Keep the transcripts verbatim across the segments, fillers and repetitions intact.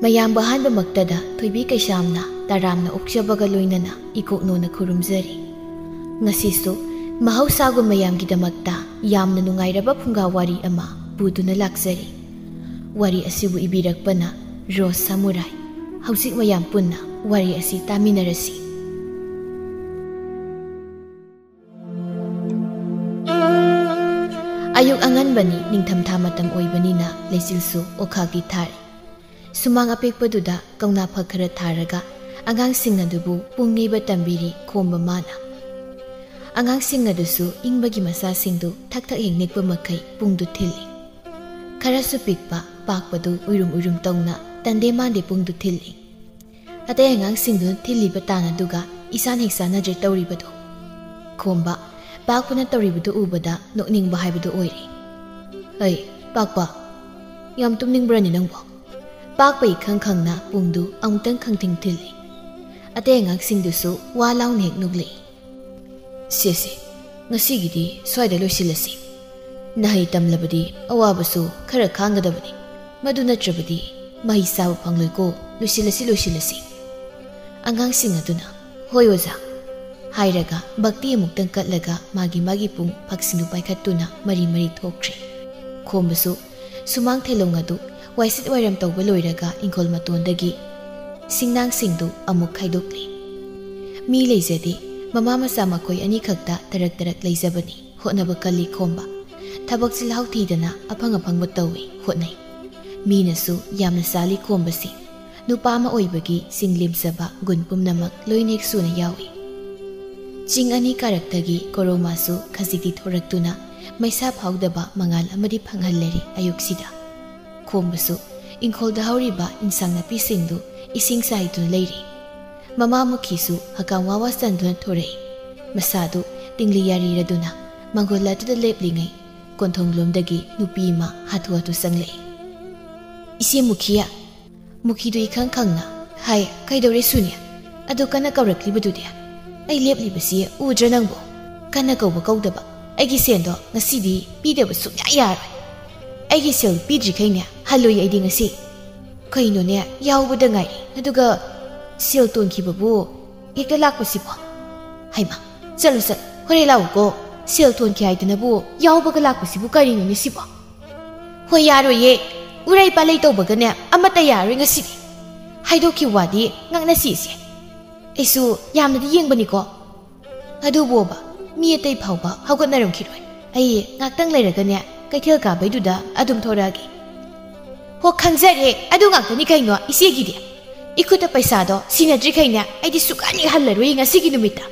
ꯃꯌꯥꯝꯕ ꯑꯍꯥꯟꯕꯃꯛꯇꯗ ꯊꯣꯏꯕꯤ ꯀꯩꯁꯥꯝꯅ ꯇꯔꯥꯝꯅ ꯑꯣꯛꯆꯕꯒ ꯂꯣꯏꯅꯅ ꯏꯀꯣꯛꯅꯣꯅ ꯈꯨꯔꯨꯝꯖꯔꯤ꯫ ꯉꯁꯤꯁꯨ ꯃꯍꯧꯁꯥꯒꯨꯝ ꯃꯌꯥꯝꯒꯤꯗꯃꯛꯇ ꯌꯥꯝꯅ ꯅꯨꯡꯉꯥꯏꯔꯕ ꯐꯨꯡꯒꯥ ꯋꯥꯔꯤ ꯑꯃ ꯄꯨꯗꯨꯅ ꯂꯥꯛꯆꯔꯤ꯫ ꯋꯥꯔꯤ ꯑꯁꯤꯕꯨ ꯏꯕꯤꯔꯛꯄꯅ ꯔꯣꯁ ꯁꯥꯃꯨꯔꯥꯏ꯫ ꯍꯧꯖꯤꯛ ꯃꯌꯥꯝ ꯄꯨꯟꯅ ꯋꯥꯔꯤ ꯑꯁꯤ ꯇꯥꯃꯤꯟꯅꯔꯁꯤ꯫ ꯑꯌꯨꯛ ꯑꯉꯟꯕꯅꯤ, ꯅꯤꯡꯊꯝꯊꯥ ꯃꯇꯝ ꯑꯣꯏꯕꯅꯤꯅ ꯂꯩꯆꯤꯜꯁꯨ ꯑꯣꯈꯥꯛꯇꯤ ꯊꯥꯔꯤ꯫ ꯁꯨꯃꯥꯡ ꯑꯄꯤꯛꯄꯗꯨꯗ ꯀꯧꯅꯥ ꯐꯛ ꯈꯔ ꯊꯥꯔꯒ ꯑꯉꯥꯡꯁꯤꯡ ꯑꯗꯨꯕꯨ ꯄꯨꯡ ꯅꯤꯕ ꯇꯝꯕꯤꯔꯤ ꯈꯣꯝꯕ ꯃꯥꯅ꯫ ꯑꯉꯥꯡꯁꯤꯡ ꯑꯗꯨꯁꯨ ꯏꯪꯕꯒꯤ ꯃꯁꯥꯁꯤꯡꯗꯨ ꯊꯛ ꯊꯛ ꯍꯦꯛ ꯅꯤꯛꯄ ꯃꯈꯩ ꯄꯨꯡꯗꯨ ꯊꯤꯜꯂꯤ꯫ ꯈꯔꯁꯨ ꯄꯤꯛꯄ ꯄꯥꯛꯄꯗꯨ ꯎꯏꯔꯨꯝ ꯎꯏꯔꯨꯝ ꯇꯧꯅ ꯇꯟꯗꯦ ꯃꯥꯟꯗꯦ ꯄꯨꯡꯗꯨ ꯊꯤꯜꯂꯤ꯫ ꯑꯇꯩ ꯑꯉꯥꯡꯁꯤꯡꯗꯨꯅ ꯊꯤꯜꯂꯤꯕ ꯇꯥꯟ ꯑꯗꯨꯒ ꯏꯁꯥꯟ ꯍꯦꯛ ꯆꯥꯟꯅꯗ꯭ꯔꯦ ꯇꯧꯔꯤꯕꯗꯣ꯫ ꯈꯣꯝꯕ ꯄꯥꯛꯄꯅ ꯇꯧꯔꯤꯕꯗꯨ ꯎꯕꯗ ꯅꯣꯛꯅꯤꯡꯕ ꯍꯥꯏꯕꯗꯨ ꯑꯣꯏꯔꯦ꯫ "ꯑꯩ, ꯄꯥꯛꯄ, ꯌꯥꯝ ꯇꯨꯝꯅꯤꯡꯕ꯭ꯔꯅꯦ ꯅꯪꯕꯣ?" ꯄꯥꯛꯄ ꯏꯈꯪ ꯈꯪꯅ ꯄꯨꯡꯗꯨ ꯑꯃꯨꯛꯇꯪ ꯈꯪꯊꯤꯡ ꯊꯤꯜꯂꯤ꯫ ꯑꯇꯩ ꯑꯉꯥꯡꯁꯤꯡꯗꯨꯁꯨ ꯋꯥ ꯂꯥꯎꯅ ꯍꯦꯛ ꯅꯣꯛꯂꯛꯏ꯫ "ꯁꯦ ꯁꯦ, ꯉꯁꯤꯒꯤꯗꯤ ꯁ꯭ꯋꯥꯏꯗ ꯂꯣꯏꯁꯤꯜꯂꯁꯤ꯫ ꯅꯍꯩ ꯇꯝꯂꯕꯗꯤ ꯑꯋꯥꯕꯁꯨ ꯈꯔ ꯈꯥꯡꯒꯗꯕꯅꯤ꯫ ꯃꯗꯨ ꯅꯠꯇ꯭ꯔꯕꯗꯤ ꯃꯍꯩ ꯆꯥꯕ ꯐꯪꯂꯣꯏꯀꯣ꯫ ꯂꯣꯏꯁꯤꯜꯂꯁꯤ, ꯂꯣꯏꯁꯤꯜꯂꯁꯤ꯫" ꯑꯉꯥꯡꯁꯤꯡ ꯑꯗꯨꯅ, "ꯍꯣꯏ ꯑꯣꯖꯥ" ꯍꯥꯏꯔꯒ ꯚꯛꯇꯤ ꯑꯃꯨꯛꯇꯪ ꯀꯠꯂꯒ ꯃꯥꯒꯤ ꯃꯥꯒꯤ ꯄꯨꯡ ꯐꯛꯁꯤꯡꯗꯨ ꯄꯥꯏꯈꯠꯇꯨꯅ ꯃꯔꯤ ꯃꯔꯤ ꯊꯣꯛꯈ꯭ꯔꯦ꯫ ꯈꯣꯝꯕꯁꯨ ꯁꯨꯃꯥꯡ ꯊꯦꯂꯣꯡ ꯑꯗꯨ ꯋꯥꯏꯁꯤꯠ ꯋꯥꯏꯔꯝ ꯇꯧꯕ ꯂꯣꯏꯔꯒ ꯏꯪꯈꯣꯜ ꯃꯇꯣꯟꯗꯒꯤ ꯁꯤꯡꯅꯥꯡꯁꯤꯡꯗꯨ ꯑꯃꯨꯛ ꯈꯥꯏꯗꯣꯛꯂꯤ꯫ ꯃꯤ ꯂꯩꯖꯗꯦ, ꯃꯃꯥ ꯃꯆꯥ ꯃꯈꯣꯏ ꯑꯅꯤꯈꯛꯇ ꯇꯔꯛ ꯇꯔꯛ ꯂꯩꯖꯕꯅꯤ꯫ ꯍꯣꯠꯅꯕ ꯀꯜꯂꯤ ꯈꯣꯝꯕ꯫ ꯊꯕꯛ ꯆꯤꯜꯍꯥꯎ ꯊꯤꯗꯅ ꯑꯐꯪ ꯑꯐꯪꯕ ꯇꯧꯏ, ꯍꯣꯠꯅꯩ꯫ ꯃꯤꯅꯁꯨ ꯌꯥꯝꯅ ꯆꯥꯜꯂꯤ ꯈꯣꯝꯕꯁꯤ꯫ ꯅꯨꯄꯥ ꯑꯃ ꯑꯣꯏꯕꯒꯤ ꯆꯤꯡ ꯂꯦꯝꯖꯕ ꯒꯨꯟ ꯄꯨꯝꯅꯃꯛ ꯂꯣꯏꯅ ꯍꯦꯛ ꯁꯨꯅ ꯌꯥꯎꯏ꯫ ꯆꯤꯡ ꯑꯅꯤ ꯀꯥꯔꯛꯇꯒꯤ ꯀꯣꯔꯣꯃꯥꯁꯨ ꯈꯖꯤꯛꯇꯤ ꯊꯣꯔꯛꯇꯨꯅ ꯃꯩꯁꯥ ꯐꯥꯎꯗꯕ ꯃꯉꯥꯜ ꯑꯃꯗꯤ ꯐꯪꯍꯜꯂꯔꯤ ꯑꯌꯨꯛꯁꯤꯗ꯫ ꯈꯣꯝꯕꯁꯨ ꯏꯪꯈꯣꯜꯗ ꯍꯧꯔꯤꯕ ꯏꯟꯁꯥꯡ ꯅꯥꯄꯤꯁꯤꯡꯗꯨ ꯏꯁꯤꯡ ꯆꯥꯏꯗꯨꯅ ꯂꯩꯔꯤ꯫ ꯃꯃꯥ ꯃꯨꯈꯤꯁꯨ ꯍꯀꯥꯝ ꯋꯥ ꯋꯥ ꯆꯟꯗꯨꯅ ꯊꯣꯔꯛꯏ꯫ ꯃꯁꯥꯗꯨ ꯇꯤꯡꯂꯤ ꯌꯥꯔꯤꯔꯗꯨꯅ ꯃꯪꯒꯣꯜ ꯑꯗꯨꯗ ꯂꯦꯞꯂꯤꯉꯩ ꯀꯣꯟꯊꯣꯡꯂꯣꯝꯗꯒꯤ ꯅꯨꯄꯤ ꯑꯃ ꯍꯥꯊꯨ ꯍꯥꯊꯨ ꯆꯪꯂꯛꯏ꯫ "ꯏꯆꯦ ꯃꯨꯈꯤꯌꯥ!" ꯃꯨꯈꯤꯗꯨ ꯏꯈꯪ ꯈꯪꯅ, "ꯍꯥꯏ, ꯀꯩꯗꯧꯔꯦ ꯁꯨꯅꯤ? ꯑꯗꯨ ꯀꯟꯅ ꯀꯧꯔꯛꯂꯤꯕꯗꯨꯗꯤ? ꯑꯩ ꯂꯦꯞꯂꯤꯕꯁꯤ ꯎꯗ꯭ꯔ ꯅꯪꯕꯨ? ꯀꯟꯅ ꯀꯧꯕ ꯀꯧꯗꯕ, ꯑꯩꯒꯤ ꯁꯦꯟꯗꯣ ꯉꯁꯤꯗꯤ ꯄꯤꯗꯕ ꯁꯨꯡꯌꯥ ꯌꯥꯔꯣꯏ꯫ ꯑꯩꯒꯤ ꯁꯦꯜ ꯄꯤꯗ꯭ꯔꯤꯈꯩꯅꯦ ꯍꯜꯂꯣꯏ ꯑꯩꯗꯤ ꯉꯁꯤ꯫" ꯀꯩꯅꯣꯅꯦ, ꯌꯥꯎꯕꯗ ꯉꯥꯏꯔꯤ, ꯑꯗꯨꯒ ꯁꯦꯜ ꯇꯣꯟꯈꯤꯕꯕꯨ ꯍꯦꯛꯇ ꯂꯥꯛꯄꯁꯤꯕꯣ? ꯍꯩꯃꯥ, ꯆꯠꯂꯨ ꯆꯠꯂꯨ, ꯍꯣꯔꯦꯟ ꯂꯥꯛꯎꯀꯣ꯫ ꯁꯦꯜ ꯇꯣꯟꯈꯤ ꯍꯥꯏꯗꯅꯕꯨ ꯌꯥꯎꯕꯒ ꯂꯥꯛꯄꯁꯤꯕꯨ ꯀꯔꯤꯅꯣꯅꯦ ꯁꯤꯕꯣ? ꯍꯣꯏ, ꯌꯥꯔꯣꯏꯌꯦ, ꯎꯔꯩ ꯄꯥꯂꯩ ꯇꯧꯕꯒꯅꯦ ꯑꯃꯠꯇ ꯌꯥꯔꯣꯏ ꯉꯁꯤꯗꯤ꯫ ꯍꯥꯏꯗꯣꯛꯈꯤꯕ ꯋꯥꯗꯤ ꯉꯥꯛꯅꯁꯤ ꯏꯆꯦ꯫ ꯑꯩꯁꯨ ꯌꯥꯝꯅꯗꯤ ꯌꯦꯡꯕꯅꯤꯀꯣ꯫ ꯑꯗꯨꯕꯨꯕ, ꯃꯤ ꯑꯇꯩ ꯐꯥꯎꯕ ꯍꯧꯒꯠꯅꯔꯝꯈꯤꯔꯣꯏ꯫ ꯑꯩ ꯉꯥꯛꯇꯪ ꯂꯩꯔꯒꯅꯦ ꯀꯩꯊꯦꯜ ꯀꯥꯕꯩꯗꯨꯗ ꯑꯗꯨꯝ ꯊꯣꯔꯛꯑꯒꯦ꯫ ꯍꯣ, ꯈꯪꯖꯔꯦ, ꯑꯗꯨ ꯉꯥꯛꯇꯅꯤ ꯀꯩꯅꯣ ꯏꯆꯦꯒꯤꯗꯤ꯫ ꯏꯈꯨꯠꯇ ꯄꯩꯁꯥꯗꯣ ꯁꯤꯟꯅꯗ꯭ꯔꯤꯈꯩꯅꯦ ꯑꯩꯗꯤ ꯁꯨꯛꯍꯟ ꯍꯦꯛ ꯍꯜꯂꯔꯣꯏ ꯉꯁꯤꯒꯤ ꯅꯨꯃꯤꯠꯇ꯫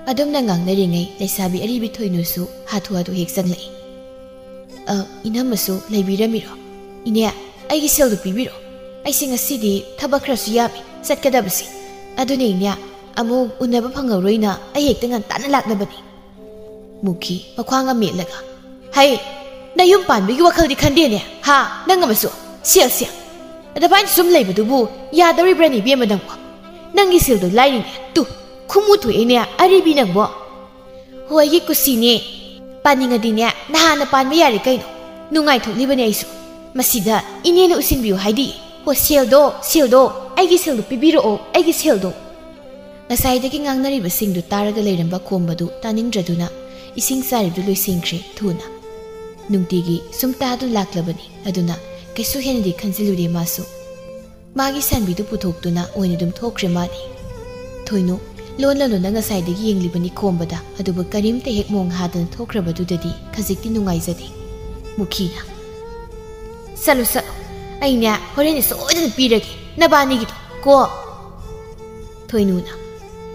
ꯑꯗꯨꯝꯅ ꯉꯥꯡꯅꯔꯤꯉꯩ ꯂꯩꯁꯥꯕꯤ ꯑꯔꯤꯕꯤ ꯊꯣꯏꯅꯨꯁꯨ ꯍꯥꯊꯨ ꯍꯥꯊꯨ ꯍꯦꯛ ꯆꯪꯂꯛꯏ꯫ "ꯑ, ꯏꯅꯝꯃꯁꯨ ꯂꯩꯕꯤꯔꯝꯃꯤꯔꯣ? ꯏꯅꯦ, ꯑꯩꯒꯤ ꯁꯦꯜꯗꯨ ꯄꯤꯕꯤꯔꯣ꯫ ꯑꯩꯁꯦ ꯉꯁꯤꯗꯤ ꯊꯕꯛ ꯈꯔꯁꯨ ꯌꯥꯝꯃꯤ ꯆꯠꯀꯗꯕꯁꯦ꯫ ꯑꯗꯨꯅ ꯏꯅꯦ, ꯑꯃꯨꯛ ꯎꯅꯕ ꯐꯪꯉꯔꯣꯏꯅ ꯑꯩ ꯍꯦꯛꯇ ꯉꯟꯇꯥꯅ ꯂꯥꯛꯂꯕꯅꯤ꯫" ꯃꯨꯈꯤ ꯃꯈ꯭ꯋꯥꯡ ꯑꯃ ꯃꯦꯠꯂꯒ, "ꯍꯩ, ꯅꯌꯨꯝ ꯄꯥꯟꯕꯒꯤ ꯋꯥꯈꯜꯗꯤ ꯈꯟꯗꯦꯅꯦ, ꯍꯥ? ꯅꯪ ꯑꯃꯁꯨ ꯁꯦꯜ, ꯁꯦꯜ꯫ ꯑꯗꯨꯃꯥꯏꯅ ꯁꯨꯝ ꯂꯩꯕꯗꯨꯕꯨ ꯌꯥꯗꯧꯔꯤꯕ꯭ꯔꯥꯅꯦ ꯏꯕꯦꯝꯃ ꯅꯪꯕꯣ? ꯅꯪꯒꯤ ꯁꯦꯜꯗꯣ ꯂꯥꯏꯔꯤꯅꯦ, ꯇꯨ, ꯈꯨꯃꯨ ꯊꯣꯛꯑꯦꯅꯦ ꯑꯔꯤꯕꯤ ꯅꯪꯕꯣ꯫ ꯍꯣ, ꯑꯩꯒꯤ ꯀꯨꯁꯤꯅꯦ, ꯄꯥꯅꯤꯡꯉꯗꯤꯅꯦ ꯅꯍꯥꯟꯅ ꯄꯥꯟꯕ ꯌꯥꯔꯦ ꯀꯩꯅꯣ꯫ ꯅꯨꯡꯉꯥꯏꯊꯣꯛꯂꯤꯕꯅꯦ ꯑꯩꯁꯨ꯫ ꯃꯁꯤꯗ ꯏꯅꯦꯅ ꯎꯁꯤꯟꯕꯤꯌꯨ ꯍꯥꯏꯗꯤ꯫ ꯍꯣ, ꯁꯦꯜꯗꯣ, ꯁꯦꯜꯗꯣ, ꯑꯩꯒꯤ ꯁꯦꯜꯗꯣ ꯄꯤꯕꯤꯔꯛꯑꯣ, ꯑꯩꯒꯤ ꯁꯦꯜꯗꯣ꯫" ꯉꯁꯥꯏꯗꯒꯤ ꯉꯥꯡꯅꯔꯤꯕꯁꯤꯡꯗꯨ ꯇꯥꯔꯒ ꯂꯩꯔꯝꯕ ꯈꯣꯝꯕꯗꯨ ꯇꯥꯅꯤꯡꯗ꯭ꯔꯗꯨꯅ ꯏꯁꯤꯡ ꯆꯥꯏꯔꯤꯕꯗꯨ ꯂꯣꯏꯁꯤꯟꯈ꯭ꯔꯦ ꯊꯨꯅ꯫ ꯅꯨꯡꯇꯤꯒꯤ ꯁꯨꯝ ꯇꯥꯗꯨꯅ ꯂꯥꯛꯂꯕꯅꯤ, ꯑꯗꯨꯅ ꯀꯩꯁꯨ ꯍꯦꯟꯅꯗꯤ ꯈꯟꯖꯤꯜꯂꯨꯗꯦ ꯃꯥꯁꯨ꯫ ꯃꯥꯒꯤ ꯁꯥꯟꯕꯤꯗꯨ ꯄꯨꯊꯣꯛꯇꯨꯅ ꯑꯣꯏꯅ ꯑꯗꯨꯝ ꯊꯣꯛꯈ꯭ꯔꯦ ꯃꯥꯗꯤ꯫ ꯊꯣꯏꯅꯨ ꯂꯣꯟꯅ ꯂꯣꯟꯅ ꯉꯁꯥꯏꯗꯒꯤ ꯌꯦꯡꯂꯤꯕꯅꯤ ꯈꯣꯝꯕꯗ, ꯑꯗꯨꯕꯨ ꯀꯔꯤꯝꯇ ꯍꯦꯛ ꯃꯣꯡ ꯍꯥꯗꯅ ꯊꯣꯛꯈ꯭ꯔꯕꯗꯨꯗꯗꯤ ꯈꯖꯤꯛꯇꯤ ꯅꯨꯡꯉꯥꯏꯖꯗꯦ꯫ ꯃꯨꯈꯤꯅ, "ꯆꯠꯂꯨ, ꯆꯠꯂꯨ, ꯑꯩꯅꯦ ꯍꯣꯔꯦꯟꯗꯤ ꯁꯣꯏꯗꯅ ꯄꯤꯔꯒꯦ ꯅꯕꯥꯅꯤꯒꯤꯗꯣ ꯀꯣ꯫" ꯊꯣꯏꯅꯨꯅ,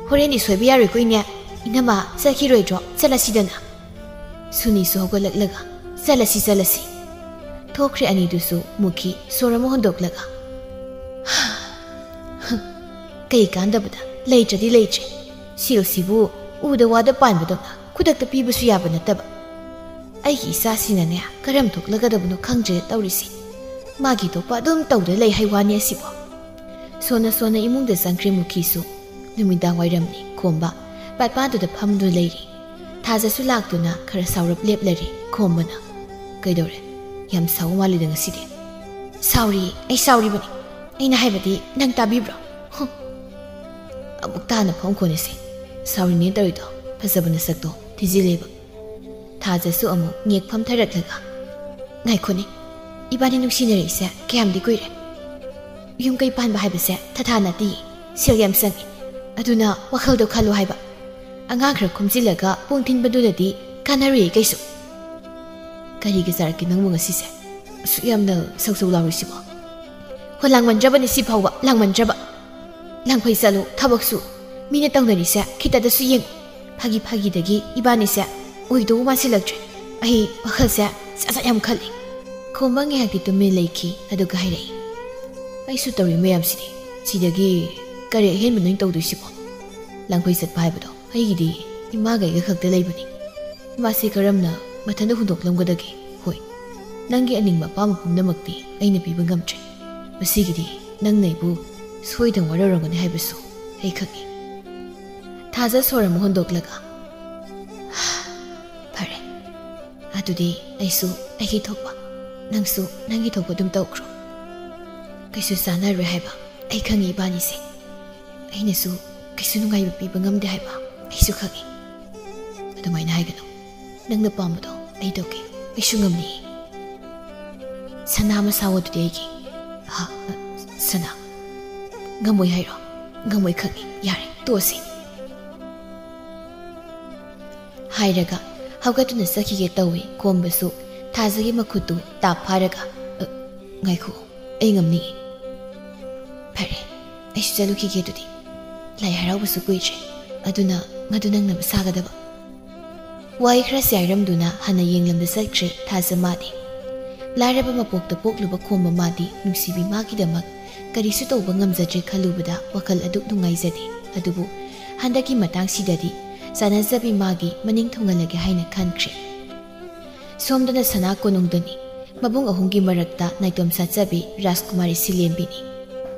"ꯍꯣꯔꯦꯟꯗꯤ ꯁꯣꯏꯕ ꯌꯥꯔꯣꯏꯀꯣ ꯏꯅꯦ꯫ ꯏꯅꯝꯃ, ꯆꯠꯈꯤꯔꯣꯏꯗ꯭ꯔꯣ? ꯆꯠꯂꯁꯤꯗꯅ꯫" ꯁꯨꯅꯤꯁꯨ ꯍꯧꯒꯠꯂꯛꯂꯒ, "ꯆꯠꯂꯁꯤ, ꯆꯠꯂꯁꯤ꯫" ꯊꯣꯛꯈ꯭ꯔꯦ ꯑꯅꯤꯗꯨꯁꯨ꯫ ꯃꯨꯈꯤ ꯁꯣꯔ ꯑꯃ ꯍꯣꯟꯗꯣꯛꯂꯒ, "ꯀꯩ ꯀꯥꯟꯗꯕꯗ ꯂꯩꯇ꯭ꯔꯗꯤ ꯂꯩꯇ꯭ꯔꯦ꯫ ꯁꯦꯜꯁꯤꯕꯨ ꯎꯗ ꯋꯥꯗ ꯄꯥꯟꯕꯗꯧꯅ ꯈꯨꯗꯛꯇ ꯄꯤꯕꯁꯨ ꯌꯥꯕ ꯅꯠꯇꯕ꯫ ꯑꯩꯒꯤ ꯏꯆꯥꯁꯤꯅꯅꯦ ꯀꯔꯝ ꯊꯣꯛꯂꯒꯗꯕꯅꯣ ꯈꯪꯗ꯭ꯔꯦ ꯇꯧꯔꯤꯁꯤ꯫ ꯃꯥꯒꯤ ꯊꯣꯛꯄ ꯑꯗꯨꯝ ꯇꯧꯗ ꯂꯩ ꯍꯥꯏ ꯋꯥꯅꯤ ꯑꯁꯤꯕꯣ꯫" ꯁꯣꯟꯅ ꯁꯣꯟꯅ ꯏꯃꯨꯡꯗ ꯆꯪꯈ꯭ꯔꯦ ꯃꯨꯈꯤꯁꯨ꯫ ꯅꯨꯃꯤꯗꯥꯡ ꯋꯥꯏꯔꯝꯅꯤ꯫ ꯈꯣꯝꯕ ꯄꯥꯠꯄꯥꯗꯨꯗ ꯐꯝꯗꯨꯅ ꯂꯩꯔꯤ꯫ ꯊꯥꯖꯁꯨ ꯂꯥꯛꯇꯨꯅ ꯈꯔ ꯁꯥꯎꯔꯞ ꯂꯦꯞꯂꯔꯦ꯫ ꯈꯣꯝꯕꯅ, "ꯀꯩꯗꯧꯔꯦ? ꯌꯥꯝ ꯁꯥꯎꯕ ꯃꯥꯜꯂꯤꯗ ꯉꯁꯤꯗꯤ?" ꯁꯥꯎꯔꯤ, ꯑꯩ ꯁꯥꯎꯔꯤꯕꯅꯤ꯫ ꯑꯩꯅ ꯍꯥꯏꯕꯗꯤ ꯅꯪ ꯇꯥꯕꯤꯕ꯭ꯔꯣ? ꯍꯨꯝ꯫ ꯑꯃꯨꯛ ꯇꯥꯅ ꯐꯝ ꯈꯣꯠꯂꯤꯁꯦ꯫ ꯁꯥꯎꯔꯤꯅꯦ ꯇꯧꯔꯤꯗꯣ꯫ ꯐꯖꯕ ꯅꯁꯛꯇꯣ ꯊꯤꯖꯤꯜꯂꯦꯕ꯫ ꯊꯥꯖꯁꯨ ꯑꯃꯨꯛ ꯉꯦꯛ ꯐꯝꯊꯔꯛꯂꯒ, "ꯉꯥꯏꯈꯣꯅꯦ, ꯏꯕꯥꯅꯤ ꯅꯨꯡꯁꯤꯅꯔꯛꯏꯁꯦ ꯀꯌꯥꯝꯗꯤ ꯀꯨꯏꯔꯦ? ꯌꯨꯝ ꯀꯩ ꯄꯥꯟꯕ ꯍꯥꯏꯕꯁꯦ ꯊꯥꯊꯥ ꯅꯠꯇꯦ, ꯁꯦꯜ ꯌꯥꯝ ꯆꯪꯉꯤ꯫ ꯑꯗꯨꯅ ꯋꯥꯈꯜꯗꯣ ꯈꯜꯂꯣ ꯍꯥꯏꯕ꯫ ꯑꯉꯥꯡ ꯈꯔ ꯈꯣꯝꯖꯤꯜꯂꯒ ꯄꯨꯡ ꯊꯤꯟꯕꯗꯨꯗꯗꯤ ꯀꯥꯟꯅꯔꯨꯏ ꯀꯩꯁꯨ꯫" "ꯀꯔꯤꯒꯤ ꯆꯥꯔꯛꯀꯦ ꯅꯪꯕꯨ ꯉꯁꯤꯁꯦ? ꯑꯁꯨꯛ ꯌꯥꯝꯅ ꯁꯧꯁꯧ ꯂꯥꯎꯔꯤꯁꯤꯕꯣ?" "ꯍꯣ, ꯂꯥꯡꯃꯟꯗ꯭ꯔꯕꯅꯤ ꯁꯤ ꯐꯥꯎꯕ, ꯂꯥꯡꯃꯟꯗ꯭ꯔꯕ꯫ ꯂꯥꯡꯐꯩ ꯆꯠꯂꯨ, ꯊꯕꯛꯁꯨ꯫ ꯃꯤꯅ ꯇꯧꯅꯔꯤꯁꯦ ꯈꯤꯇꯗꯁꯨ ꯌꯦꯡꯉꯨ꯫ ꯐꯥꯒꯤ ꯐꯥꯒꯤꯗꯒꯤ ꯏꯕꯥꯅꯤꯁꯦ ꯑꯣꯏꯗꯧꯕ ꯃꯥꯟꯁꯤꯜꯂꯛꯇ꯭ꯔꯦ꯫ ꯑꯩ ꯋꯥꯈꯜꯁꯦ ꯖꯥꯠ ꯖꯥꯠ ꯌꯥꯝ ꯈꯜꯂꯤ꯫" ꯈꯣꯝꯕ ꯉꯥꯏꯍꯥꯛꯇꯤ ꯇꯨꯃꯤꯟ ꯂꯩꯈꯤ, ꯑꯗꯨꯒ ꯍꯥꯏꯔꯛꯏ, "ꯑꯩꯁꯨ ꯇꯧꯔꯤ ꯃꯌꯥꯝꯁꯤꯗꯤ꯫ ꯁꯤꯗꯒꯤ ꯀꯔꯤ ꯑꯍꯦꯟꯕ ꯅꯣꯏ ꯇꯧꯗꯣꯏꯁꯤꯕꯣ? ꯂꯥꯡꯐꯩ ꯆꯠꯄ ꯍꯥꯏꯕꯗꯣ ꯑꯩꯒꯤꯗꯤ ꯏꯃꯥꯒ ꯑꯩꯒ ꯈꯛꯇ ꯂꯩꯕꯅꯤ꯫ ꯏꯃꯥꯁꯦ ꯀꯔꯝꯅ ꯃꯊꯟꯇ ꯍꯨꯟꯗꯣꯛꯂꯝꯒꯗꯒꯦ? ꯍꯣꯏ, ꯅꯪꯒꯤ ꯑꯅꯤꯡꯕ ꯑꯄꯥꯝꯕ ꯄꯨꯝꯅꯃꯛꯇꯤ ꯑꯩꯅ ꯄꯤꯕ ꯉꯝꯗ꯭ꯔꯦ꯫ ꯃꯁꯤꯒꯤꯗꯤ ꯅꯪꯅ ꯑꯩꯕꯨ ꯁꯣꯏꯗꯅ ꯋꯥꯔꯧꯔꯝꯒꯅꯤ ꯍꯥꯏꯕꯁꯨ ꯑꯩ ꯈꯪꯏ꯫" ꯊꯥꯖ ꯁꯣꯔ ꯑꯃ ꯍꯣꯟꯗꯣꯛꯂꯒ, "ꯐꯔꯦ, ꯑꯗꯨꯗꯤ ꯑꯩꯁꯨ ꯑꯩꯒꯤ ꯊꯣꯛꯄ, ꯅꯪꯁꯨ ꯅꯪꯒꯤ ꯊꯣꯛꯄ ꯑꯗꯨꯝ ꯇꯧꯈ꯭ꯔꯣ꯫ ꯀꯩꯁꯨ ꯆꯥꯟꯅꯔꯣꯏ ꯍꯥꯏꯕ ꯑꯩ ꯈꯪꯏ ꯏꯕꯥꯅꯤꯁꯦ꯫ ꯑꯩꯅꯁꯨ ꯀꯩꯁꯨ ꯅꯨꯡꯉꯥꯏꯕ ꯄꯤꯕ ꯉꯝꯗꯦ ꯍꯥꯏꯕ ꯑꯩꯁꯨ ꯈꯪꯏ꯫" "ꯑꯗꯨꯃꯥꯏꯅ ꯍꯥꯏꯒꯅꯨ꯫ ꯅꯪꯅ ꯄꯥꯝꯕꯗꯣ ꯑꯩ ꯇꯧꯒꯦ꯫ ꯑꯩꯁꯨ ꯉꯝꯅꯤꯌꯦ꯫" "ꯁꯅꯥ ꯑꯃ ꯁꯥꯎ ꯑꯗꯨꯗꯤ ꯑꯩꯒꯤ꯫" "ꯍꯥ? ꯁꯅꯥ? ꯉꯝꯃꯣꯏ ꯍꯥꯏꯔꯣ? ꯉꯝꯃꯣꯏ ꯈꯪꯏ꯫ ꯌꯥꯔꯦ, ꯇꯣꯛꯑꯁꯤ꯫" ꯍꯥꯏꯔꯒ ꯍꯧꯒꯠꯇꯨꯅ ꯆꯠꯈꯤꯒꯦ ꯇꯧꯏ꯫ ꯈꯣꯝꯕꯁꯨ ꯊꯥꯖꯒꯤ ꯃꯈꯨꯠꯇꯨ ꯇꯥꯞ ꯐꯥꯔꯒ, "ꯑ, ꯉꯥꯏꯈꯣ, ꯑꯩ ꯉꯝꯅꯤꯌꯦ꯫" "ꯐꯔꯦ, ꯑꯩꯁꯨ ꯆꯠꯂꯨꯈꯤꯒꯦ ꯑꯗꯨꯗꯤ꯫ ꯂꯥꯏ ꯍꯔꯥꯎꯕꯁꯨ ꯀꯨꯏꯗ꯭ꯔꯦ, ꯑꯗꯨꯅ ꯃꯗꯨ ꯅꯪꯅꯕ ꯁꯥꯒꯗꯕ꯫" ꯋꯥꯍꯩ ꯈꯔ ꯆꯥꯏꯔꯝꯗꯨꯅ ꯍꯟꯅ ꯌꯦꯡꯂꯝꯗ ꯆꯠꯈ꯭ꯔꯦ ꯊꯥꯖ ꯃꯥꯗꯤ꯫ ꯂꯥꯏꯔꯕ ꯃꯄꯣꯛꯇ ꯄꯣꯛꯂꯨꯕ ꯈꯣꯝꯕ ꯃꯥꯗꯤ ꯅꯨꯡꯁꯤꯕꯤ ꯃꯥꯒꯤꯗꯃꯛ ꯀꯔꯤꯁꯨ ꯇꯧꯕ ꯉꯝꯖꯗ꯭ꯔꯦ ꯈꯜꯂꯨꯕꯗ ꯋꯥꯈꯜ ꯑꯗꯨꯛ ꯅꯨꯡꯉꯥꯏꯖꯗꯦ꯫ ꯑꯗꯨꯕꯨ ꯍꯟꯗꯛꯀꯤ ꯃꯇꯥꯡꯁꯤꯗꯗꯤ ꯆꯥꯟꯅꯖꯕꯤ ꯃꯥꯒꯤ ꯃꯅꯤꯡ ꯊꯨꯡꯍꯜꯂꯒꯦ ꯍꯥꯏꯅ ꯈꯟꯈ꯭ꯔꯦ꯫ ꯁꯣꯝꯗꯅ ꯁꯅꯥ ꯀꯣꯅꯨꯡꯗꯅꯤ꯫ ꯃꯕꯨꯡ ꯑꯍꯨꯝꯒꯤ ꯃꯔꯛꯇ ꯅꯥꯏꯇꯣꯝ ꯁꯥꯠꯆꯕꯤ ꯔꯥꯖꯀꯨꯃꯥꯔꯤ ꯁꯤꯂꯦꯝꯕꯤꯅꯤ꯫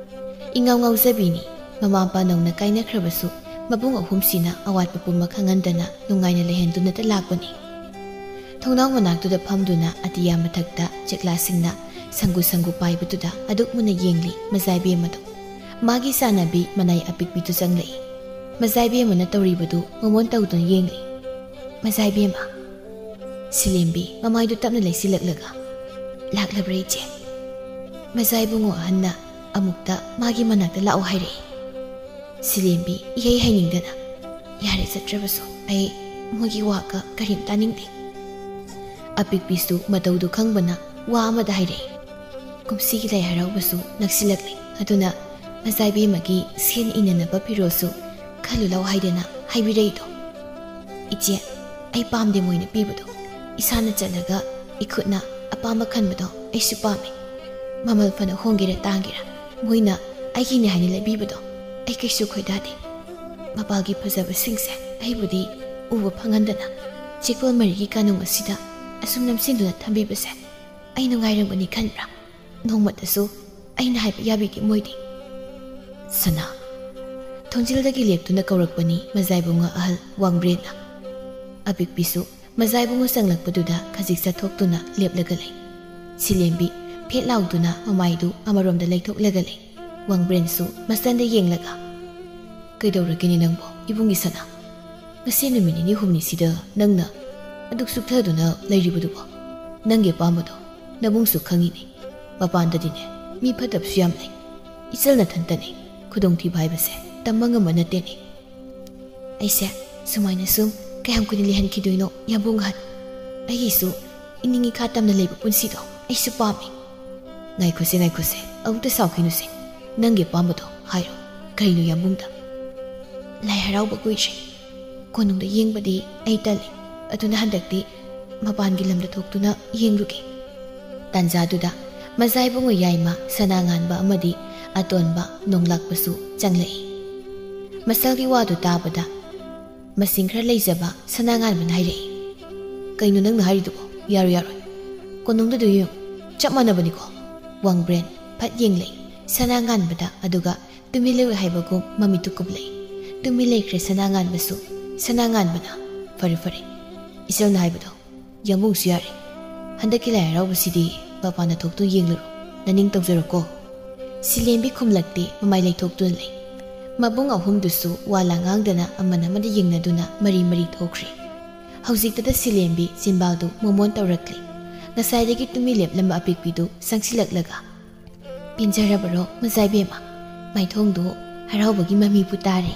ꯏꯉꯥꯎ ꯉꯥꯎꯖꯕꯤꯅꯤ꯫ ꯃꯃꯥ ꯃꯄꯥ ꯅꯧꯅ ꯀꯥꯏꯅꯈ꯭ꯔꯕꯁꯨ ꯃꯕꯨꯡ ꯑꯍꯨꯝꯁꯤꯅ ꯑꯋꯥꯠꯄ ꯄꯨꯝꯕ ꯈꯪꯍꯟꯗꯅ ꯅꯨꯡꯉꯥꯏꯅ ꯂꯩꯍꯟꯗꯨꯅꯇ ꯂꯥꯛꯄꯅꯤ꯫ ꯊꯣꯡꯅꯥꯎ ꯃꯅꯥꯛꯇꯨꯗ ꯐꯝꯗꯨꯅ ꯑꯇꯤꯌꯥ ꯃꯊꯛꯇ ꯆꯦꯛꯂꯥꯁꯤꯡꯅ ꯁꯪꯒꯨ ꯁꯪꯒꯨ ꯄꯥꯏꯕꯗꯨꯗ ꯑꯗꯨꯛ ꯃꯨꯟꯅ ꯌꯦꯡꯂꯤ ꯃꯖꯥꯏꯕꯦꯝꯃꯗꯨ꯫ ꯃꯥꯒꯤ ꯆꯥꯟꯅꯕꯤ ꯃꯅꯥꯏ ꯑꯄꯤꯛꯄꯤꯗꯨ ꯆꯪꯂꯛꯏ꯫ ꯃꯖꯥꯏꯕꯦꯝꯃꯅ ꯇꯧꯔꯤꯕꯗꯨ ꯃꯃꯣꯟ ꯇꯧꯗꯨꯅ ꯌꯦꯡꯂꯤ꯫ "ꯃꯖꯥꯏꯕꯦꯝꯃ!" ꯁꯤꯂꯦꯝꯕꯤ ꯃꯃꯥꯏꯗꯨ ꯇꯞꯅ ꯂꯩꯁꯤꯜꯂꯛꯂꯒ, "ꯂꯥꯛꯂꯕ꯭ꯔꯥ, ꯏꯆꯦ?" ꯃꯖꯥꯏꯕꯨꯡꯉꯣ ꯑꯍꯟꯅ ꯑꯃꯨꯛꯇ ꯃꯥꯒꯤ ꯃꯅꯥꯛꯇ ꯂꯥꯛꯑꯣ ꯍꯥꯏꯔꯛꯏ꯫ ꯁꯤꯂꯦꯝꯕꯤ ꯏꯍꯩ ꯍꯩꯅꯤꯡꯗꯅ, "ꯌꯥꯔꯦ, ꯆꯠꯇ꯭ꯔꯕꯁꯨ ꯑꯩ ꯃꯣꯏꯒꯤ ꯋꯥꯒ ꯀꯔꯤꯝ ꯇꯥꯅꯤꯡꯗꯦ꯫" ꯑꯄꯤꯛꯄꯤꯁꯨ ꯃꯇꯧꯗꯨ ꯈꯪꯕꯅ ꯋꯥ ꯑꯃꯗ ꯍꯥꯏꯔꯛꯏ꯫ "ꯀꯨꯝꯁꯤꯒꯤ ꯂꯥꯏ ꯍꯔꯥꯎꯕꯁꯨ ꯅꯛꯁꯤꯜꯂꯛꯂꯦ, ꯑꯗꯨꯅ ꯃꯖꯥꯏꯕꯦꯝꯃꯒꯤ ꯁꯦꯟ ꯏꯅꯅꯕ ꯐꯤꯔꯣꯜꯁꯨ ꯈꯜꯂꯨ ꯂꯥꯎ ꯍꯥꯏꯗꯅ ꯍꯥꯏꯕꯤꯔꯛꯏꯗꯣ꯫" "ꯏꯆꯦ, ꯑꯩ ꯄꯥꯝꯗꯦ ꯃꯣꯏꯅ ꯄꯤꯕꯗꯣ꯫ ꯏꯁꯥꯅ ꯆꯠꯂꯒ ꯏꯈꯨꯠꯅ ꯑꯄꯥꯝꯕ ꯈꯟꯕꯗꯣ ꯑꯩꯁꯨ ꯄꯥꯝꯃꯤ꯫ ꯃꯃꯜ ꯐꯅ ꯍꯣꯡꯒꯦꯔꯥ ꯇꯥꯡꯒꯦꯔꯥ, ꯃꯣꯏꯅ ꯑꯩꯒꯤꯅꯦ ꯍꯥꯏꯅ ꯂꯩꯕꯤꯕꯗꯣ ꯑꯩ ꯀꯩꯁꯨ ꯈꯣꯏꯗꯥꯗꯦ꯫ ꯃꯄꯥꯜꯒꯤ ꯐꯖꯕꯁꯤꯡꯁꯦ ꯑꯩꯕꯨꯗꯤ ꯎꯕ ꯐꯪꯍꯟꯗꯅ ꯆꯦꯛꯀꯣꯜ ꯃꯔꯤꯒꯤ ꯀꯥꯅꯨꯡ ꯑꯁꯤꯗ ꯑꯁꯨꯝ ꯅꯝꯁꯤꯟꯗꯨꯅ ꯊꯝꯕꯤꯕꯁꯦ ꯑꯩ ꯅꯨꯡꯉꯥꯏꯔꯝꯒꯅꯤ ꯈꯟꯕ꯭ꯔꯥ? ꯅꯣꯡꯃꯇꯁꯨ ꯑꯩꯅ ꯍꯥꯏꯕ ꯌꯥꯕꯤꯗꯦ ꯃꯣꯏꯗꯤ꯫" "ꯁꯅꯥ!" ꯊꯣꯡꯖꯤꯜꯗꯒꯤ ꯂꯦꯞꯇꯨꯅ ꯀꯧꯔꯛꯄꯅꯤ ꯃꯖꯥꯏꯕꯨꯡꯉꯣ ꯑꯍꯜ ꯋꯥꯡꯕ꯭ꯔꯦꯟꯅ꯫ ꯑꯄꯤꯛꯄꯤꯁꯨ ꯃꯖꯥꯏꯕꯨꯡꯉꯣ ꯆꯪꯂꯛꯄꯗꯨꯗ ꯈꯖꯤꯛ ꯆꯠꯊꯣꯛꯇꯨꯅ ꯂꯦꯞꯂꯒ ꯂꯩ꯫ ꯁꯤꯂꯦꯝꯕꯤ ꯐꯦꯠ ꯂꯥꯎꯗꯨꯅ ꯃꯃꯥꯏꯗꯨ ꯑꯃꯔꯣꯝꯗ ꯂꯩꯊꯣꯛꯂꯒ ꯂꯩ꯫ ꯋꯥꯡꯕ꯭ꯔꯦꯟꯁꯨ ꯃꯆꯟꯗ ꯌꯦꯡꯂꯒ, "ꯀꯩꯗꯧꯔꯒꯦꯅꯦ ꯅꯪꯕꯣ, ꯏꯕꯨꯡꯒꯤ ꯁꯅꯥ? ꯉꯁꯤ ꯅꯨꯃꯤꯠ ꯅꯤꯅꯤ ꯍꯨꯝꯅꯤꯁꯤꯗ ꯅꯪꯅ ꯑꯗꯨꯛ ꯆꯨꯞꯊꯗꯨꯅ ꯂꯩꯔꯤꯕꯗꯨꯕꯣ? ꯅꯪꯒꯤ ꯑꯄꯥꯝꯕꯗꯣ ꯅꯕꯨꯡꯁꯨ ꯈꯪꯉꯤꯅꯦ꯫ ꯃꯄꯥꯟꯗꯗꯤꯅꯦ ꯃꯤ ꯐꯠꯇꯕꯁꯨ ꯌꯥꯝ ꯂꯩ꯫ ꯏꯆꯜ ꯅꯊꯟꯇꯅꯦ꯫ ꯈꯨꯗꯣꯡꯊꯤꯕ ꯍꯥꯏꯕꯁꯦ ꯇꯝꯕ ꯉꯝꯕ ꯅꯠꯇꯦꯅꯦ꯫" "ꯑꯩꯁꯦ ꯁꯨꯃꯥꯏꯅ ꯁꯨꯝ ꯀꯌꯥꯝ ꯀꯨꯏꯅ ꯂꯩꯍꯟꯈꯤꯗꯣꯏꯅꯣ, ꯌꯥꯝꯕꯨꯡ ꯑꯍꯟ? ꯑꯩꯒꯤꯁꯨ ꯏꯅꯤꯡ ꯏꯈꯥ ꯇꯝꯅ ꯂꯩꯕ ꯄꯨꯟꯁꯤꯗꯣ ꯑꯩꯁꯨ ꯄꯥꯝꯃꯤ꯫" "ꯉꯥꯏꯈꯣꯁꯦ, ꯉꯥꯏꯈꯣꯁꯦ, ꯑꯃꯨꯛꯇ ꯁꯥꯎꯈꯤꯅꯨꯁꯦ꯫ ꯅꯪꯒꯤ ꯑꯄꯥꯝꯕꯗꯣ ꯍꯥꯏꯔꯣ꯫ ꯀꯩꯅꯣ ꯌꯥꯝꯕꯨꯡꯗ?" "ꯂꯥꯏ ꯍꯔꯥꯎꯕ ꯀꯨꯏꯗ꯭ꯔꯦ꯫ ꯀꯣꯅꯨꯡꯗ ꯌꯦꯡꯕꯗꯤ ꯑꯩ ꯇꯜꯂꯤ꯫ ꯑꯗꯨꯅ ꯍꯟꯗꯛꯇꯤ ꯃꯄꯥꯟꯒꯤ ꯂꯝꯗ ꯊꯣꯛꯇꯨꯅ ꯌꯦꯡꯂꯨꯒꯦ꯫" ꯇꯥꯟꯖꯥꯗꯨꯗ ꯃꯖꯥꯏꯕꯨꯡꯉꯣ ꯌꯥꯏꯃ ꯁꯅꯥꯉꯥꯟꯕ ꯑꯃꯗꯤ ꯑꯇꯣꯟꯕ ꯅꯣꯡꯂꯥꯛꯄꯁꯨ ꯆꯪꯂꯛꯏ꯫ ꯃꯁꯜꯒꯤ ꯋꯥꯗꯨ ꯇꯥꯕꯗ ꯃꯁꯤꯡ ꯈꯔ ꯂꯩꯖꯕ ꯁꯅꯥꯉꯥꯟꯕꯅ ꯍꯥꯏꯔꯛꯏ꯫ "ꯀꯩꯅꯣ ꯅꯪꯅ ꯍꯥꯏꯔꯤꯗꯨꯕꯣ? ꯌꯥꯔꯣꯏ, ꯌꯥꯔꯣꯏ꯫ ꯀꯣꯅꯨꯡꯗ ꯑꯗꯨ ꯌꯦꯡꯉꯨ, ꯆꯞ ꯃꯥꯟꯅꯕꯅꯤꯀꯣ꯫" ꯋꯥꯡꯕ꯭ꯔꯦꯟ ꯐꯠ ꯌꯦꯡꯂꯛꯏ ꯁꯅꯥꯉꯥꯟꯕꯗ, ꯑꯗꯨꯒ ꯇꯨꯃꯤꯟ ꯂꯩꯌꯨ ꯍꯥꯏꯕꯒꯨꯝ ꯃꯃꯤꯠꯇꯨ ꯀꯨꯞꯂꯛꯏ꯫ ꯇꯨꯃꯤꯟ ꯂꯩꯈ꯭ꯔꯦ ꯁꯅꯥꯉꯥꯟꯕꯁꯨ꯫ ꯁꯅꯥꯉꯥꯟꯕꯅ, "ꯐꯔꯦ, ꯐꯔꯦ, ꯏꯆꯜꯅ ꯍꯥꯏꯕꯗꯣ ꯌꯥꯝꯕꯨꯡꯁꯨ ꯌꯥꯔꯦ꯫ ꯍꯟꯗꯛꯀꯤ ꯂꯥꯏ ꯍꯔꯥꯎꯕꯁꯤꯗꯤ ꯃꯄꯥꯟ ꯊꯣꯛꯇꯨ ꯌꯦꯡꯂꯨꯔꯣ, ꯅꯅꯤꯡ ꯇꯧꯖꯔꯣꯀꯣ꯫ ꯁꯤꯂꯦꯝꯕꯤ ꯈꯨꯝꯂꯛꯇꯦ, ꯃꯃꯥꯏ ꯂꯩꯊꯣꯛꯇꯨꯅ ꯂꯩ꯫ ꯃꯕꯨꯡ ꯑꯍꯨꯝꯗꯨꯁꯨ ꯋꯥ ꯂꯥ ꯉꯥꯡꯗꯅ ꯑꯃꯅ ꯑꯃꯗ ꯌꯦꯡꯅꯗꯨꯅ ꯃꯔꯤ ꯃꯔꯤ ꯊꯣꯛꯈ꯭ꯔꯦ꯫ ꯍꯧꯖꯤꯛꯇꯗ ꯁꯤꯂꯦꯝꯕꯤ ꯆꯤꯟꯕꯥꯜꯗꯨ ꯃꯣꯃꯣꯟ ꯇꯧꯔꯛꯂꯦ꯫ ꯉꯁꯥꯏꯗꯒꯤ ꯇꯨꯃꯤ ꯂꯦꯞꯂꯝꯕ ꯑꯄꯤꯛꯄꯤꯗꯨ ꯆꯪꯁꯤꯜꯂꯛꯂꯒ, "ꯄꯦꯟꯖꯔꯕꯔꯣ, ꯃꯖꯥ ꯏꯕꯦꯝꯃ? ꯃꯥꯏꯊꯣꯡꯗꯨ ꯍꯔꯥꯎꯕꯒꯤ ꯃꯃꯤꯕꯨ ꯇꯥꯔꯦ꯫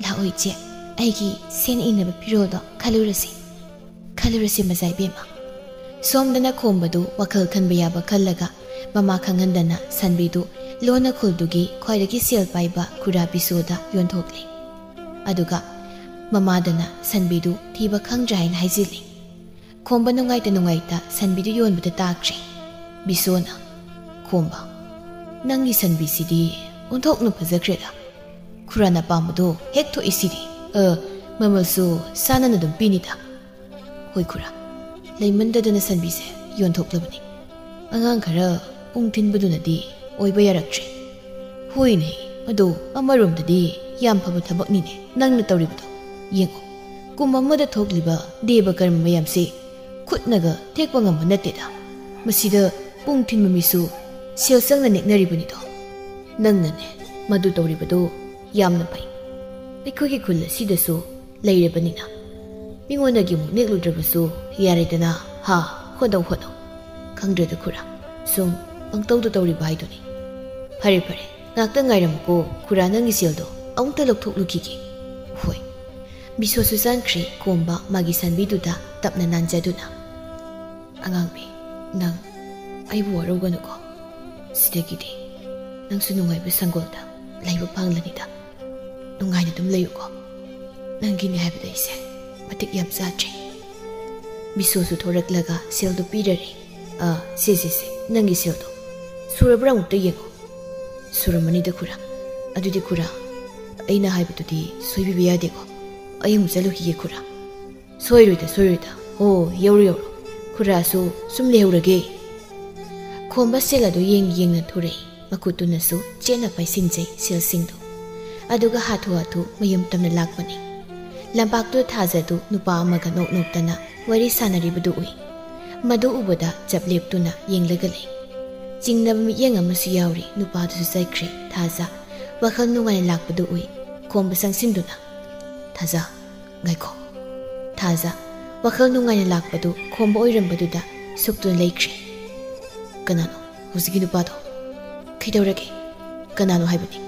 ꯂꯥꯛꯑꯣ ꯏꯆꯦ, ꯑꯩꯒꯤ ꯁꯦꯟ ꯏꯅꯕ ꯐꯤꯔꯣꯜꯗꯣ ꯈꯜꯂꯨꯔꯁꯤ, ꯈꯜꯂꯨꯔꯁꯤ ꯃꯖꯥ ꯏꯕꯦꯝꯃ꯫" ꯁꯣꯝꯗꯅ ꯈꯣꯝꯕꯗꯨ ꯋꯥꯈꯜ ꯈꯟꯕ ꯌꯥꯕ ꯈꯜꯂꯒ, ꯃꯃꯥ ꯈꯪꯍꯟꯗꯅ ꯁꯟꯕꯤꯗꯨ ꯂꯣꯟꯅ ꯈꯨꯜꯗꯨꯒꯤ ꯈ꯭ꯋꯥꯏꯗꯒꯤ ꯁꯦꯜ ꯄꯥꯏꯕ ꯈꯨꯔꯥ ꯕꯤꯁꯣꯗ ꯌꯣꯟꯊꯣꯛꯂꯦ꯫ ꯑꯗꯨꯒ ꯃꯃꯥꯗꯅ ꯁꯟꯕꯤꯗꯨ ꯊꯤꯕ ꯈꯪꯗ꯭ꯔꯦ ꯍꯥꯏꯅ ꯍꯥꯏꯖꯤꯜꯂꯤ꯫ ꯈꯣꯝꯕ ꯅꯨꯡꯉꯥꯏꯇ ꯅꯨꯡꯉꯥꯏꯇ ꯁꯟꯕꯤꯗꯨ ꯌꯣꯟꯕꯗ ꯇꯥꯈ꯭ꯔꯦ꯫ ꯕꯤꯁꯣꯅ, "ꯈꯣꯝꯕ, ꯅꯪꯒꯤ ꯁꯟꯕꯤꯁꯤꯗꯤ ꯑꯣꯟꯊꯣꯛꯅ ꯐꯖꯈ꯭ꯔꯦꯗ꯫ ꯈꯨꯔꯥꯅ ꯄꯥꯝꯕꯗꯣ ꯍꯦꯛ ꯊꯣꯛꯏꯁꯤꯗꯤ꯫ ꯑ, ꯃꯃꯜꯁꯨ ꯆꯥꯟꯅꯅ ꯑꯗꯨꯝ ꯄꯤꯅꯤꯗ꯫" "ꯍꯣꯏ ꯈꯨꯔꯥ, ꯂꯩꯃꯟꯗꯗꯅ ꯁꯟꯕꯤꯁꯦ ꯌꯣꯟꯊꯣꯛꯂꯕꯅꯤ꯫ ꯑꯉꯥꯡ ꯈꯔ ꯄꯨꯡ ꯊꯤꯟꯕꯗꯨꯅꯗꯤ ꯑꯣꯏꯕ ꯌꯥꯔꯛꯇ꯭ꯔꯦ꯫" "ꯍꯣꯏꯅꯦ, ꯑꯗꯣ ꯑꯃꯔꯣꯝꯗꯗꯤ ꯌꯥꯝ ꯐꯕ ꯊꯕꯛꯅꯤꯅꯦ ꯅꯪꯅ ꯇꯧꯔꯤꯕꯗꯣ꯫ ꯌꯦꯡꯉꯣ, ꯀꯨꯝ ꯑꯃꯗ ꯊꯣꯛꯂꯤꯕ ꯗꯦꯕ ꯀꯔꯃ ꯃꯌꯥꯝꯁꯦ ꯈꯨꯠꯅꯒ ꯊꯦꯛꯄ ꯉꯝꯕ ꯅꯠꯇꯦꯗ꯫ ꯃꯁꯤꯗ ꯄꯨꯡ ꯊꯤꯟꯕ ꯃꯤꯁꯨ ꯁꯦꯜ ꯆꯪꯅ ꯅꯦꯛꯅꯔꯤꯕꯅꯤꯗꯣ꯫ ꯅꯪꯅꯅꯦ ꯃꯗꯨ ꯇꯧꯔꯤꯕꯗꯣ ꯌꯥꯝꯅ ꯐꯩ꯫ ꯑꯩꯈꯣꯏꯒꯤ ꯈꯨꯜ ꯑꯁꯤꯗꯁꯨ ꯂꯩꯔꯕꯅꯤꯅ ꯃꯤꯉꯣꯟꯗꯒꯤ ꯑꯃꯨꯛ ꯅꯦꯛꯂꯨꯗ꯭ꯔꯕꯁꯨ ꯌꯥꯔꯦꯗꯅ꯫ ꯍꯥ, ꯍꯣꯠꯅꯧ, ꯍꯣꯠꯅꯧ꯫ ꯈꯪꯗ꯭ꯔꯦꯗ ꯈꯨꯔꯥ, ꯁꯨꯝ ꯄꯪꯇꯧꯗ ꯇꯧꯔꯤꯕ ꯍꯥꯏꯗꯨꯅꯤ꯫ ꯐꯔꯦ, ꯐꯔꯦ, ꯉꯥꯛꯇ ꯉꯥꯏꯔꯝꯃꯨꯀꯣ ꯈꯨꯔꯥ, ꯅꯪꯒꯤ ꯁꯦꯜꯗꯣ ꯑꯃꯨꯛꯇ ꯂꯧꯊꯣꯛꯂꯨꯈꯤꯒꯦ꯫" "ꯍꯣꯏ꯫" ꯕꯤꯁꯣꯁꯨ ꯆꯪꯈ꯭ꯔꯦ ꯈꯣꯝꯕ ꯃꯥꯒꯤ ꯁꯟꯕꯤꯗꯨꯗ ꯇꯞꯅ ꯅꯥꯟꯖꯗꯨꯅ꯫ "ꯑꯉꯥꯡꯕꯤ, ꯅꯪ ꯑꯩꯕꯨ ꯋꯥꯔꯧꯒꯅꯨꯀꯣ꯫ ꯁꯤꯗꯒꯤꯗꯤ ꯅꯪꯁꯨ ꯅꯨꯡꯉꯥꯏꯕ ꯁꯪꯒꯣꯜꯗ ꯂꯩꯕ ꯐꯪꯂꯅꯤꯗ꯫ ꯅꯨꯡꯉꯥꯏꯅ ꯑꯗꯨꯝ ꯂꯩꯌꯨꯀꯣ꯫ ꯅꯪꯒꯤꯅꯤ ꯍꯥꯏꯕꯗ ꯑꯩꯁꯦ ꯃꯇꯤꯛ ꯌꯥꯝ ꯆꯥꯗ꯭ꯔꯦ꯫" ꯕꯤꯁꯣꯁꯨ ꯊꯣꯔꯛꯂꯒ ꯁꯦꯜꯗꯨ ꯄꯤꯔꯔꯦ꯫ "ꯑ, ꯁꯦ, ꯁꯦ, ꯁꯦ, ꯅꯪꯒꯤ ꯁꯦꯜꯗꯣ ꯁꯨꯔꯕ꯭ꯔꯥ ꯑꯃꯨꯛꯇ ꯌꯦꯡꯉꯣ꯫" "ꯁꯨꯔꯝꯃꯅꯤꯗ ꯈꯨꯔꯥ꯫ ꯑꯗꯨꯗꯤ ꯈꯨꯔꯥ, ꯑꯩꯅ ꯍꯥꯏꯕꯗꯨꯗꯤ ꯁꯣꯏꯕꯤꯕ ꯌꯥꯗꯦꯀꯣ꯫ ꯑꯩ ꯑꯃꯨꯛ ꯆꯠꯂꯨꯈꯤꯒꯦ ꯈꯨꯔꯥ꯫" "ꯁꯣꯏꯔꯣꯏꯗ, ꯁꯣꯏꯔꯣꯏꯗ꯫ ꯑꯣ, ꯌꯧꯔꯣ, ꯌꯧꯔꯣ꯫ ꯈꯨꯔꯥꯁꯨ ꯁꯨꯝ ꯂꯩꯍꯧꯔꯒꯦ꯫" ꯈꯣꯝꯕ ꯁꯦꯜ ꯑꯗꯨ ꯌꯦꯡ ꯌꯦꯡꯅ ꯊꯣꯔꯛꯏ꯫ ꯃꯈꯨꯠꯇꯨꯅꯁꯨ ꯆꯦꯠꯅ ꯄꯥꯏꯁꯤꯟꯖꯩ ꯁꯦꯜꯁꯤꯡꯗꯨ꯫ ꯑꯗꯨꯒ ꯍꯥꯊꯨ ꯍꯥꯊꯨ ꯃꯌꯨꯝ ꯇꯝꯅ ꯂꯥꯛꯄꯅꯤ꯫ ꯂꯝꯄꯥꯛꯇꯨꯗ ꯊꯥꯖꯗꯨ ꯅꯨꯄꯥ ꯑꯃꯒ ꯅꯣꯛ ꯅꯣꯛꯇꯅ ꯋꯥꯔꯤ ꯁꯥꯟꯅꯔꯤꯕꯗꯨ ꯎꯏ꯫ ꯃꯗꯨ ꯎꯕꯗ ꯆꯞ ꯂꯦꯞꯇꯨꯅ ꯌꯦꯡꯂꯒ ꯂꯩ꯫ ꯆꯤꯡꯅꯕ ꯃꯤꯠꯌꯦꯡ ꯑꯃꯁꯨ ꯌꯥꯎꯔꯤ꯫ ꯅꯨꯄꯥꯗꯨꯁꯨ ꯆꯠꯈ꯭ꯔꯦ꯫ ꯊꯥꯖ ꯋꯥꯈꯜ ꯅꯨꯡꯉꯥꯏꯅ ꯂꯥꯛꯄꯗꯨ ꯎꯏ꯫ ꯈꯣꯝꯕ ꯆꯪꯁꯤꯟꯗꯨꯅ, "ꯊꯥꯖ, ꯉꯥꯏꯈꯣ꯫" ꯊꯥꯖ ꯋꯥꯈꯜ ꯅꯨꯡꯉꯥꯏꯅ ꯂꯥꯛꯄꯗꯨ ꯈꯣꯝꯕ ꯑꯣꯏꯔꯝꯕꯗꯨꯗ ꯁꯨꯛꯇꯨꯅ ꯂꯩꯈ꯭ꯔꯦ꯫ "ꯀꯅꯥꯅꯣ ꯍꯧꯖꯤꯛꯀꯤ ꯅꯨꯄꯥꯗꯣ? ꯀꯩꯗꯧꯔꯒꯦ? ꯀꯅꯥꯅꯣ ꯍꯥꯏꯕꯅꯤ?"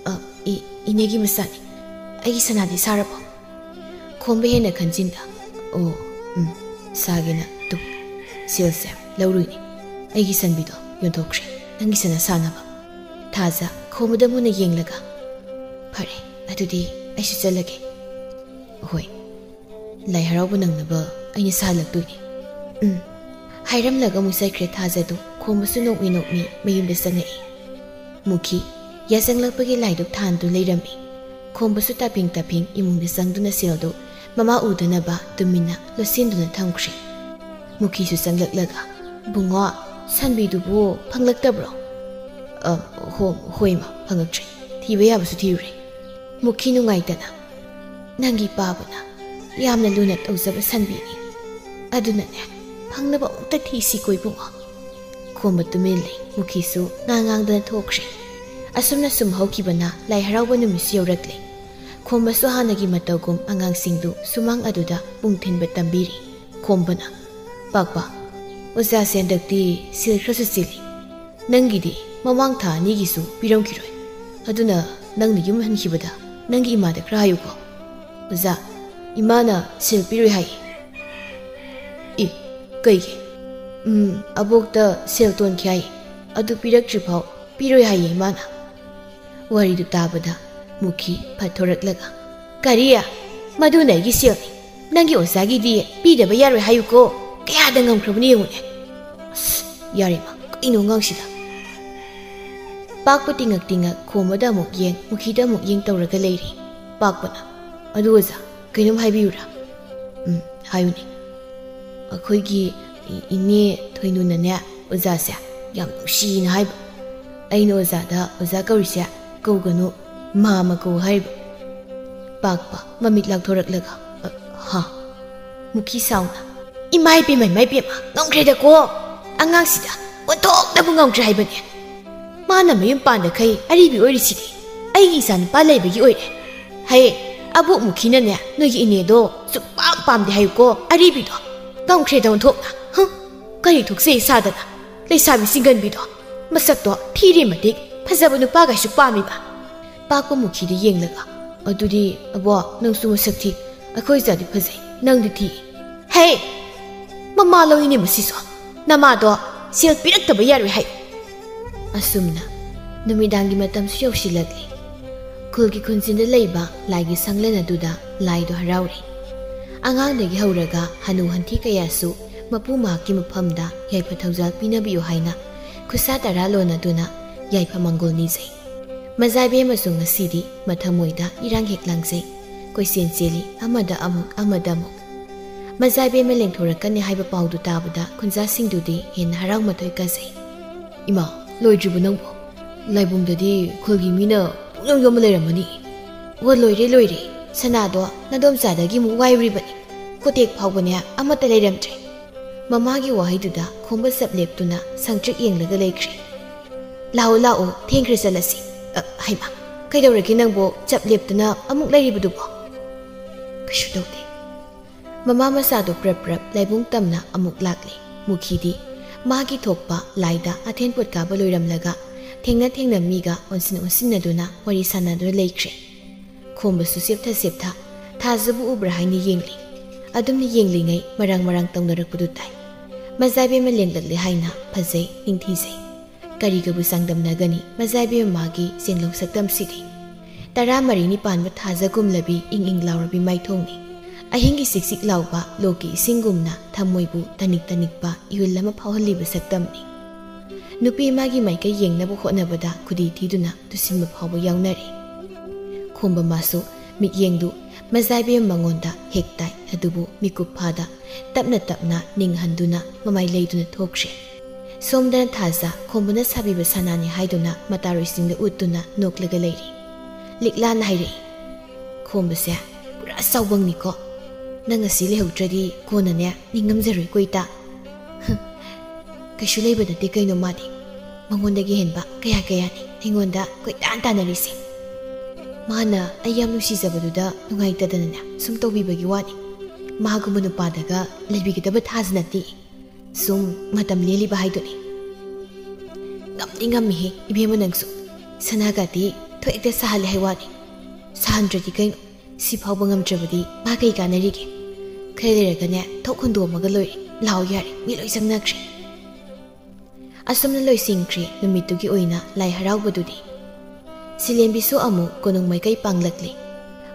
"ꯑ, ꯏ-, ꯏꯅꯦꯒꯤ ꯃꯆꯥꯅꯤ꯫ ꯑꯩꯒꯤ ꯁꯅꯥꯗꯤ ꯁꯥꯔꯕꯣ?" ꯈꯣꯝꯕ ꯍꯦꯟꯅ ꯈꯟꯖꯤꯟꯗ, "ꯑꯣ, ꯎꯝ, ꯁꯥꯒꯦꯅ ꯇꯨ, ꯁꯦꯜꯁꯦ ꯂꯧꯔꯨꯏꯅꯦ꯫ ꯑꯩꯒꯤ ꯁꯟꯕꯤꯗꯣ ꯌꯣꯟꯊꯣꯛꯈ꯭ꯔꯦ, ꯅꯪꯒꯤ ꯁꯅꯥ ꯁꯥꯅꯕ꯫" ꯊꯥꯖ ꯈꯣꯝꯕꯗ ꯃꯨꯟꯅ ꯌꯦꯡꯂꯒ, "ꯐꯔꯦ, ꯑꯗꯨꯗꯤ ꯑꯩꯁꯨ ꯆꯠꯂꯒꯦ꯫" "ꯍꯣꯏ, ꯂꯥꯏ ꯍꯔꯥꯎꯕ ꯅꯪꯅꯕ ꯑꯩꯅ ꯁꯥꯍꯜꯂꯛꯇꯣꯏꯅꯤ꯫" "ꯎꯝ꯫" ꯍꯥꯏꯔꯝꯂꯒ ꯑꯃꯨꯛ ꯆꯠꯈ꯭ꯔꯦ ꯊꯥꯖꯗꯨ꯫ ꯈꯣꯝꯕꯁꯨ ꯅꯣꯛꯃꯤ ꯅꯣꯛꯃꯤ ꯃꯌꯨꯝꯗ ꯆꯪꯉꯛꯏ꯫ ꯃꯨꯈꯤ ꯌꯥꯆꯪꯂꯛꯄꯒꯤ ꯂꯥꯏꯗꯨꯛ ꯊꯥꯟꯗꯨ ꯂꯩꯔꯝꯃꯤ꯫ ꯈꯣꯝꯕꯁꯨ ꯇꯥꯐꯤꯡ ꯇꯥꯐꯤꯡ ꯏꯃꯨꯡꯗ ꯆꯪꯗꯨꯅ ꯁꯦꯜꯗꯨ ꯃꯃꯥ ꯎꯗꯅꯕ ꯇꯨꯃꯤꯟꯅ ꯂꯣꯠꯁꯤꯟꯗꯨꯅ ꯊꯝꯈ꯭ꯔꯦ꯫ ꯃꯨꯈꯤꯁꯨ ꯆꯪꯂꯛꯂꯒ, "ꯕꯨꯡꯉꯣ, ꯁꯟꯕꯤꯗꯨꯕꯨ ꯐꯪꯂꯛꯇꯕ꯭ꯔꯣ?" "ꯑ, ꯍꯣ-, ꯍꯣꯏ ꯏꯃꯥ, ꯐꯪꯂꯛꯇ꯭ꯔꯦ꯫ ꯊꯤꯕ ꯌꯥꯕꯁꯨ ꯊꯤꯔꯨꯔꯦ꯫" ꯃꯨꯈꯤ ꯅꯨꯡꯉꯥꯏꯇꯅ, "ꯅꯪꯒꯤ ꯄꯥꯕꯅ ꯌꯥꯝꯅ ꯂꯨꯅ ꯇꯧꯖꯕ ꯁꯟꯕꯤꯅꯤ꯫ ꯑꯗꯨꯅꯅꯦ, ꯐꯪꯅꯕ ꯑꯃꯨꯛꯇ ꯊꯤꯁꯤꯀꯣ ꯏꯕꯨꯡꯉꯣ꯫" ꯈꯣꯝꯕ ꯇꯨꯃꯤꯟ ꯂꯩ꯫ ꯃꯨꯈꯤꯁꯨ ꯉꯥꯡ ꯉꯥꯡꯗꯅ ꯊꯣꯛꯈ꯭ꯔꯦ꯫ ꯑꯁꯨꯝꯅ ꯁꯨꯝ ꯍꯧꯈꯤꯕꯅ ꯂꯥꯏ ꯍꯔꯥꯎꯕ ꯅꯨꯃꯤꯠꯁꯨ ꯌꯧꯔꯛꯂꯦ꯫ ꯈꯣꯝꯕꯁꯨ ꯍꯥꯟꯅꯒꯤ ꯃꯇꯧꯒꯨꯝ ꯑꯉꯥꯡꯁꯤꯡꯗꯨ ꯁꯨꯃꯥꯡ ꯑꯗꯨꯗ ꯄꯨꯡ ꯊꯤꯟꯕ ꯇꯝꯕꯤꯔꯤ꯫ ꯈꯣꯝꯕꯅ, "ꯄꯥꯛꯄ, ꯑꯣꯖꯥꯁꯦ ꯍꯟꯗꯛꯇꯤ ꯁꯦꯜ ꯈꯔꯁꯨ ꯆꯤꯜꯂꯤ꯫ ꯅꯪꯒꯤꯗꯤ ꯃꯃꯥꯡ ꯊꯥ ꯑꯅꯤꯒꯤꯁꯨ ꯄꯤꯔꯝꯈꯤꯔꯣꯏ꯫ ꯑꯗꯨꯅ ꯅꯪꯅ ꯌꯨꯝ ꯍꯟꯈꯤꯕꯗ ꯅꯪꯒꯤ ꯏꯃꯥꯗ ꯈꯔ ꯍꯥꯏꯌꯨꯀꯣ꯫" "ꯑꯣꯖꯥ, ꯏꯃꯥꯅ ꯁꯦꯜ ꯄꯤꯔꯣꯏ ꯍꯥꯏ꯫" "ꯏ, ꯀꯩꯒꯤ?" "ꯎꯝ, ꯑꯕꯣꯛꯇ ꯁꯦꯜ ꯇꯣꯟꯈꯤ ꯍꯥꯏ꯫ ꯑꯗꯨ ꯄꯤꯔꯛꯇ꯭ꯔꯤꯐꯥꯎ ꯄꯤꯔꯣꯏ ꯍꯥꯏꯌꯦ ꯏꯃꯥꯅ꯫" ꯋꯥꯔꯤꯗꯨ ꯇꯥꯕꯗ ꯃꯨꯈꯤ ꯐꯠ ꯊꯣꯔꯛꯂꯒ, "ꯀꯔꯤ? ꯃꯗꯨꯅ ꯑꯩꯒꯤ ꯁꯦꯜꯅꯤ꯫ ꯅꯪꯒꯤ ꯑꯣꯖꯥꯒꯤꯗꯤ ꯄꯤꯗꯕ ꯌꯥꯔꯣꯏ ꯍꯥꯏꯌꯨꯀꯣ꯫ ꯀꯌꯥꯗ ꯉꯝꯈ꯭ꯔꯕꯅꯣ ꯌꯦꯡꯉꯨꯅꯦ꯫" "ꯑꯁ, ꯌꯥꯔꯦ ꯃꯥ, ꯀꯩꯅꯣ ꯑꯉꯥꯡꯁꯤꯗ?" ꯄꯥꯛꯄ ꯇꯤꯡꯉꯛ ꯇꯤꯡꯉꯛ ꯈꯣꯝꯕꯗ ꯑꯃꯨꯛ ꯌꯦꯡ, ꯃꯨꯈꯤꯗ ꯑꯃꯨꯛ ꯌꯦꯡ ꯇꯧꯔꯒ ꯂꯩꯔꯤ꯫ ꯄꯥꯛꯄꯅ, "ꯑꯗꯨ ꯑꯣꯖꯥ, ꯀꯩꯅꯣꯝ ꯍꯥꯏꯕꯤꯌꯨꯔꯥ?" "ꯎꯝ, ꯍꯥꯏꯌꯨꯅꯦ꯫" "ꯑꯩꯈꯣꯏꯒꯤ ꯏ-, ꯏꯅꯦ ꯊꯣꯏꯅꯨꯅꯅꯦ, ꯑꯣꯖꯥꯁꯦ ꯌꯥꯝ ꯅꯨꯡꯁꯤꯅ ꯍꯥꯏꯕ꯫ ꯑꯩꯅ ꯑꯣꯖꯥꯗ ꯑꯣꯖꯥ ꯀꯧꯔꯤꯁꯦ ꯀꯧꯒꯅꯨ, ꯃꯥꯃ ꯀꯧ ꯍꯥꯏꯔꯤꯕ꯫" ꯄꯥꯛꯄ ꯃꯃꯤꯠ ꯂꯥꯎꯊꯣꯔꯛꯂꯒ, "ꯑ, ꯍꯥ?" ꯃꯨꯈꯤ ꯁꯥꯎꯅ, "ꯏꯃꯥ ꯏꯄꯦꯝꯃ, ꯏꯃꯥ ꯏꯄꯦꯝꯃ, ꯉꯝꯈ꯭ꯔꯦꯗꯀꯣ꯫ ꯑꯉꯥꯡꯁꯤꯗ ꯑꯣꯟꯊꯣꯛꯅꯕꯨ ꯉꯝꯈ꯭ꯔꯦ ꯍꯥꯏꯕꯅꯦ꯫ ꯃꯥꯅ ꯃꯌꯨꯝ ꯄꯥꯟꯗꯈꯩ ꯑꯔꯤꯕꯤ ꯑꯣꯏꯔꯤꯁꯤꯗꯤ ꯑꯩꯒꯤ ꯏꯆꯥꯅꯨꯄꯥ ꯂꯩꯕꯒꯤ ꯑꯣꯏꯔꯦ꯫ ꯍꯩ, ꯑꯕꯣꯛ ꯃꯨꯈꯤꯅꯅꯦ, ꯅꯣꯏꯒꯤ ꯏꯅꯦꯗꯣ ꯁꯨꯛꯄꯥꯝ ꯄꯥꯝꯗꯦ ꯍꯥꯏꯌꯨꯀꯣ, ꯑꯔꯤꯕꯤꯗꯣ꯫ ꯉꯝꯈ꯭ꯔꯦꯗ ꯑꯣꯟꯊꯣꯛꯅ꯫ ꯍꯨꯝ, ꯀꯔꯤ ꯊꯣꯛꯆꯩ ꯁꯥꯗꯅ꯫ ꯂꯩꯁꯥꯕꯤ ꯁꯤꯡꯒꯟꯕꯤꯗꯣ꯫ ꯃꯁꯛꯇꯣ ꯊꯤꯔꯤ ꯃꯇꯤꯛ ꯐꯖꯕ ꯅꯨꯄꯥꯒꯩꯁꯨ ꯄꯥꯝꯃꯤꯕ꯫" ꯄꯥꯛꯄ ꯃꯨꯈꯤꯗ ꯌꯦꯡꯂꯒ, "ꯑꯗꯨꯗꯤ ꯑꯕꯣꯛ, ꯅꯪꯁꯨ ꯃꯁꯛ ꯊꯤ꯫ ꯑꯩꯈꯣꯏ ꯏꯆꯥꯗꯤ ꯐꯖꯩ, ꯅꯪꯗꯤ ꯊꯤ꯫" "ꯍꯦ! ꯃꯃꯥ ꯂꯧꯏꯅꯦ ꯃꯁꯤꯁꯨ꯫ ꯅꯃꯥꯗꯣ ꯁꯦꯜ ꯄꯤꯔꯛꯇꯕ ꯌꯥꯔꯣꯏ ꯍꯥꯏ꯫" ꯑꯁꯨꯝꯅ ꯅꯨꯃꯤꯗꯥꯡꯒꯤ ꯃꯇꯝꯁꯨ ꯌꯧꯁꯤꯜꯂꯛꯂꯤ꯫ ꯈꯨꯜꯒꯤ ꯈꯨꯟꯖꯤꯟꯗ ꯂꯩꯕ ꯂꯥꯏꯒꯤ ꯁꯪꯂꯦꯟ ꯑꯗꯨꯗ ꯂꯥꯏꯗꯣ ꯍꯔꯥꯎꯔꯤ꯫ ꯑꯉꯥꯡꯗꯒꯤ ꯍꯧꯔꯒ ꯍꯅꯨ ꯍꯟꯊꯤ ꯀꯌꯥꯁꯨ ꯃꯄꯨ ꯃꯍꯥꯛꯀꯤ ꯃꯐꯝꯗ ꯌꯥꯏꯐ ꯊꯧꯖꯥꯜ ꯄꯤꯅꯕꯤꯌꯨ ꯍꯥꯏꯅ ꯈꯨꯠꯁꯥ ꯇꯔꯥ ꯂꯣꯟꯅꯗꯨꯅ ꯌꯥꯏꯐ ꯃꯪꯒꯣꯜ ꯅꯤꯖꯩ꯫ ꯃꯖꯥꯏꯕꯦꯝꯃꯁꯨ ꯉꯁꯤꯗꯤ ꯃꯊꯃꯣꯏꯗ ꯏꯔꯥꯡ ꯍꯦꯛ ꯂꯥꯡꯖꯩ꯫ ꯀꯣꯏꯆꯦꯟ ꯆꯦꯜꯂꯤ, ꯑꯃꯗ ꯑꯃꯨꯛ, ꯑꯃꯗ ꯑꯃꯨꯛ꯫ ꯃꯖꯥꯏꯕꯦꯝꯃ ꯂꯦꯡꯊꯣꯔꯛꯀꯅꯤ ꯍꯥꯏꯕ ꯄꯥꯎꯗꯨ ꯇꯥꯕꯗ ꯈꯨꯟꯖꯥꯁꯤꯡꯗꯨꯗꯤ ꯍꯦꯟꯅ ꯍꯔꯥꯎ ꯃꯊꯣꯏ ꯀꯥꯖꯩ꯫ "ꯏꯃꯥ, ꯂꯣꯏꯗ꯭ꯔꯤꯕꯣ ꯅꯪꯕꯣ? ꯂꯥꯏꯕꯨꯡꯗꯗꯤ ꯈꯨꯜꯒꯤ ꯃꯤꯅ ꯄꯨꯡꯌꯣꯝ ꯌꯣꯝꯃ ꯂꯩꯔꯝꯃꯅꯤ꯫" "ꯑꯣ, ꯂꯣꯏꯔꯦ, ꯂꯣꯏꯔꯦ꯫ ꯁꯅꯥꯗꯣ ꯅꯗꯣꯝꯆꯥꯗꯒꯤ ꯑꯃꯨꯛ ꯋꯥꯏꯔꯨꯔꯤꯕꯅꯤ꯫ ꯀꯣꯇꯦꯛ ꯐꯥꯎꯕꯅꯦ ꯑꯃꯠꯇ ꯂꯩꯔꯝꯗ꯭ꯔꯦ꯫" ꯃꯃꯥꯒꯤ ꯋꯥꯍꯩꯗꯨꯗ ꯈꯣꯝꯕ ꯆꯞ ꯂꯦꯞꯇꯨꯅ ꯁꯪꯇ꯭ꯔꯤꯛ ꯌꯦꯡꯂꯒ ꯂꯩꯈ꯭ꯔꯦ꯫ "ꯂꯥꯛꯑꯣ, ꯂꯥꯛꯑꯣ, ꯊꯦꯡꯈ꯭ꯔꯦ, ꯆꯠꯂꯁꯤ꯫" "ꯑ, ꯍꯩꯃꯥ, ꯀꯩꯗꯧꯔꯒꯦ ꯅꯪꯕꯨ ꯆꯞ ꯂꯦꯞꯇꯨꯅ ꯑꯃꯨꯛ ꯂꯩꯔꯤꯕꯗꯨꯕꯣ?" "ꯀꯩꯁꯨ ꯇꯧꯗꯦ꯫" ꯃꯃꯥ ꯃꯆꯥꯗꯣ ꯄ꯭ꯔꯞ ꯄ꯭ꯔꯞ ꯂꯥꯏꯕꯨꯡ ꯇꯝꯅ ꯑꯃꯨꯛ ꯂꯥꯛꯂꯦ꯫ ꯃꯨꯈꯤꯗꯤ ꯃꯥꯒꯤ ꯊꯣꯛꯄ ꯂꯥꯏꯗ ꯑꯊꯦꯟ ꯄꯣꯠ ꯀꯥꯕ ꯂꯣꯏꯔꯝꯂꯒ ꯊꯦꯡꯅ ꯊꯦꯡꯅ ꯃꯤꯒ ꯑꯣꯟꯁꯤꯟ ꯑꯣꯟꯁꯤꯟꯅꯗꯨꯅ ꯋꯥꯔꯤ ꯁꯥꯟꯅꯗꯨꯅ ꯂꯩꯈ꯭ꯔꯦ꯫ ꯈꯣꯝꯕꯁꯨ ꯁꯦꯞꯊ ꯁꯦꯞꯊ ꯊꯥꯖꯕꯨ ꯎꯕ꯭ꯔꯥ ꯍꯥꯏꯅ ꯌꯦꯡꯂꯤ꯫ ꯑꯗꯨꯝꯅ ꯌꯦꯡꯂꯤꯉꯩ ꯃꯔꯥꯡ ꯃꯔꯥꯡ ꯇꯧꯅꯔꯛꯄꯗꯨ ꯇꯥꯏ꯫ ꯃꯖꯥꯏꯕꯦꯝꯃ ꯂꯦꯡꯂꯛꯂꯦ ꯍꯥꯏꯅ ꯐꯖꯩ, ꯅꯤꯡꯊꯤꯖꯩ꯫ ꯀꯔꯤꯒꯕꯨ ꯆꯥꯡꯗꯝꯅꯒꯅꯤ ꯃꯖꯥꯏꯕꯦꯝꯃ ꯃꯥꯒꯤ ꯆꯦꯡꯂꯧ ꯁꯛꯇꯝꯁꯤꯗꯤ? ꯇꯔꯥꯃꯔꯤꯅꯤ ꯄꯥꯟꯕ ꯊꯥꯖꯒꯨꯝꯂꯕꯤ ꯏꯪ ꯏꯪ ꯂꯥꯎꯔꯕꯤ ꯃꯥꯏꯊꯣꯡꯅꯤ꯫ ꯑꯍꯤꯡꯒꯤ ꯆꯤꯛ ꯆꯤꯛ ꯂꯥꯎꯕ ꯂꯣꯛꯀꯤ ꯏꯁꯤꯡꯒꯨꯝꯅ ꯊꯃꯣꯏꯕꯨ ꯇꯅꯤꯛ ꯇꯅꯤꯛꯄ ꯏꯍꯨꯜ ꯑꯃ ꯐꯥꯎꯍꯜꯂꯤꯕ ꯁꯛꯇꯝꯅꯤ꯫ ꯅꯨꯄꯤ ꯃꯥꯒꯤ ꯃꯥꯏꯀꯩ ꯌꯦꯡꯅꯕ ꯍꯣꯠꯅꯕꯗ ꯈꯨꯗꯤ ꯊꯤꯗꯨꯅ ꯇꯨꯁꯤꯟꯕ ꯐꯥꯎꯕ ꯌꯥꯎꯅꯔꯤ꯫ ꯈꯣꯝꯕ ꯃꯥꯁꯨ ꯃꯤꯠꯌꯦꯡꯗꯨ ꯃꯖꯥꯏꯕꯦꯝ ꯃꯉꯣꯟꯗ ꯍꯦꯛ ꯇꯥꯏ, ꯑꯗꯨꯕꯨ ꯃꯤꯀꯨꯞ ꯐꯥꯗ ꯇꯞꯅ ꯇꯞꯅ ꯅꯤꯡꯍꯟꯗꯨꯅ ꯃꯃꯥꯏ ꯂꯩꯗꯨꯅ ꯊꯣꯛꯈ꯭ꯔꯦ꯫ ꯁꯣꯝꯗꯅ ꯊꯥꯖ ꯈꯣꯝꯕꯅ ꯁꯥꯕꯤꯕ ꯁꯅꯥꯅꯤ ꯍꯥꯏꯗꯨꯅ ꯃꯇꯥꯔꯣꯏꯁꯤꯡꯗ ꯎꯠꯇꯨꯅ ꯅꯣꯛꯂꯒ ꯂꯩꯔꯤ꯫ ꯂꯤꯛꯂꯥꯅ ꯍꯥꯏꯔꯛꯏ, "ꯈꯣꯝꯕꯁꯦ ꯄꯨꯔꯥ ꯆꯥꯎꯕꯪꯅꯤꯀꯣ꯫ ꯅꯪ ꯑꯁꯤ ꯂꯩꯍꯧꯗ꯭ꯔꯗꯤ ꯀꯣꯟꯅꯅꯦ ꯅꯤꯡꯉꯝꯖꯔꯣꯏꯀꯣ, ꯏꯇꯥ꯫ ꯍꯝ, ꯀꯩꯁꯨ ꯂꯩꯕ ꯅꯠꯇꯦ ꯀꯩꯅꯣ ꯃꯥꯗꯤ꯫ ꯃꯉꯣꯟꯗꯒꯤ ꯍꯦꯟꯕ ꯀꯌꯥ ꯀꯌꯥꯅꯤ ꯑꯩꯉꯣꯟꯗ ꯀꯣꯏꯇꯥꯟ ꯇꯥꯟꯅꯔꯤꯁꯦ꯫ ꯃꯥꯅ ꯑꯩ ꯌꯥꯝ ꯅꯨꯡꯁꯤꯖꯕꯗꯨꯗ ꯅꯨꯡꯉꯥꯏꯇꯗꯅꯅꯦ ꯁꯨꯝ ꯇꯧꯕꯤꯕꯒꯤ ꯋꯥꯅꯤ꯫ ꯃꯥꯒꯨꯝꯕ ꯅꯨꯄꯥꯗꯒ ꯂꯩꯕꯤꯒꯗꯕ ꯊꯥꯖ ꯅꯠꯇꯦ꯫ ꯁꯨꯝ ꯃꯇꯝ ꯂꯦꯜꯂꯤꯕ ꯍꯥꯏꯗꯨꯅꯤ꯫ ꯉꯝꯗꯤ ꯉꯝꯃꯤꯍꯦ ꯏꯕꯦꯝꯃ ꯅꯪꯁꯨ꯫ ꯁꯅꯥꯒꯗꯤ ꯊꯣꯛ ꯍꯦꯛꯇ ꯁꯥꯍꯜꯂꯦ ꯍꯥꯏ ꯋꯥꯅꯤ꯫ ꯁꯥꯍꯟꯗ꯭ꯔꯗꯤ ꯀꯩꯅꯣ? ꯁꯤ ꯐꯥꯎꯕ ꯉꯝꯗ꯭ꯔꯕꯗꯤ ꯃꯥ ꯀꯩ ꯀꯥꯟꯅꯔꯤꯒꯦ? ꯈꯔ ꯂꯩꯔꯒꯅꯦ ꯊꯣꯛ ꯍꯨꯟꯗꯣꯛꯑꯝꯃꯒ ꯂꯣꯏꯔꯦ꯫ ꯂꯥꯎ ꯌꯥꯔꯦ, ꯃꯤ ꯂꯣꯏ ꯆꯪꯅꯈ꯭ꯔꯦ꯫ ꯑꯁꯨꯝꯅ ꯂꯣꯏꯁꯤꯟꯈ꯭ꯔꯦ ꯅꯨꯃꯤꯠꯇꯨꯒꯤ ꯑꯣꯏꯅ ꯂꯥꯏ ꯍꯔꯥꯎꯕꯗꯨꯗꯤ꯫ ꯁꯤꯂꯦꯝꯕꯤꯁꯨ ꯑꯃꯨꯛ ꯀꯣꯅꯨꯡ ꯃꯥꯏꯀꯩ ꯄꯥꯡꯂꯛꯂꯦ꯫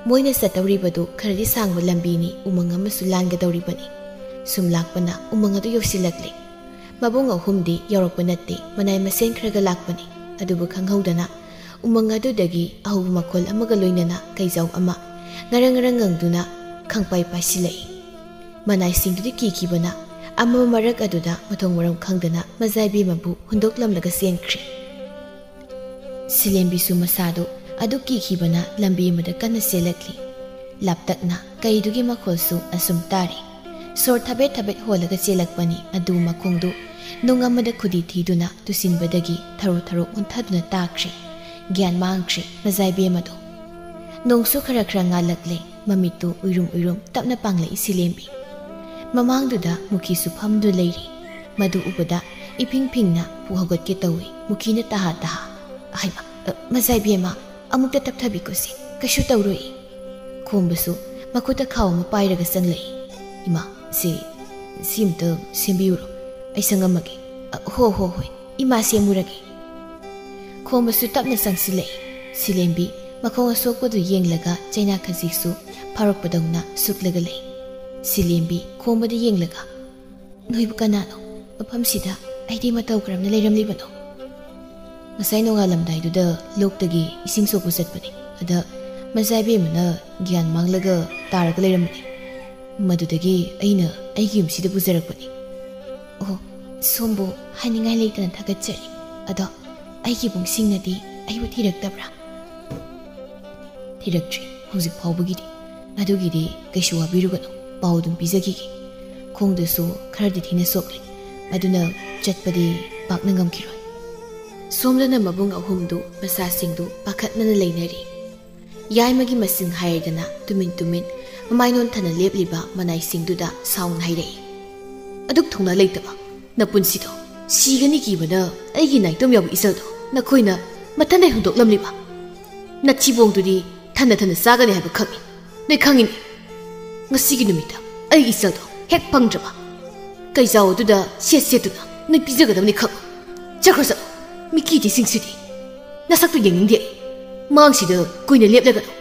ꯃꯣꯏꯅ ꯆꯠꯇꯧꯔꯤꯕꯗꯨ ꯈꯔꯗꯤ ꯁꯥꯡꯕ ꯂꯝꯕꯤꯅꯤ, ꯎꯃꯪ ꯑꯃꯁꯨ ꯂꯥꯟꯒꯗꯧꯔꯤꯕꯅꯤ꯫ ꯁꯨꯝ ꯂꯥꯛꯄꯅ ꯎꯃꯪ ꯑꯗꯨ ꯌꯧꯁꯤꯜꯂꯛꯂꯦ꯫ ꯃꯕꯨꯡ ꯑꯍꯨꯝꯗꯤ ꯌꯧꯔꯛꯄ ꯅꯠꯇꯦ, ꯃꯅꯥꯏ ꯃꯁꯦꯟ ꯈꯔꯒ ꯂꯥꯛꯄꯅꯤ꯫ ꯑꯗꯨꯕꯨ ꯈꯪꯍꯧꯗꯅ ꯎꯃꯪ ꯑꯗꯨꯗꯒꯤ ꯑꯍꯧꯕ ꯃꯈꯣꯜ ꯑꯃꯒ ꯂꯣꯏꯅꯅ ꯀꯩꯖꯥꯎ ꯑꯃ ꯉꯔꯪ ꯉꯔꯪ ꯉꯪꯗꯨꯅ ꯈꯪꯄꯥꯏ ꯄꯥꯏꯁꯤꯜꯂꯛꯏ꯫ ꯃꯅꯥꯏꯁꯤꯡꯗꯨꯗꯤ ꯀꯤꯈꯤꯕꯅ ꯑꯃ ꯃꯔꯛ ꯑꯗꯨꯗ ꯃꯊꯣꯡ ꯃꯔꯝ ꯈꯪꯗꯅ ꯃꯖꯥꯏꯕꯦꯝꯃꯕꯨ ꯍꯨꯟꯗꯣꯛꯂꯝꯂꯒ ꯆꯦꯟꯈ꯭ꯔꯦ꯫ ꯁꯤꯂꯦꯝꯕꯤꯁꯨ ꯃꯁꯥꯗꯨ ꯑꯗꯨ ꯀꯤꯈꯤꯕꯅ ꯂꯝꯕꯤ ꯑꯃꯗ ꯀꯟꯅ ꯆꯦꯜꯂꯛꯂꯤ꯫ ꯂꯥꯞꯇꯛꯅ ꯀꯩꯗꯨꯒꯤ ꯃꯈꯣꯜꯁꯨ ꯑꯁꯨꯝ ꯇꯥꯔꯤ꯫ ꯁꯣꯔ ꯊꯕꯦꯠ ꯊꯕꯦꯠ ꯍꯣꯜꯂꯒ ꯆꯦꯜꯂꯛꯄꯅꯤ ꯑꯗꯨ ꯃꯈꯣꯡꯗꯨ ꯅꯨꯡ ꯑꯃꯗ ꯈꯨꯗꯤ ꯊꯤꯗꯨꯅ ꯇꯨꯁꯤꯟꯕꯗꯒꯤ ꯊꯔꯣ ꯊꯔꯣ ꯑꯣꯟꯊꯗꯨꯅ ꯇꯥꯈ꯭ꯔꯦ꯫ ꯒ꯭ꯌꯥꯟ ꯃꯥꯡꯈ꯭ꯔꯦ ꯃꯖꯥꯏꯕꯦꯝꯃꯗꯣ꯫ ꯅꯣꯡꯁꯨ ꯈꯔ ꯈꯔ ꯉꯥꯜꯂꯛꯂꯦ꯫ ꯃꯃꯤꯠꯇꯨ ꯎꯏꯔꯨꯝ ꯎꯏꯔꯨꯝ ꯇꯞꯅ ꯄꯥꯡꯂꯛꯏ ꯁꯤꯂꯦꯝꯕꯤ꯫ ꯃꯃꯥꯡꯗꯨꯗ ꯃꯨꯈꯤꯁꯨ ꯐꯝꯗꯨꯅ ꯂꯩꯔꯤ꯫ ꯃꯗꯨ ꯎꯕꯗ ꯏꯐꯤꯡ ꯐꯤꯡꯅ ꯄꯨ ꯍꯧꯒꯠꯀꯦ ꯇꯧꯏ꯫ ꯃꯨꯈꯤꯅ ꯇꯍꯥ ꯇꯍꯥ, "ꯍꯩꯃꯥ, ꯑ, ꯃꯖꯥꯏꯕꯦꯝꯃ, ꯑꯃꯨꯛꯇ ꯇꯞꯊꯕꯤꯈꯣꯁꯤ, ꯀꯩꯁꯨ ꯇꯧꯔꯣꯏ꯫" ꯈꯣꯝꯕꯁꯨ ꯃꯈꯨꯠꯇ ꯈꯥꯎ ꯑꯃ ꯄꯥꯏꯔꯒ ꯆꯪꯂꯛꯏ꯫ "ꯏꯃꯥ, ꯁꯤ, ꯁꯤ ꯑꯝꯇ ꯁꯦꯝꯕꯤꯌꯨꯔꯣ? ꯑꯩ ꯁꯪꯉꯝꯃꯒꯦ꯫" "ꯑ, ꯍꯣ, ꯍꯣ, ꯍꯣꯏ, ꯏꯃꯥ ꯁꯦꯝꯃꯨꯔꯒꯦ꯫" ꯈꯣꯝꯕꯁꯨ ꯇꯞꯅ ꯆꯪꯁꯤꯜꯂꯛꯏ꯫ ꯁꯤꯂꯦꯝꯕꯤ ꯃꯈꯣꯡ ꯑꯁꯣꯛꯄꯗꯨ ꯌꯦꯡꯂꯒ ꯆꯩꯅꯥ ꯈꯖꯤꯛꯁꯨ ꯐꯥꯔꯛꯄꯗꯧꯅ ꯁꯨꯛꯂꯒ ꯂꯩ꯫ ꯁꯤꯂꯦꯝꯕꯤ ꯈꯣꯝꯕꯗ ꯌꯦꯡꯂꯒ, "ꯅꯣꯏꯕꯨ ꯀꯅꯥꯅꯣ? ꯃꯐꯝꯁꯤꯗ ꯑꯩꯗꯤ ꯃꯇꯧ ꯀꯔꯝꯅ ꯂꯩꯔꯝꯂꯤꯕꯅꯣ?" "ꯉꯁꯥꯏ ꯅꯣꯡꯉꯥꯜꯂꯝꯗꯥꯏꯗꯨꯗ ꯂꯣꯛꯇꯒꯤ ꯏꯁꯤꯡ ꯁꯣꯛꯄ ꯆꯠꯄꯅꯤ꯫ ꯑꯗ ꯃꯆꯥ ꯏꯕꯦꯝꯃꯅ ꯒ꯭ꯌꯥꯟ ꯃꯥꯡꯂꯒ ꯇꯥꯔꯒ ꯂꯩꯔꯝꯕꯅꯤ꯫ ꯃꯗꯨꯗꯒꯤ ꯑꯩꯅ ꯑꯩꯒꯤ ꯌꯨꯝꯁꯤꯗ ꯄꯨꯖꯔꯛꯄꯅꯤ꯫" "ꯑꯣ, ꯁꯣꯝꯕꯨ ꯍꯥꯏꯅꯤꯡꯉꯥꯏ ꯂꯩꯇꯅ ꯊꯥꯒꯠꯆꯔꯤ꯫ ꯑꯗꯣ ꯑꯩꯒꯤ ꯏꯕꯨꯡꯁꯤꯡꯅꯗꯤ ꯑꯩꯕꯨ ꯊꯤꯔꯛꯇꯕ꯭ꯔꯥ?" "ꯊꯤꯔꯛꯇ꯭ꯔꯤ ꯍꯧꯖꯤꯛ ꯐꯥꯎꯕꯒꯤꯗꯤ꯫ ꯑꯗꯨꯒꯤꯗꯤ ꯀꯩꯁꯨ ꯋꯥꯕꯤꯔꯨꯒꯅꯨ꯫ ꯄꯥꯎ ꯑꯗꯨꯝ ꯄꯤꯖꯈꯤꯒꯦ꯫ ꯈꯣꯡꯗꯨꯁꯨ ꯈꯔꯗꯤ ꯊꯤꯅ ꯁꯣꯛꯂꯦ, ꯑꯗꯨꯅ ꯆꯠꯄꯗꯤ ꯄꯥꯛꯅ ꯉꯝꯈꯤꯔꯣꯏ꯫ ꯁꯣꯝꯗꯅ ꯃꯕꯨꯡ ꯑꯍꯨꯝꯗꯨ ꯃꯆꯥꯁꯤꯡꯗꯨ ꯄꯥꯈꯠꯅꯅ ꯂꯩꯅꯔꯤ꯫ ꯌꯥꯏꯃꯒꯤ ꯃꯁꯤꯡ ꯍꯥꯏꯔꯗꯅ ꯇꯨꯃꯤꯟ ꯇꯨꯃꯤꯟ ꯃꯃꯥꯏ ꯅꯣꯟꯊꯅ ꯂꯦꯞꯂꯤꯕ ꯃꯅꯥꯏꯁꯤꯡꯗꯨꯗ ꯁꯥꯎꯅ ꯍꯥꯏꯔꯛꯏ, "ꯑꯗꯨꯛ ꯊꯧꯅꯥ ꯂꯩꯇꯕ ꯅꯄꯨꯟꯁꯤꯗꯣ ꯁꯤꯒꯅꯤ ꯀꯤꯕꯅ ꯑꯩꯒꯤ ꯅꯥꯏꯇꯣꯝ ꯌꯥꯎꯕ ꯏꯆꯜꯗꯣ ꯅꯈꯣꯏꯅ ꯃꯊꯟꯗꯩ ꯍꯨꯟꯗꯣꯛꯂꯝꯂꯤꯕ ꯅꯊꯤꯕꯣꯡꯗꯨꯗꯤ ꯊꯟꯅ ꯊꯟꯅ ꯆꯥꯒꯅꯤ ꯍꯥꯏꯕ ꯈꯪꯏ꯫ ꯅꯣꯏ ꯈꯪꯏꯅꯦ꯫ ꯉꯁꯤꯒꯤ ꯅꯨꯃꯤꯠꯇ ꯑꯩꯒꯤ ꯏꯆꯜꯗꯣ ꯍꯦꯛ ꯐꯪꯗ꯭ꯔꯕ ꯀꯩꯖꯥꯎ ꯑꯗꯨꯗ ꯁꯦꯠ ꯁꯦꯠꯇꯨꯅ ꯅꯣꯏ ꯄꯤꯖꯒꯗꯕꯅꯤ ꯈꯪꯉꯨ꯫ ꯆꯠꯈ꯭ꯔꯣ ꯆꯠꯂꯣ, ꯃꯤꯈꯤꯊꯤꯁꯤꯡꯁꯤꯗꯤ꯫ ꯅꯁꯛꯇꯨ ꯌꯦꯡꯅꯤꯡꯗꯦ ꯑꯩ꯫ ꯃꯥꯡꯁꯤꯗ ꯀꯨꯏꯅ ꯂꯦꯞꯂꯒꯅꯨ꯫"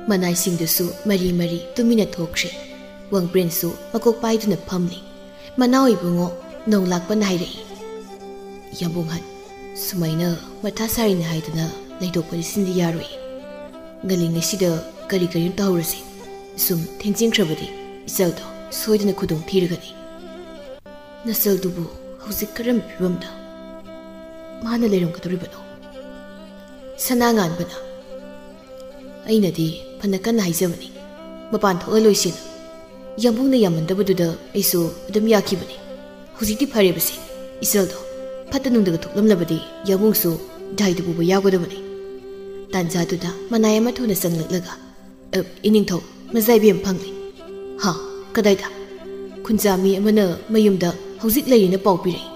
ꯃꯅꯥꯏꯁꯤꯡꯗꯨꯁꯨ ꯃꯔꯤ ꯃꯔꯤ ꯇꯨꯃꯤꯟꯅ ꯊꯣꯛꯈ꯭ꯔꯦ꯫ ꯋꯥꯡꯕ꯭ꯔꯦꯟꯁꯨ ꯃꯀꯣꯛ ꯄꯥꯏꯗꯨꯅ ꯐꯝꯂꯤ꯫ ꯃꯅꯥꯎ ꯏꯕꯨꯡꯉꯣ ꯅꯣꯡꯂꯥꯛꯄꯅ ꯍꯥꯏꯔꯛꯏ, "ꯌꯥꯝꯕꯨꯡꯍꯟ, ꯁꯨꯃꯥꯏꯅ ꯃꯊꯥ ꯁꯥꯔꯤꯅꯤ ꯍꯥꯏꯗꯨꯅ ꯂꯩꯊꯣꯛꯄꯗꯤ ꯁꯤꯟꯗꯤ ꯌꯥꯔꯣꯏ꯫ ꯉꯜꯂꯤꯉꯩꯁꯤꯗ ꯀꯔꯤ ꯀꯔꯤꯅꯣ ꯇꯧꯍꯧꯔꯁꯤ꯫ ꯁꯨꯝ ꯊꯦꯡꯖꯤꯟꯈ꯭ꯔꯕꯗꯤ ꯏꯆꯜꯗꯣ ꯁꯣꯏꯗꯅ ꯈꯨꯗꯣꯡ ꯊꯤꯔꯒꯅꯤ꯫" "ꯅꯆꯜꯗꯨꯕꯨ ꯍꯧꯖꯤꯛ ꯀꯔꯝꯕ ꯐꯤꯕꯝꯗ ꯃꯥꯅ ꯂꯩꯔꯝꯒꯗꯧꯔꯤꯕꯅꯣ?" ꯁꯅꯥ ꯉꯥꯟꯕꯅ, "ꯑꯩꯅꯗꯤ ꯐꯅ ꯀꯟꯅ ꯍꯥꯏꯖꯕꯅꯤ, ꯃꯄꯥꯟ ꯊꯣꯛꯍꯜꯂꯣꯏꯁꯦꯅ꯫ ꯌꯥꯝꯕꯨꯡꯅ ꯌꯥꯝꯃꯟꯗꯕꯗꯨꯗ ꯑꯩꯁꯨ ꯑꯗꯨꯝ ꯌꯥꯈꯤꯕꯅꯤ꯫ ꯍꯧꯖꯤꯛꯇꯤ ꯐꯔꯦꯕꯁꯦ, ꯏꯆꯜꯗꯣ ꯐꯠꯇ ꯅꯨꯡꯗꯒ ꯊꯣꯛꯂꯝꯂꯕꯗꯤ ꯌꯥꯝꯕꯨꯡꯁꯨ ꯗꯥꯏꯗ ꯄꯨꯕ ꯌꯥꯎꯒꯗꯕꯅꯤ꯫" ꯇꯥꯟꯖꯥꯗꯨꯗ ꯃꯅꯥꯏ ꯑꯃ ꯊꯨꯅ ꯆꯪꯂꯛꯂꯒ, "ꯑ, ꯏꯅꯤꯡꯊꯧ, ꯃꯖꯥꯏꯕꯦꯝ ꯐꯪꯂꯤ꯫" "ꯍꯥ? ꯀꯗꯥꯏꯗ?" "ꯈꯨꯟꯖꯥꯃꯤ ꯑꯃꯅ ꯃꯌꯨꯝꯗ ꯍꯧꯖꯤꯛ ꯂꯩꯔꯦꯅ ꯄꯥꯎ ꯄꯤꯔꯛꯏ꯫"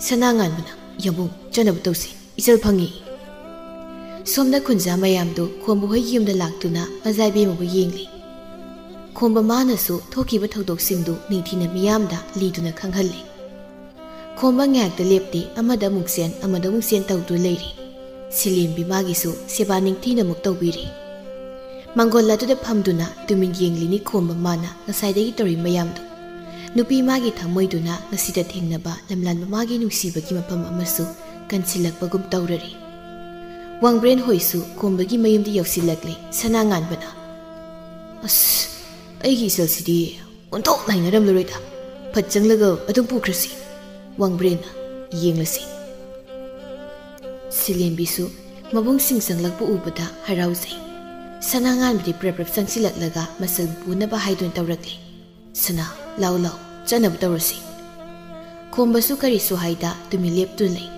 ꯁꯅꯥ ꯉꯥꯟꯕꯅ, "ꯌꯥꯝꯕꯨꯡ, ꯆꯠꯅꯕ ꯇꯧꯁꯤ, ꯏꯆꯜ ꯐꯪꯉꯤ꯫" ꯁꯣꯝꯗ ꯈꯨꯟꯖꯥ ꯃꯌꯥꯝꯗꯨ ꯈꯣꯝꯕ ꯍꯣꯏꯒꯤ ꯌꯨꯝꯗ ꯂꯥꯛꯇꯨꯅ ꯃꯖꯥꯏꯕꯦꯝꯃꯕꯨ ꯌꯦꯡꯂꯤ꯫ ꯈꯣꯝꯕ ꯃꯥꯅꯁꯨ ꯊꯣꯛꯈꯤꯕ ꯊꯧꯗꯣꯛꯁꯤꯡꯗꯨ ꯅꯤꯡꯊꯤꯅ ꯃꯤꯌꯥꯝꯗ ꯂꯤꯗꯨꯅ ꯈꯪꯍꯜꯂꯤ꯫ ꯈꯣꯝꯕ ꯉꯥꯏꯍꯥꯛꯇ ꯂꯦꯞꯇꯦ, ꯑꯃꯗ ꯑꯃꯨꯛ ꯆꯦꯟ, ꯑꯃꯗ ꯑꯃꯨꯛ ꯆꯦꯟ ꯇꯧꯗꯨꯅ ꯂꯩꯔꯤ꯫ ꯁꯤꯂꯦꯝꯕꯤ ꯃꯥꯒꯤꯁꯨ ꯁꯦꯕꯥ ꯅꯤꯡꯊꯤꯅ ꯑꯃꯨꯛ ꯇꯧꯕꯤꯔꯤ꯫ ꯃꯥꯡꯒꯣꯜ ꯑꯗꯨꯗ ꯐꯝꯗꯨꯅ ꯇꯨꯃꯤꯟ ꯌꯦꯡꯂꯤꯅꯤ ꯈꯣꯝꯕ ꯃꯥꯅ ꯉꯁꯥꯏꯗꯒꯤ ꯇꯧꯔꯤ ꯃꯌꯥꯝꯗꯨ꯫ ꯅꯨꯄꯤ ꯃꯥꯒꯤ ꯊꯃꯣꯏꯗꯨꯅ ꯉꯁꯤꯗ ꯊꯦꯡꯅꯕ ꯂꯝꯂꯥꯟꯕ ꯃꯥꯒꯤ ꯅꯨꯡꯁꯤꯕꯒꯤ ꯃꯐꯝ ꯑꯃꯁꯨ ꯀꯟꯁꯤꯜꯂꯛꯄꯒꯨꯝ ꯇꯧꯔꯔꯤ꯫ ꯋꯥꯡꯕ꯭ꯔꯦꯟ ꯍꯣꯏꯁꯨ ꯈꯣꯝꯕꯒꯤ ꯃꯌꯨꯝꯗ ꯌꯧꯁꯤꯜꯂꯛꯂꯦ꯫ ꯁꯅꯥ ꯉꯥꯟꯕꯅ, "ꯑꯁ, ꯑꯩꯒꯤ ꯏꯆꯜꯁꯤꯗꯤ ꯑꯣꯟꯊꯣꯛꯅ ꯍꯩꯅꯔꯝꯂꯔꯣꯏꯗ꯫ ꯐꯠ ꯆꯪꯂꯒ ꯑꯗꯨꯝ ꯄꯨꯈ꯭ꯔꯁꯤ꯫" ꯋꯥꯡꯕ꯭ꯔꯦꯟꯅ, "ꯌꯦꯡꯂꯁꯤ꯫" ꯁꯤꯂꯦꯝꯕꯤꯁꯨ ꯃꯕꯨꯡꯁꯤꯡ ꯆꯪꯂꯛꯄ ꯎꯕꯗ ꯍꯔꯥꯎꯖꯩ꯫ ꯁꯅꯥ ꯉꯥꯟꯕꯗꯤ ꯄ꯭ꯔꯞ ꯄ꯭ꯔꯞ ꯆꯪꯁꯤꯜꯂꯛꯂꯒ ꯃꯆꯜ ꯄꯨꯅꯕ ꯍꯥꯏꯗꯨꯅ ꯇꯧꯔꯛꯂꯦ꯫ "ꯁꯅꯥ, ꯂꯥꯎ ꯂꯥꯎ, ꯆꯠꯅꯕ ꯇꯧꯔꯁꯤ꯫" ꯈꯣꯝꯕꯁꯨ ꯀꯔꯤꯁꯨ ꯍꯥꯏꯗ ꯇꯨꯃꯤꯟ ꯂꯦꯞꯇꯨꯅ ꯂꯩ꯫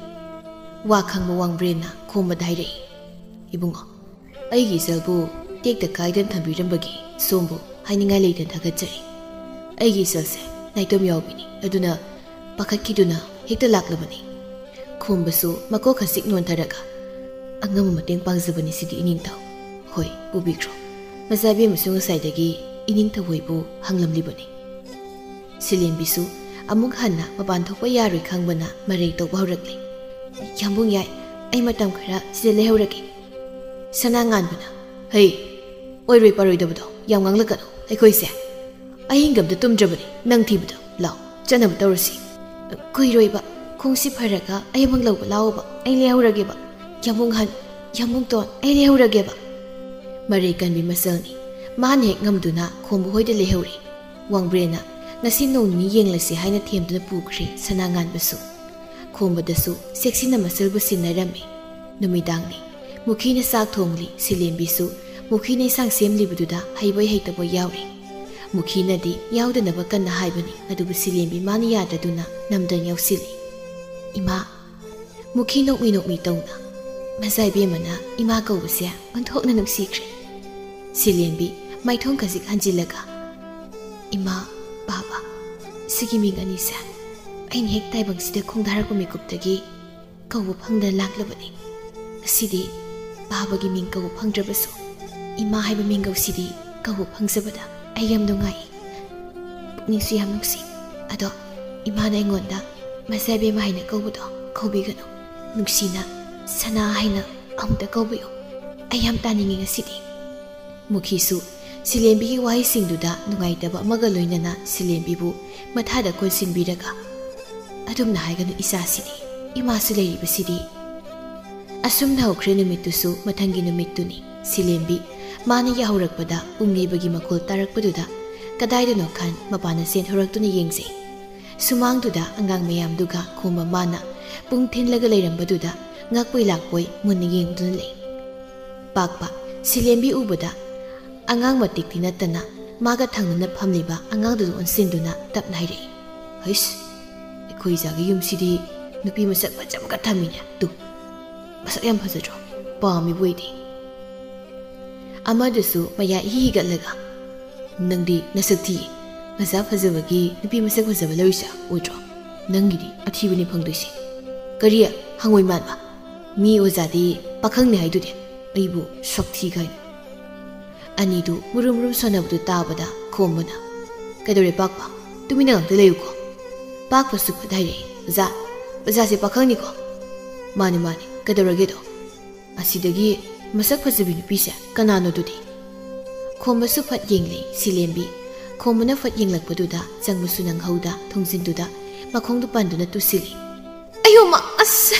ꯋꯥ ꯈꯪꯕ ꯋꯥꯡꯕ꯭ꯔꯦꯟꯅ ꯈꯣꯝꯕꯗ ꯍꯥꯏꯔꯛꯏ, "ꯏꯕꯨꯡꯉꯣ, ꯑꯩꯒꯤ ꯏꯆꯜꯕꯨ ꯇꯦꯛꯇ ꯀꯥꯏꯗꯅ ꯊꯝꯕꯤꯔꯝꯕꯒꯤ ꯁꯣꯝꯕꯨ ꯍꯥꯏꯅꯤꯡꯉꯥꯏ ꯂꯩꯇꯅ ꯊꯥꯒꯠꯆꯔꯤ꯫ ꯑꯩꯒꯤ ꯏꯆꯜꯁꯦ ꯅꯥꯏꯇꯣꯝ ꯌꯥꯎꯕꯤꯅꯤ, ꯑꯗꯨꯅ ꯄꯥꯈꯠꯈꯤꯗꯨꯅ ꯍꯦꯛꯇ ꯂꯥꯛꯂꯕꯅꯤ꯫" ꯈꯣꯝꯕꯁꯨ ꯃꯀꯣꯛ ꯈꯖꯤꯛ ꯅꯣꯟꯊꯔꯒ, "ꯑꯉꯝꯕ ꯃꯇꯦꯡ ꯄꯥꯡꯖꯕꯅꯤ ꯁꯤꯗꯤ ꯏꯅꯤꯡꯊꯧ꯫ ꯍꯣꯏ, ꯄꯨꯕꯤꯈ꯭ꯔꯣ꯫" ꯃꯆꯥꯕꯦꯝꯃꯁꯨ ꯉꯁꯥꯏꯗꯒꯤ ꯏꯅꯤꯡꯊꯧ ꯍꯣꯏꯕꯨ ꯍꯪꯂꯝꯂꯤꯕꯅꯤ꯫ ꯁꯤꯂꯦꯝꯕꯤꯁꯨ ꯑꯃꯨꯛ ꯍꯟꯅ ꯃꯄꯥꯟ ꯊꯣꯛꯄ ꯌꯥꯔꯣꯏ ꯈꯪꯕꯅ ꯃꯔꯩ ꯇꯧꯕ ꯍꯧꯔꯛꯂꯦ꯫ "ꯌꯥꯝꯕꯨꯡ ꯌꯥꯏ, ꯑꯩ ꯃꯇꯝ ꯈꯔ ꯁꯤꯗ ꯂꯩꯍꯧꯔꯒꯦ꯫" ꯁꯅꯥ ꯉꯥꯟꯕꯅ, "ꯍꯩ, ꯑꯣꯏꯔꯣꯏ ꯄꯥꯔꯣꯏꯗꯕꯗꯣ ꯌꯥꯝ ꯉꯥꯡꯂꯛꯀꯅꯨ꯫ ꯑꯩꯈꯣꯏꯁꯦ ꯑꯍꯤꯡꯒ ꯑꯝꯇ ꯇꯨꯝꯗ꯭ꯔꯕꯅꯤ ꯅꯪ ꯊꯤꯕꯗ꯫ ꯂꯥꯎ, ꯆꯠꯅꯕ ꯇꯧꯔꯁꯤ꯫" "ꯀꯨꯏꯔꯣꯏꯕ, ꯈꯣꯡꯁꯤ ꯐꯔꯒ ꯑꯩ ꯑꯃꯨꯛ ꯂꯧꯕ ꯂꯥꯛꯑꯣꯕ, ꯑꯩ ꯂꯩꯍꯧꯔꯒꯦꯕ꯫ ꯌꯥꯝꯕꯨꯡ ꯍꯟ, ꯌꯥꯝꯕꯨꯡ ꯇꯣꯟ, ꯑꯩ ꯂꯩꯍꯧꯔꯒꯦꯕ꯫" ꯃꯔꯩ ꯀꯟꯕꯤ ꯃꯆꯜꯅꯤ꯫ ꯃꯥꯅ ꯍꯦꯛ ꯉꯝꯗꯨꯅ ꯈꯣꯝꯕ ꯍꯣꯏꯗ ꯂꯩꯍꯧꯔꯦ꯫ ꯋꯥꯡꯕ꯭ꯔꯦꯟꯅ ꯉꯁꯤ ꯅꯣꯡ ꯅꯤꯅꯤ ꯌꯦꯡꯂꯁꯤ ꯍꯥꯏꯅ ꯊꯦꯝꯗꯨꯅ ꯄꯨꯈ꯭ꯔꯦ ꯁꯅꯥ ꯉꯥꯟꯕꯁꯨ꯫ ꯈꯣꯝꯕꯗꯁꯨ ꯆꯦꯛꯁꯤꯟꯅ ꯃꯆꯜꯕꯨ ꯁꯤꯟꯅꯔꯝꯃꯤ꯫ ꯅꯨꯃꯤꯗꯥꯡꯅꯤ꯫ ꯃꯨꯈꯤꯅ ꯆꯥꯛ ꯊꯣꯡꯂꯤ꯫ ꯁꯤꯂꯦꯝꯕꯤꯁꯨ ꯃꯨꯈꯤꯅ ꯏꯟꯁꯥꯡ ꯁꯦꯝꯂꯤꯕꯗꯨꯗ ꯍꯩꯕꯣꯏ ꯍꯩꯇꯕꯣꯏ ꯌꯥꯎꯔꯤ꯫ ꯃꯨꯈꯤꯅꯗꯤ ꯌꯥꯎꯗꯅꯕ ꯀꯟꯅ ꯍꯥꯏꯕꯅꯤ, ꯑꯗꯨꯕꯨ ꯁꯤꯂꯦꯝꯕꯤ ꯃꯥꯅ ꯌꯥꯗꯗꯨꯅ ꯅꯝꯗꯅ ꯌꯥꯎꯁꯤꯜꯂꯤ꯫ "ꯏꯃꯥ꯫" ꯃꯨꯈꯤ ꯅꯣꯛꯃꯤ ꯅꯣꯛꯃꯤ ꯇꯧꯅ꯫ ꯃꯆꯥ ꯏꯕꯦꯝꯃꯅ ꯏꯃꯥ ꯀꯧꯕꯁꯦ ꯑꯣꯟꯊꯣꯛꯅ ꯅꯨꯡꯁꯤꯈ꯭ꯔꯦ꯫ ꯁꯤꯂꯦꯝꯕꯤ ꯃꯥꯏꯊꯣꯡ ꯈꯖꯤꯛ ꯍꯟꯖꯤꯜꯂꯒ, "ꯏꯃꯥ, ꯕꯥꯕꯥ, ꯁꯤꯒꯤ ꯃꯤꯡ ꯑꯅꯤꯁꯦ ꯑꯩꯅ ꯍꯦꯛ ꯇꯥꯏꯕꯪꯁꯤꯗ ꯈꯣꯡꯗꯥꯔꯛꯄ ꯃꯤꯀꯨꯞꯇꯒꯤ ꯀꯧꯕ ꯐꯪꯗꯅ ꯂꯥꯛꯂꯕꯅꯤ꯫ ꯉꯁꯤꯗꯤ ꯕꯥꯕꯥꯒꯤ ꯃꯤꯡ ꯀꯧꯕ ꯐꯪꯗ꯭ꯔꯕꯁꯨ ꯏꯃꯥ ꯍꯥꯏꯕ ꯃꯤꯡꯒꯧꯁꯤꯗꯤ ꯀꯧꯕ ꯐꯪꯖꯕꯗ ꯑꯩ ꯌꯥꯝ ꯅꯨꯡꯉꯥꯏ꯫ ꯄꯨꯛꯅꯤꯡꯁꯨ ꯌꯥꯝ ꯅꯨꯡꯁꯤ꯫ ꯑꯗꯣ ꯏꯃꯥꯅ ꯑꯩꯉꯣꯟꯗ ꯃꯆꯥ ꯏꯕꯦꯝꯃ ꯍꯥꯏꯅ ꯀꯧꯕꯗꯣ ꯀꯧꯕꯤꯒꯅꯨ꯫ ꯅꯨꯡꯁꯤꯅ ꯁꯅꯥ ꯍꯥꯏꯅ ꯑꯃꯨꯛꯇ ꯀꯧꯕꯤꯌꯨ꯫ ꯑꯩ ꯌꯥꯝ ꯇꯥꯅꯤꯡꯉꯤ ꯉꯁꯤꯗꯤ꯫" ꯃꯨꯈꯤꯁꯨ ꯁꯤꯂꯦꯝꯕꯤꯒꯤ ꯋꯥꯍꯩꯁꯤꯡꯗꯨꯗ ꯅꯨꯡꯉꯥꯏꯇꯕ ꯑꯃꯒ ꯂꯣꯏꯅꯅ ꯁꯤꯂꯦꯝꯕꯤꯕꯨ ꯃꯊꯥꯗ ꯀꯣꯟꯁꯤꯟꯕꯤꯔꯒ, "ꯑꯗꯨꯝꯅ ꯍꯥꯏꯒꯅꯨ ꯏꯆꯥꯁꯤꯗꯤ, ꯏꯃꯥꯁꯨ ꯂꯩꯔꯤꯕꯁꯤꯗꯤ꯫" ꯑꯁꯨꯝꯅ ꯍꯧꯈ꯭ꯔꯦ ꯅꯨꯃꯤꯠꯇꯨꯁꯨ꯫ ꯃꯊꯪꯒꯤ ꯅꯨꯃꯤꯠꯇꯨꯅꯤ꯫ ꯁꯤꯂꯦꯝꯕꯤ ꯃꯥꯅ ꯌꯥꯍꯧꯔꯛꯄꯗ ꯄꯨꯡ ꯅꯤꯕꯒꯤ ꯃꯈꯣꯜ ꯇꯥꯔꯛꯄꯗꯨꯗ ꯀꯗꯥꯏꯗꯅꯣ ꯈꯟ ꯃꯄꯥꯟꯗ ꯆꯦꯟꯊꯣꯔꯛꯇꯨꯅ ꯌꯦꯡꯖꯩ꯫ ꯁꯨꯃꯥꯡꯗꯨꯗ ꯑꯉꯥꯡ ꯃꯌꯥꯝꯗꯨꯒ ꯈꯣꯝꯕ ꯃꯥꯅ ꯄꯨꯡ ꯊꯤꯜꯂꯒ ꯂꯩꯔꯝꯕꯗꯨꯗ ꯉꯛꯄꯣꯏ ꯂꯥꯛꯄꯣꯏ ꯃꯨꯟꯅ ꯌꯦꯡꯗꯨꯅ ꯂꯩ꯫ ꯄꯥꯛꯄ ꯁꯤꯂꯦꯝꯕꯤ ꯎꯕꯗ ꯑꯉꯥꯡ ꯃꯇꯤꯛꯇꯤ ꯅꯠꯇꯅ ꯃꯥꯒ ꯊꯪꯅꯅ ꯐꯝꯂꯤꯕ ꯑꯉꯥꯡꯗꯨꯗ ꯑꯣꯟꯁꯤꯟꯗꯨꯅ ꯇꯞꯅ ꯍꯥꯏꯔꯛꯏ, "ꯍꯩꯁ, ꯑꯩꯈꯣꯏ ꯏꯆꯥꯒꯤ ꯌꯨꯝꯁꯤꯗꯤ ꯅꯨꯄꯤ ꯃꯁꯛ ꯐꯖꯕꯒ ꯊꯝꯃꯤꯅꯦ꯫ ꯇꯨ, ꯃꯁꯛ ꯌꯥꯝ ꯐꯖꯗ꯭ꯔꯣ? ꯄꯥꯝꯃꯤꯕꯨ ꯑꯩꯗꯤ꯫" ꯑꯃꯗꯨꯁꯨ ꯃꯌꯥ ꯏꯍꯤ ꯍꯤꯒꯠꯂꯒ, "ꯅꯪꯗꯤ ꯅꯁꯛ ꯊꯤꯌꯦ꯫ ꯃꯆꯥ ꯐꯖꯕꯒꯤ ꯅꯨꯄꯤ ꯃꯁꯛ ꯐꯖꯕ ꯂꯧꯔꯤꯁꯦ ꯎꯗ꯭ꯔꯣ? ꯅꯪꯒꯤꯗꯤ ꯑꯊꯤꯕꯅꯤ ꯐꯪꯗꯣꯏꯁꯦ꯫ ꯀꯔꯤ? ꯍꯪꯉꯣꯏ ꯃꯥꯟꯕ? ꯃꯤ ꯑꯣꯖꯥꯗꯤ ꯄꯥꯈꯪꯅꯤ ꯍꯥꯏꯗꯨꯗꯤ, ꯑꯩꯕꯨ ꯁꯛꯊꯤ ꯀꯥꯏꯅ꯫" ꯑꯅꯤꯗꯨ ꯃꯨꯔꯨꯝ ꯃꯨꯔꯨꯝ ꯁꯣꯟꯅꯕꯗꯨ ꯇꯥꯕꯗ ꯈꯣꯝꯕꯅ, "ꯀꯩꯗꯧꯔꯦ ꯄꯥꯛꯄ? ꯇꯨꯃꯤꯟꯅ ꯉꯥꯛꯇ ꯂꯩꯌꯨꯀꯣ꯫" ꯄꯥꯛꯄꯁꯨ ꯐꯠ ꯍꯥꯏꯔꯛꯏ, "ꯑꯣꯖꯥ, ꯑꯣꯖꯥꯁꯦ ꯄꯥꯈꯪꯅꯤꯀꯣ?" "ꯃꯥꯅꯦ, ꯃꯥꯅꯦ, ꯀꯩꯗꯧꯔꯒꯦꯗꯣ?" "ꯑꯁꯤꯗꯒꯤ ꯃꯁꯛ ꯐꯖꯕꯤ ꯅꯨꯄꯤꯁꯦ ꯀꯅꯥꯅꯣ ꯑꯗꯨꯗꯤ?" ꯈꯣꯝꯕꯁꯨ ꯐꯠ ꯌꯦꯡꯂꯦ ꯁꯤꯂꯦꯝꯕꯤ꯫ ꯈꯣꯝꯕꯅ ꯐꯠ ꯌꯦꯡꯂꯛꯄꯗꯨꯗ ꯆꯪꯕꯁꯨ ꯅꯪꯍꯧꯗ ꯊꯣꯡꯖꯤꯟꯗꯨꯗ ꯃꯈꯣꯡꯗꯨ ꯄꯟꯗꯨꯅ ꯇꯨꯁꯤꯜꯂꯤ꯫ "ꯑꯌꯣꯃ, ꯑꯁ,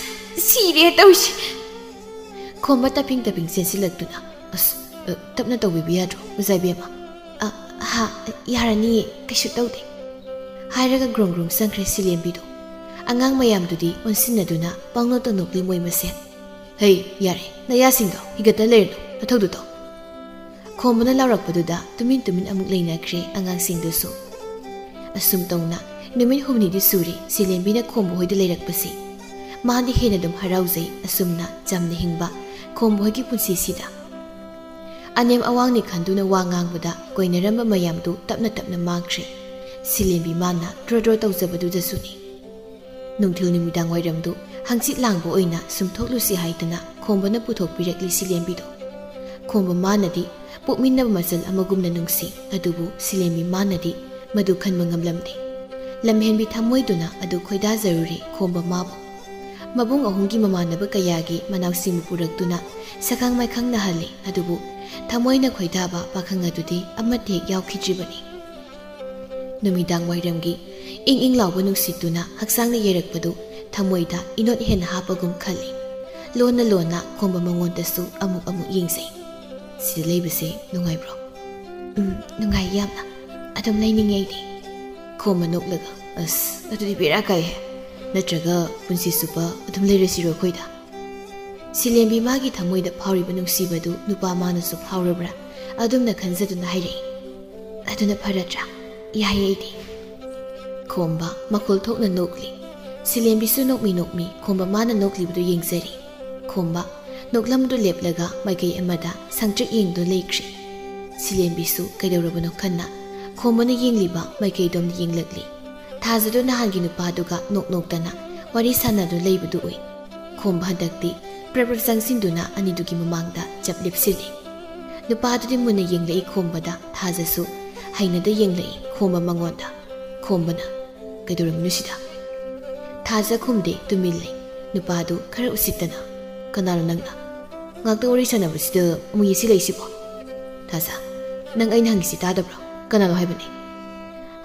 ꯁꯤꯔꯦ ꯇꯧꯔꯤꯁꯦ!" ꯈꯣꯝꯕ ꯇꯞꯄꯤꯡ ꯇꯞꯄꯤꯡ ꯆꯦꯟꯁꯤꯜꯂꯛꯇꯨꯅ, "ꯑꯁ, ꯑ, ꯇꯞꯅ ꯇꯧꯕꯤꯕ ꯌꯥꯗ꯭ꯔꯣ, ꯑꯣꯖꯥ ꯏꯕꯦꯝꯃ?" "ꯑ, ꯍꯥ, ꯌꯥꯔꯅꯤꯌꯦ, ꯀꯩꯁꯨ ꯇꯧꯗꯦ," ꯍꯥꯏꯔꯒ ꯒ꯭ꯔꯣꯡ ꯒ꯭ꯔꯣꯡ ꯆꯪꯈ꯭ꯔꯦ ꯁꯤꯂꯦꯝꯕꯤꯗꯨ꯫ ꯑꯉꯥꯡ ꯃꯌꯥꯝꯗꯨꯗꯤ ꯑꯣꯟꯁꯤꯟꯅꯗꯨꯅ ꯄꯪꯅꯣꯛꯇ ꯅꯣꯛꯂꯤ ꯃꯣꯏ ꯃꯁꯦꯟ꯫ "ꯍꯩ, ꯌꯥꯔꯦ, ꯅꯌꯥꯁꯤꯡꯗꯣ ꯍꯤꯒꯠꯇ ꯂꯩꯔꯅꯨ, ꯅꯊꯧꯗꯨ ꯇꯧ꯫" ꯈꯣꯝꯕꯅ ꯂꯥꯎꯔꯛꯄꯗꯨꯗ ꯇꯨꯃꯤꯟ ꯇꯨꯃꯤꯟ ꯑꯃꯨꯛ ꯂꯩꯅꯈ꯭ꯔꯦ ꯑꯉꯥꯡꯁꯤꯡꯗꯨꯁꯨ꯫ ꯑꯁꯨꯝ ꯇꯧꯅ ꯅꯨꯃꯤꯠ ꯍꯨꯝꯅꯤꯗꯤ ꯁꯨꯔꯦ ꯁꯤꯂꯦꯝꯕꯤꯅ ꯈꯣꯝꯕ ꯍꯣꯏꯗ ꯂꯩꯔꯛꯄꯁꯤ꯫ ꯃꯥꯗꯤ ꯍꯦꯟꯅ ꯑꯗꯨꯝ ꯍꯔꯥꯎꯖꯩ ꯑꯁꯨꯝꯅ ꯆꯝꯅ ꯍꯤꯡꯕ ꯈꯣꯝꯕ ꯍꯣꯏꯒꯤ ꯄꯨꯟꯁꯤꯁꯤꯗ꯫ ꯑꯅꯦꯝ ꯑꯋꯥꯡꯅꯤ ꯈꯟꯗꯨꯅ ꯋꯥ ꯉꯥꯡꯕꯗ ꯀꯣꯏꯅꯔꯝꯕ ꯃꯌꯥꯝꯗꯨ ꯇꯞꯅ ꯇꯞꯅ ꯃꯥꯡꯈ꯭ꯔꯦ꯫ ꯁꯤꯂꯦꯝꯕꯤ ꯃꯥꯅ ꯗ꯭ꯔꯣ ꯗ꯭ꯔꯣ ꯇꯧꯖꯕꯗꯨꯗꯁꯨꯅꯤ꯫ ꯅꯨꯡꯊꯤꯜ ꯅꯨꯃꯤꯗꯥꯡ ꯋꯥꯏꯔꯝꯗꯨ ꯍꯪꯆꯤꯠ ꯂꯥꯡꯕ ꯑꯣꯏꯅ ꯁꯨꯝ ꯊꯣꯛꯂꯨꯁꯤ ꯍꯥꯏꯗꯅ ꯈꯣꯝꯕꯅ ꯄꯨꯊꯣꯛꯄꯤꯔꯛꯂꯤ ꯁꯤꯂꯦꯝꯕꯤꯗꯨ꯫ ꯈꯣꯝꯕ ꯃꯥꯅꯗꯤ ꯄꯣꯛꯃꯤꯟꯅꯕ ꯃꯆꯜ ꯑꯃꯒꯨꯝꯅ ꯅꯨꯡꯁꯤ, ꯑꯗꯨꯕꯨ ꯁꯤꯂꯦꯝꯕꯤ ꯃꯥꯅꯗꯤ ꯃꯗꯨ ꯈꯟꯕ ꯉꯝꯂꯝꯗꯦ꯫ ꯂꯝꯍꯦꯟꯕꯤ ꯊꯃꯣꯏꯗꯨꯅ ꯑꯗꯨ ꯈꯣꯏꯗꯥꯖꯔꯨꯔꯦ ꯈꯣꯝꯕ ꯃꯥꯕꯨ꯫ ꯃꯕꯨꯡ ꯑꯍꯨꯝꯒꯤ ꯃꯃꯥꯟꯅꯕ ꯀꯌꯥꯒꯤ ꯃꯅꯥꯎꯁꯤꯡꯕꯨ ꯄꯨꯔꯛꯇꯨꯅ ꯁꯛꯈꯪ ꯃꯥꯏꯈꯪꯅꯍꯜꯂꯦ, ꯑꯗꯨꯕꯨ ꯊꯃꯣꯏꯅ ꯈꯣꯏꯗꯥꯕ ꯄꯥꯈꯪ ꯑꯗꯨꯗꯤ ꯑꯃꯠꯇ ꯍꯦꯛ ꯌꯥꯎꯈꯤꯗ꯭ꯔꯤꯕꯅꯤ꯫ ꯅꯨꯃꯤꯗꯥꯡ ꯋꯥꯏꯔꯝꯒꯤ ꯏꯪ ꯏꯪ ꯂꯥꯎꯕ ꯅꯨꯡꯁꯤꯠꯇꯨꯅ ꯍꯛꯆꯥꯡꯗ ꯌꯩꯔꯛꯄꯗꯨ ꯊꯃꯣꯏꯗ ꯏꯅꯣꯠ ꯍꯦꯟꯅ ꯍꯥꯞꯄꯒꯨꯝ ꯈꯜꯂꯤ꯫ ꯂꯣꯟꯅ ꯂꯣꯟꯅ ꯈꯣꯝꯕ ꯃꯉꯣꯟꯗꯁꯨ ꯑꯃꯨꯛ ꯑꯃꯨꯛ ꯌꯦꯡꯖꯩ꯫ "ꯁꯤꯗ ꯂꯩꯕꯁꯦ ꯅꯨꯡꯉꯥꯏꯕ꯭ꯔꯣ?" "ꯎꯝ, ꯅꯨꯡꯉꯥꯏ ꯌꯥꯝꯅ꯫ ꯑꯗꯨꯝ ꯂꯩꯅꯤꯡꯉꯦ ꯑꯩꯗꯤ꯫" ꯈꯣꯝꯕ ꯅꯣꯛꯂꯒ, "ꯑꯁ, ꯑꯗꯨꯗꯤ ꯕꯦꯔꯥ ꯀꯥꯏꯍꯦ꯫ ꯅꯠꯇ꯭ꯔꯒ ꯄꯨꯟꯁꯤ ꯆꯨꯞꯄ ꯑꯗꯨꯝ ꯂꯩꯔꯁꯤꯔꯣ ꯑꯩꯈꯣꯏꯗ?" ꯁꯤꯂꯦꯝꯕꯤ ꯃꯥꯒꯤ ꯊꯃꯣꯏꯗ ꯐꯥꯎꯔꯤꯕ ꯅꯨꯡꯁꯤꯕꯗꯨ ꯅꯨꯄꯥ ꯃꯥꯅꯁꯨ ꯐꯥꯎꯔꯕ꯭ꯔꯥ? ꯑꯗꯨꯝꯅ ꯈꯟꯖꯗꯨꯅ ꯍꯥꯏꯔꯛꯏ, "ꯑꯗꯨꯅ ꯐꯔꯗ꯭ꯔꯥ? ꯌꯥꯏꯌꯦ ꯑꯩꯗꯤ꯫" ꯈꯣꯝꯕ ꯃꯈꯣꯜ ꯊꯣꯛꯅ ꯅꯣꯛꯂꯤ꯫ ꯁꯤꯂꯦꯝꯕꯤꯁꯨ ꯅꯣꯛꯃꯤ ꯅꯣꯛꯃꯤ ꯈꯣꯝꯕ ꯃꯥꯅ ꯅꯣꯛꯂꯤꯕꯗꯨ ꯌꯦꯡꯖꯔꯤ꯫ ꯈꯣꯝꯕ ꯅꯣꯛꯂꯝꯗꯨ ꯂꯦꯞꯂꯒ ꯃꯥꯏꯀꯩ ꯑꯃꯗ ꯁꯪꯇ꯭ꯔꯤꯛ ꯌꯦꯡꯗꯨꯅ ꯂꯩꯈ꯭ꯔꯤ꯫ ꯁꯤꯂꯦꯝꯕꯤꯁꯨ ꯀꯩꯗꯧꯔꯕꯅꯣ ꯈꯟꯅ ꯈꯣꯝꯕꯅ ꯌꯦꯡꯂꯤꯕ ꯃꯥꯏꯀꯩꯗꯣꯝꯗ ꯌꯦꯡꯂꯛꯂꯤ꯫ ꯊꯥꯖꯗꯨ ꯅꯍꯥꯟꯒꯤ ꯅꯨꯄꯥꯗꯨꯒ ꯅꯣꯛ ꯅꯣꯛꯇꯅ ꯋꯥꯔꯤ ꯁꯥꯟꯅꯗꯨꯅ ꯂꯩꯕꯗꯨ ꯎꯏ꯫ ꯈꯣꯝꯕ ꯍꯟꯗꯛꯇꯤ ꯄ꯭ꯔꯞ ꯄ꯭ꯔꯞ ꯆꯪꯁꯤꯟꯗꯨꯅ ꯑꯅꯤꯗꯨꯒꯤ ꯃꯃꯥꯡꯗ ꯆꯞ ꯂꯦꯞꯁꯤꯜꯂꯤ꯫ ꯅꯨꯄꯥꯗꯨꯗꯤ ꯃꯨꯟꯅ ꯌꯦꯡꯂꯛꯏ ꯈꯣꯝꯕꯗ, ꯊꯥꯖꯁꯨ ꯍꯩꯅꯗ ꯌꯦꯡꯂꯛꯏ ꯈꯣꯝꯕ ꯃꯉꯣꯟꯗ꯫ ꯈꯣꯝꯕꯅ, "ꯀꯩꯗꯧꯔꯝꯃꯤꯅꯣ ꯁꯤꯗ?" ꯊꯥꯖ ꯈꯨꯝꯗꯦ, ꯇꯨꯃꯤꯟ ꯂꯩ꯫ ꯅꯨꯄꯥꯗꯨ ꯈꯔ ꯎꯁꯤꯠꯇꯅ, "ꯀꯅꯥꯅꯣ ꯅꯪꯅ? ꯉꯥꯛꯇ ꯋꯥꯔꯤ ꯁꯥꯟꯅꯕꯁꯤꯗ ꯑꯃꯨꯛ ꯌꯦꯠꯁꯤꯜꯂꯛꯏꯁꯤꯕꯣ? ꯊꯥꯖ, ꯅꯪ ꯑꯩꯅ ꯍꯪꯉꯤꯁꯤ ꯇꯥꯗꯕ꯭ꯔꯣ? ꯀꯅꯥꯅꯣ ꯍꯥꯏꯕꯅꯦ?"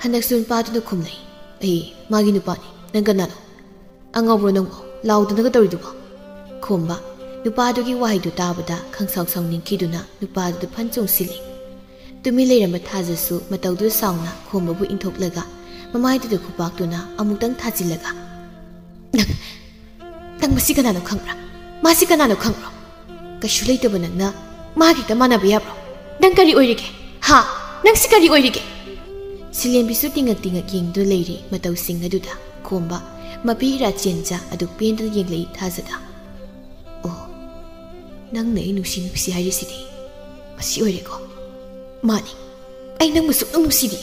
ꯍꯟꯗꯛꯁꯨ ꯅꯨꯄꯥꯗꯨꯅ ꯈꯨꯝꯂꯛꯏ, "ꯑꯩ ꯃꯥꯒꯤ ꯅꯨꯄꯥꯅꯤ, ꯅꯪ ꯀꯅꯥꯅꯣ? ꯑꯉꯥꯎꯕ꯭ꯔꯣ ꯅꯪꯕꯣ? ꯂꯥꯎꯗꯅꯒ ꯇꯧꯔꯤꯗꯨꯕꯣ?" ꯈꯣꯝꯕ ꯅꯨꯄꯥꯗꯨꯒꯤ ꯋꯥꯍꯩꯗꯨ ꯇꯥꯕꯗ ꯈꯪꯁꯥꯎ ꯁꯥꯎꯅꯤꯡꯈꯤꯗꯨꯅ ꯅꯨꯄꯥꯗꯨꯗ ꯐꯟ ꯆꯣꯡꯁꯤꯜꯂꯤ꯫ ꯇꯨꯃꯤꯟ ꯂꯩꯔꯝꯕ ꯊꯥꯖꯁꯨ ꯃꯇꯧꯗꯨ ꯁꯥꯎꯅ ꯈꯣꯝꯕꯕꯨ ꯏꯟꯊꯣꯛꯂꯒ ꯃꯃꯥꯏꯗꯨꯗ ꯈꯨꯄꯥꯛꯇꯨꯅ ꯑꯃꯨꯛꯇꯪ ꯊꯥꯖꯤꯜꯂꯒ, "ꯅꯪ, ꯅꯪ ꯃꯁꯤ ꯀꯅꯥꯅꯣ ꯈꯪꯕ꯭ꯔꯥ? ꯃꯥꯁꯤ ꯀꯅꯥꯅꯣ ꯈꯪꯕ꯭ꯔꯣ? ꯀꯩꯁꯨ ꯂꯩꯇꯕ ꯅꯪꯅ ꯃꯥꯒ ꯍꯦꯛꯇ ꯃꯥꯟꯅꯕ ꯌꯥꯕ꯭ꯔꯣ? ꯅꯪ ꯀꯔꯤ ꯑꯣꯏꯔꯤꯒꯦ? ꯍꯥ? ꯅꯪ ꯁꯤ ꯀꯔꯤ ꯑꯣꯏꯔꯤꯒꯦ?" ꯁꯤꯂꯦꯝꯕꯤꯁꯨ ꯇꯤꯡꯉꯛ ꯇꯤꯡꯉꯛ ꯌꯦꯡꯗꯨꯅ ꯂꯩꯔꯤ ꯃꯇꯧꯁꯤꯡ ꯑꯗꯨꯗ꯫ ꯈꯣꯝꯕ ꯃꯄꯤ ꯏꯔꯥ ꯆꯦꯟꯖ ꯑꯗꯨ ꯄꯦꯟꯗꯅ ꯌꯦꯡꯂꯛꯏ ꯊꯥꯖꯗ꯫ "ꯑꯣ, ꯅꯪꯅ ꯑꯩ ꯅꯨꯡꯁꯤ ꯅꯨꯡꯁꯤ ꯍꯥꯏꯔꯤꯁꯤꯗꯤ ꯃꯁꯤ ꯑꯣꯏꯔꯦꯀꯣ?" "ꯃꯥꯅꯤ, ꯑꯩ ꯅꯪꯕꯨ ꯁꯨꯛꯅꯨꯡ ꯅꯨꯡꯁꯤꯗꯦ꯫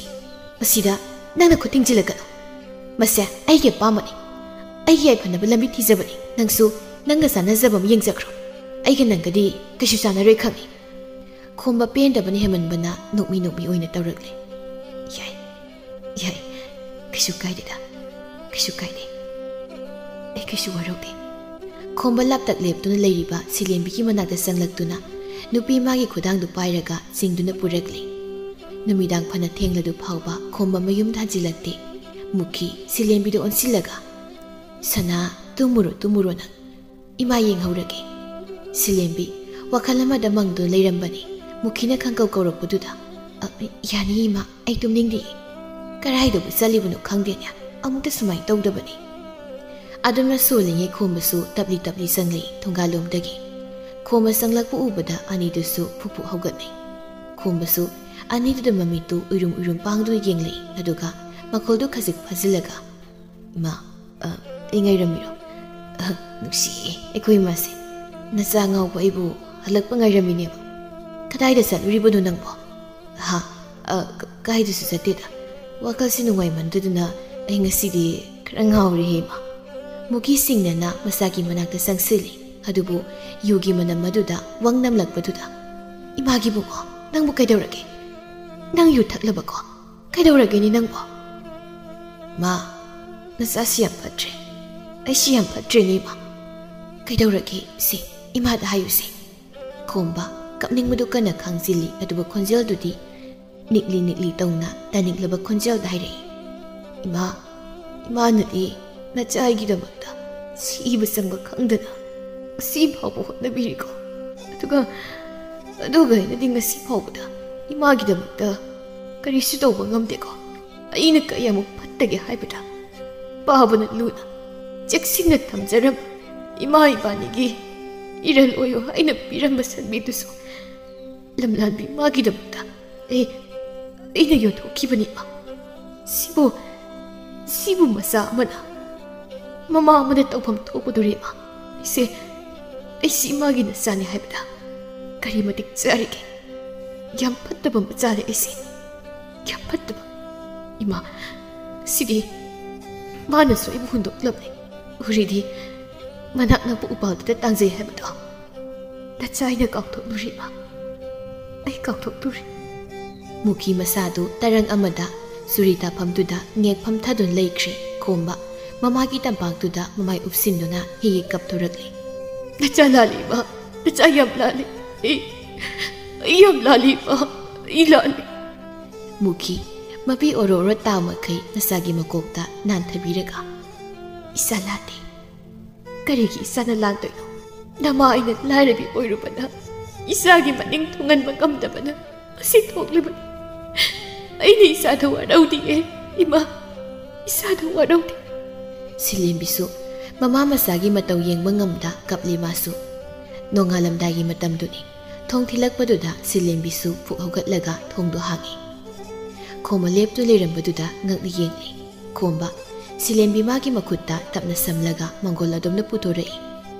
ꯃꯁꯤꯗ ꯅꯪꯅ ꯈꯨꯠ ꯊꯤꯡꯖꯤꯜꯂꯛꯀꯅꯨ꯫ ꯃꯁꯦ ꯑꯩꯒꯤ ꯑꯄꯥꯝꯕꯅꯤ꯫ ꯑꯩꯒꯤ ꯌꯥꯏꯐꯅꯕ ꯂꯝꯕꯤ ꯊꯤꯖꯕꯅꯤ꯫ ꯅꯪꯁꯨ ꯅꯪꯒ ꯆꯥꯟꯅꯖꯕ ꯑꯃ ꯌꯦꯡꯖꯈ꯭ꯔꯣ꯫ ꯑꯩꯒ ꯅꯪꯒꯗꯤ ꯀꯩꯁꯨ ꯆꯥꯟꯅꯔꯣꯏ ꯈꯪꯏ꯫" ꯈꯣꯝꯕ ꯄꯦꯟꯗꯕꯅ ꯍꯦꯃꯟꯕꯅ ꯅꯣꯛꯃꯤ ꯅꯣꯛꯃꯤ ꯑꯣꯏꯅ ꯇꯧꯔꯛꯂꯦ꯫ "ꯌꯥꯏ, ꯌꯥꯏ, ꯀꯩꯁꯨ ꯀꯥꯏꯗꯦꯗ, ꯀꯩꯁꯨ ꯀꯥꯏꯗꯦ꯫ ꯑꯩ ꯀꯩꯁꯨ ꯋꯥꯔꯧꯗꯦ꯫" ꯈꯣꯝꯕ ꯂꯥꯞꯇꯛ ꯂꯦꯞꯇꯨꯅ ꯂꯩꯔꯤꯕ ꯁꯤꯂꯦꯝꯕꯤꯒꯤ ꯃꯅꯥꯛꯇ ꯆꯪꯂꯛꯇꯨꯅ ꯅꯨꯄꯤ ꯃꯥꯒꯤ ꯈꯨꯗꯥꯡꯗꯨ ꯄꯥꯏꯔꯒ ꯆꯤꯡꯗꯨꯅ ꯄꯨꯔꯛꯂꯦ꯫ ꯅꯨꯃꯤꯗꯥꯡ ꯐꯅ ꯊꯦꯡꯂꯗꯨ ꯐꯥꯎꯕ ꯈꯣꯝꯕ ꯃꯌꯨꯝꯗ ꯍꯟꯖꯤꯜꯂꯛꯇꯦ꯫ ꯃꯨꯈꯤ ꯁꯤꯂꯦꯝꯕꯤꯗ ꯑꯣꯟꯁꯤꯜꯂꯒ, "ꯁꯅꯥ, ꯇꯨꯝꯃꯨꯔꯣ, ꯇꯨꯝꯃꯨꯔꯣ ꯅꯪ꯫ ꯏꯃꯥ ꯌꯦꯡꯍꯧꯔꯒꯦ꯫" ꯁꯤꯂꯦꯝꯕꯤ ꯋꯥꯈꯜ ꯑꯃꯗ ꯃꯪꯗꯨꯅ ꯂꯩꯔꯝꯕꯅꯤ꯫ ꯃꯨꯈꯤꯅ ꯈꯪꯀꯧ ꯀꯧꯔꯛꯄꯗꯨꯗ, "ꯑ, ꯌꯥꯅꯤ ꯏꯃꯥ, ꯑꯩ ꯇꯨꯝꯅꯤꯡꯗꯦ꯫ ꯀꯔꯥꯏꯗꯕꯨ ꯆꯠꯂꯤꯕꯅꯣ ꯈꯪꯗꯦꯅꯦ, ꯑꯃꯨꯛꯇ ꯁꯨꯃꯥꯏꯅ ꯇꯧꯗꯕꯅꯤ꯫" ꯑꯗꯨꯝꯅ ꯁꯣꯜꯂꯤꯉꯩ ꯈꯣꯝꯕꯁꯨ ꯇꯞꯂꯤ ꯇꯞꯂꯤ ꯆꯪꯂꯛꯏ ꯊꯣꯡꯒꯥꯜꯂꯣꯝꯗꯒꯤ꯫ ꯈꯣꯝꯕ ꯆꯪꯂꯛꯄ ꯎꯕꯗ ꯑꯅꯤꯗꯨꯁꯨ ꯐꯨꯛ ꯐꯨꯛ ꯍꯧꯒꯠꯅꯩ꯫ ꯈꯣꯝꯕꯁꯨ ꯑꯅꯤꯗꯨꯗ ꯃꯃꯤꯠꯇꯨ ꯎꯏꯔꯨꯝ ꯎꯏꯔꯨꯝ ꯄꯥꯡꯗꯨꯅ ꯌꯦꯡꯂꯛꯏ꯫ ꯑꯗꯨꯒ ꯃꯈꯣꯜꯗꯨ ꯈꯖꯤꯛ ꯐꯥꯖꯤꯜꯂꯒ, "ꯏꯃꯥ, ꯑ, ꯑꯩ ꯉꯥꯏꯔꯝꯃꯤꯔꯣ? ꯑ, ꯅꯨꯡꯁꯤꯌꯦ ꯑꯩꯈꯣꯏ ꯏꯃꯥꯁꯦ꯫ ꯅꯆꯥ ꯉꯥꯎꯕ ꯑꯩꯕꯨ ꯍꯜꯂꯛꯄ ꯉꯥꯏꯔꯝꯃꯤꯅꯦꯕ꯫ ꯀꯗꯥꯏꯗ ꯆꯠꯂꯨꯔꯤꯕꯅꯣ ꯅꯪꯕꯣ?" "ꯍꯥ? ꯑ, ꯀ-, ꯀꯥꯏꯗꯁꯨ ꯆꯠꯇꯦꯗ꯫ ꯋꯥꯈꯜꯁꯤ ꯅꯨꯡꯉꯥꯏꯃꯟꯗꯗꯅ ꯑꯩ ꯉꯁꯤꯗꯤ ꯈꯔ ꯉꯥꯎꯔꯦꯍꯦ, ꯏꯃꯥ꯫ ꯃꯨꯀꯤ ꯁꯤꯡꯅꯅ ꯃꯆꯥꯒꯤ ꯃꯅꯥꯛꯇ ꯆꯪꯁꯤꯜꯂꯤ꯫ ꯑꯗꯨꯕꯨ ꯌꯨꯒꯤ ꯃꯅꯝ ꯑꯗꯨꯗ ꯋꯪ ꯅꯝꯂꯛꯄꯗꯨꯗ, "ꯏꯃꯥꯒꯤ ꯕꯨꯡꯉꯣ, ꯅꯪꯕꯨ ꯀꯩꯗꯧꯔꯒꯦ? ꯅꯪ ꯌꯨ ꯊꯛꯂꯕꯀꯣ? ꯀꯩꯗꯧꯔꯒꯦꯅꯦ ꯅꯪꯕꯣ?" "ꯃꯥ, ꯅꯆꯥꯁꯤ ꯌꯥꯝ ꯐꯠꯇ꯭ꯔꯦ꯫ ꯑꯩꯁꯤ ꯌꯥꯝ ꯐꯠꯇ꯭ꯔꯦꯅꯦ, ꯏꯃꯥ꯫ ꯀꯩꯗꯧꯔꯒꯦ ꯁꯦ? ꯏꯃꯥꯗ ꯍꯥꯏꯌꯨꯁꯦ꯫" ꯈꯣꯝꯕ ꯀꯞꯅꯤꯡꯕꯗꯨ ꯀꯟꯅ ꯈꯥꯡꯖꯤꯜꯂꯤ, ꯑꯗꯨꯕꯨ ꯈꯣꯟꯖꯦꯜꯗꯨꯗꯤ ꯅꯤꯛꯂꯤ ꯅꯤꯛꯂꯤ ꯇꯧꯅ ꯇꯥꯅꯤꯡꯂꯕ ꯈꯣꯟꯖꯦꯜꯗ ꯍꯥꯏꯔꯛꯏ, "ꯏꯃꯥ, ꯏꯃꯥꯅꯗꯤ ꯅꯆꯥ ꯑꯩꯒꯤꯗꯃꯛꯇ ꯁꯤꯕ ꯆꯪꯕ ꯈꯪꯗꯅ ꯉꯁꯤ ꯐꯥꯎꯕ ꯍꯣꯠꯅꯕꯤꯔꯤꯀꯣ꯫ ꯑꯗꯨꯒ, ꯑꯗꯨꯒ ꯑꯩꯅꯗꯤ ꯉꯁꯤ ꯐꯥꯎꯕꯗ ꯏꯃꯥꯒꯤꯗꯃꯛꯇ ꯀꯔꯤꯁꯨ ꯇꯧꯕ ꯉꯝꯗꯦꯀꯣ꯫ ꯑꯩꯅ ꯀꯌꯥꯃꯨꯛ ꯐꯠꯇꯒꯦ ꯍꯥꯏꯕꯗ, ꯄꯥꯕꯅ ꯂꯨꯅ ꯆꯦꯛꯁꯤꯟꯅ ꯊꯝꯖꯔꯝꯕ ꯏꯃꯥ ꯏꯕꯥꯅꯤꯒꯤ ꯏꯔꯜ ꯑꯣꯏꯌꯨ ꯍꯥꯏꯅ ꯄꯤꯔꯝꯕ ꯁꯟꯕꯤꯗꯨꯁꯨ ꯂꯝꯂꯥꯟꯕꯤ ꯃꯥꯒꯤꯗꯃꯛꯇ ꯑꯩ, ꯑꯩꯅ ꯌꯣꯟꯊꯣꯛꯈꯤꯕꯅꯤ, ꯏꯃꯥ꯫ ꯁꯤꯕꯨ, ꯁꯤꯕꯨ ꯃꯆꯥ ꯑꯃꯅ ꯃꯃꯥ ꯑꯃꯅ ꯇꯧꯐꯝ ꯊꯣꯛꯄꯗꯨꯔꯤ, ꯏꯃꯥ꯫ ꯑꯩꯁꯦ, ꯑꯩꯁꯤ ꯏꯃꯥꯒꯤ ꯅꯆꯥꯅꯤ ꯍꯥꯏꯕꯗ ꯀꯔꯤ ꯃꯇꯤꯛ ꯆꯥꯔꯤꯒꯦ? ꯌꯥꯝ ꯐꯠꯇꯕ ꯃꯆꯥꯅꯤ ꯑꯩꯁꯦ, ꯌꯥꯝ ꯐꯠꯇꯕ꯫ ꯏꯃꯥ, ꯁꯤꯗꯤ ꯃꯥꯅꯁꯨ ꯑꯩꯕꯨ ꯍꯨꯟꯗꯣꯛꯂꯝꯃꯦ꯫ ꯎꯔꯤꯗꯤ ꯃꯅꯥꯛ ꯅꯛꯄ ꯎꯄꯥꯜꯗꯨꯗ ꯇꯥꯡꯖꯩ ꯍꯥꯏꯕꯗꯣ꯫ ꯅꯆꯥ ꯑꯩꯅ ꯀꯥꯎꯊꯣꯛꯂꯨꯔꯦ, ꯏꯃꯥ꯫ ꯑꯩ ꯀꯥꯎꯊꯣꯛꯂꯨꯔꯦ꯫" ꯃꯨꯀꯤ ꯃꯁꯥꯗꯨ ꯇꯔꯪ ꯑꯃꯗ ꯆꯨꯔꯤ ꯇꯥꯐꯝꯗꯨꯗ ꯉꯦꯛ ꯐꯝꯊꯗꯨꯅ ꯂꯩꯈ꯭ꯔꯦ꯫ ꯈꯣꯝꯕ ꯃꯃꯥꯒꯤ ꯇꯝꯄꯥꯛꯇꯨꯗ ꯃꯃꯥꯏ ꯎꯞꯁꯤꯟꯗꯨꯅ ꯍꯦꯛ ꯍꯦꯛ ꯀꯞꯊꯣꯔꯛꯂꯤ꯫ "ꯅꯆꯥ ꯂꯥꯜꯂꯤ, ꯏꯃꯥ꯫ ꯅꯆꯥ ꯌꯥꯝ ꯂꯥꯜꯂꯤ꯫ ꯑꯩ, ꯑꯩ ꯌꯥꯝ ꯂꯥꯜꯂꯤ, ꯏꯃꯥ꯫ ꯑꯩ ꯂꯥꯜꯂꯤ꯫" ꯃꯨꯀꯤ ꯃꯄꯤ ꯑꯣꯔꯣ ꯑꯣꯔꯣ ꯇꯥ ꯃꯈꯩ ꯃꯆꯥꯒꯤ ꯃꯀꯣꯛꯇ ꯅꯥꯟꯊꯕꯤꯔꯒ, "ꯏꯆꯥ ꯂꯥꯟꯗꯦ꯫ ꯀꯔꯤꯒꯤ ꯏꯆꯥꯅ ꯂꯥꯟꯗꯣꯏꯅꯣ? ꯅꯃꯥ ꯑꯩꯅ ꯂꯥꯏꯔꯕꯤ ꯑꯣꯏꯔꯨꯕꯅ ꯏꯆꯥꯒꯤ ꯃꯅꯤꯡ ꯊꯨꯡꯍꯟꯕ ꯉꯝꯗꯕꯅ ꯑꯁꯤ ꯊꯣꯛꯂꯤꯕꯅꯤ꯫ ꯑꯩꯅ ꯏꯆꯥꯗ ꯋꯥꯔꯧꯗꯤꯌꯦ, ꯏꯃꯥ, ꯏꯆꯥꯗ ꯋꯥꯔꯧꯗꯦ꯫" ꯁꯤꯂꯦꯝꯕꯤꯁꯨ ꯃꯃꯥ ꯃꯆꯥꯒꯤ ꯃꯇꯧ ꯌꯦꯡꯕ ꯉꯝꯗ ꯀꯞꯂꯤ ꯃꯥꯁꯨ꯫ ꯅꯣꯡꯉꯥꯜꯂꯝꯗꯥꯏꯒꯤ ꯃꯇꯝꯗꯨꯅꯤ꯫ ꯊꯣꯡ ꯊꯤꯜꯂꯛꯄꯗꯨꯗ ꯁꯤꯂꯦꯝꯕꯤꯁꯨ ꯐꯨꯛ ꯍꯧꯒꯠꯂꯒ ꯊꯣꯡꯗꯣ ꯍꯥꯡꯉꯤ꯫ ꯈꯣꯝꯕ ꯂꯦꯞꯇꯨ ꯂꯩꯔꯝꯕꯗꯨꯗ ꯉꯛꯅ ꯌꯦꯡꯂꯤ꯫ ꯈꯣꯝꯕ, ꯁꯤꯂꯦꯝꯕꯤ ꯃꯥꯒꯤ ꯃꯈꯨꯠꯇ ꯇꯞꯅ ꯁꯝꯂꯒ ꯃꯪꯒꯣꯜ ꯑꯗꯨꯝꯅ ꯄꯨꯊꯣꯔꯛꯏ꯫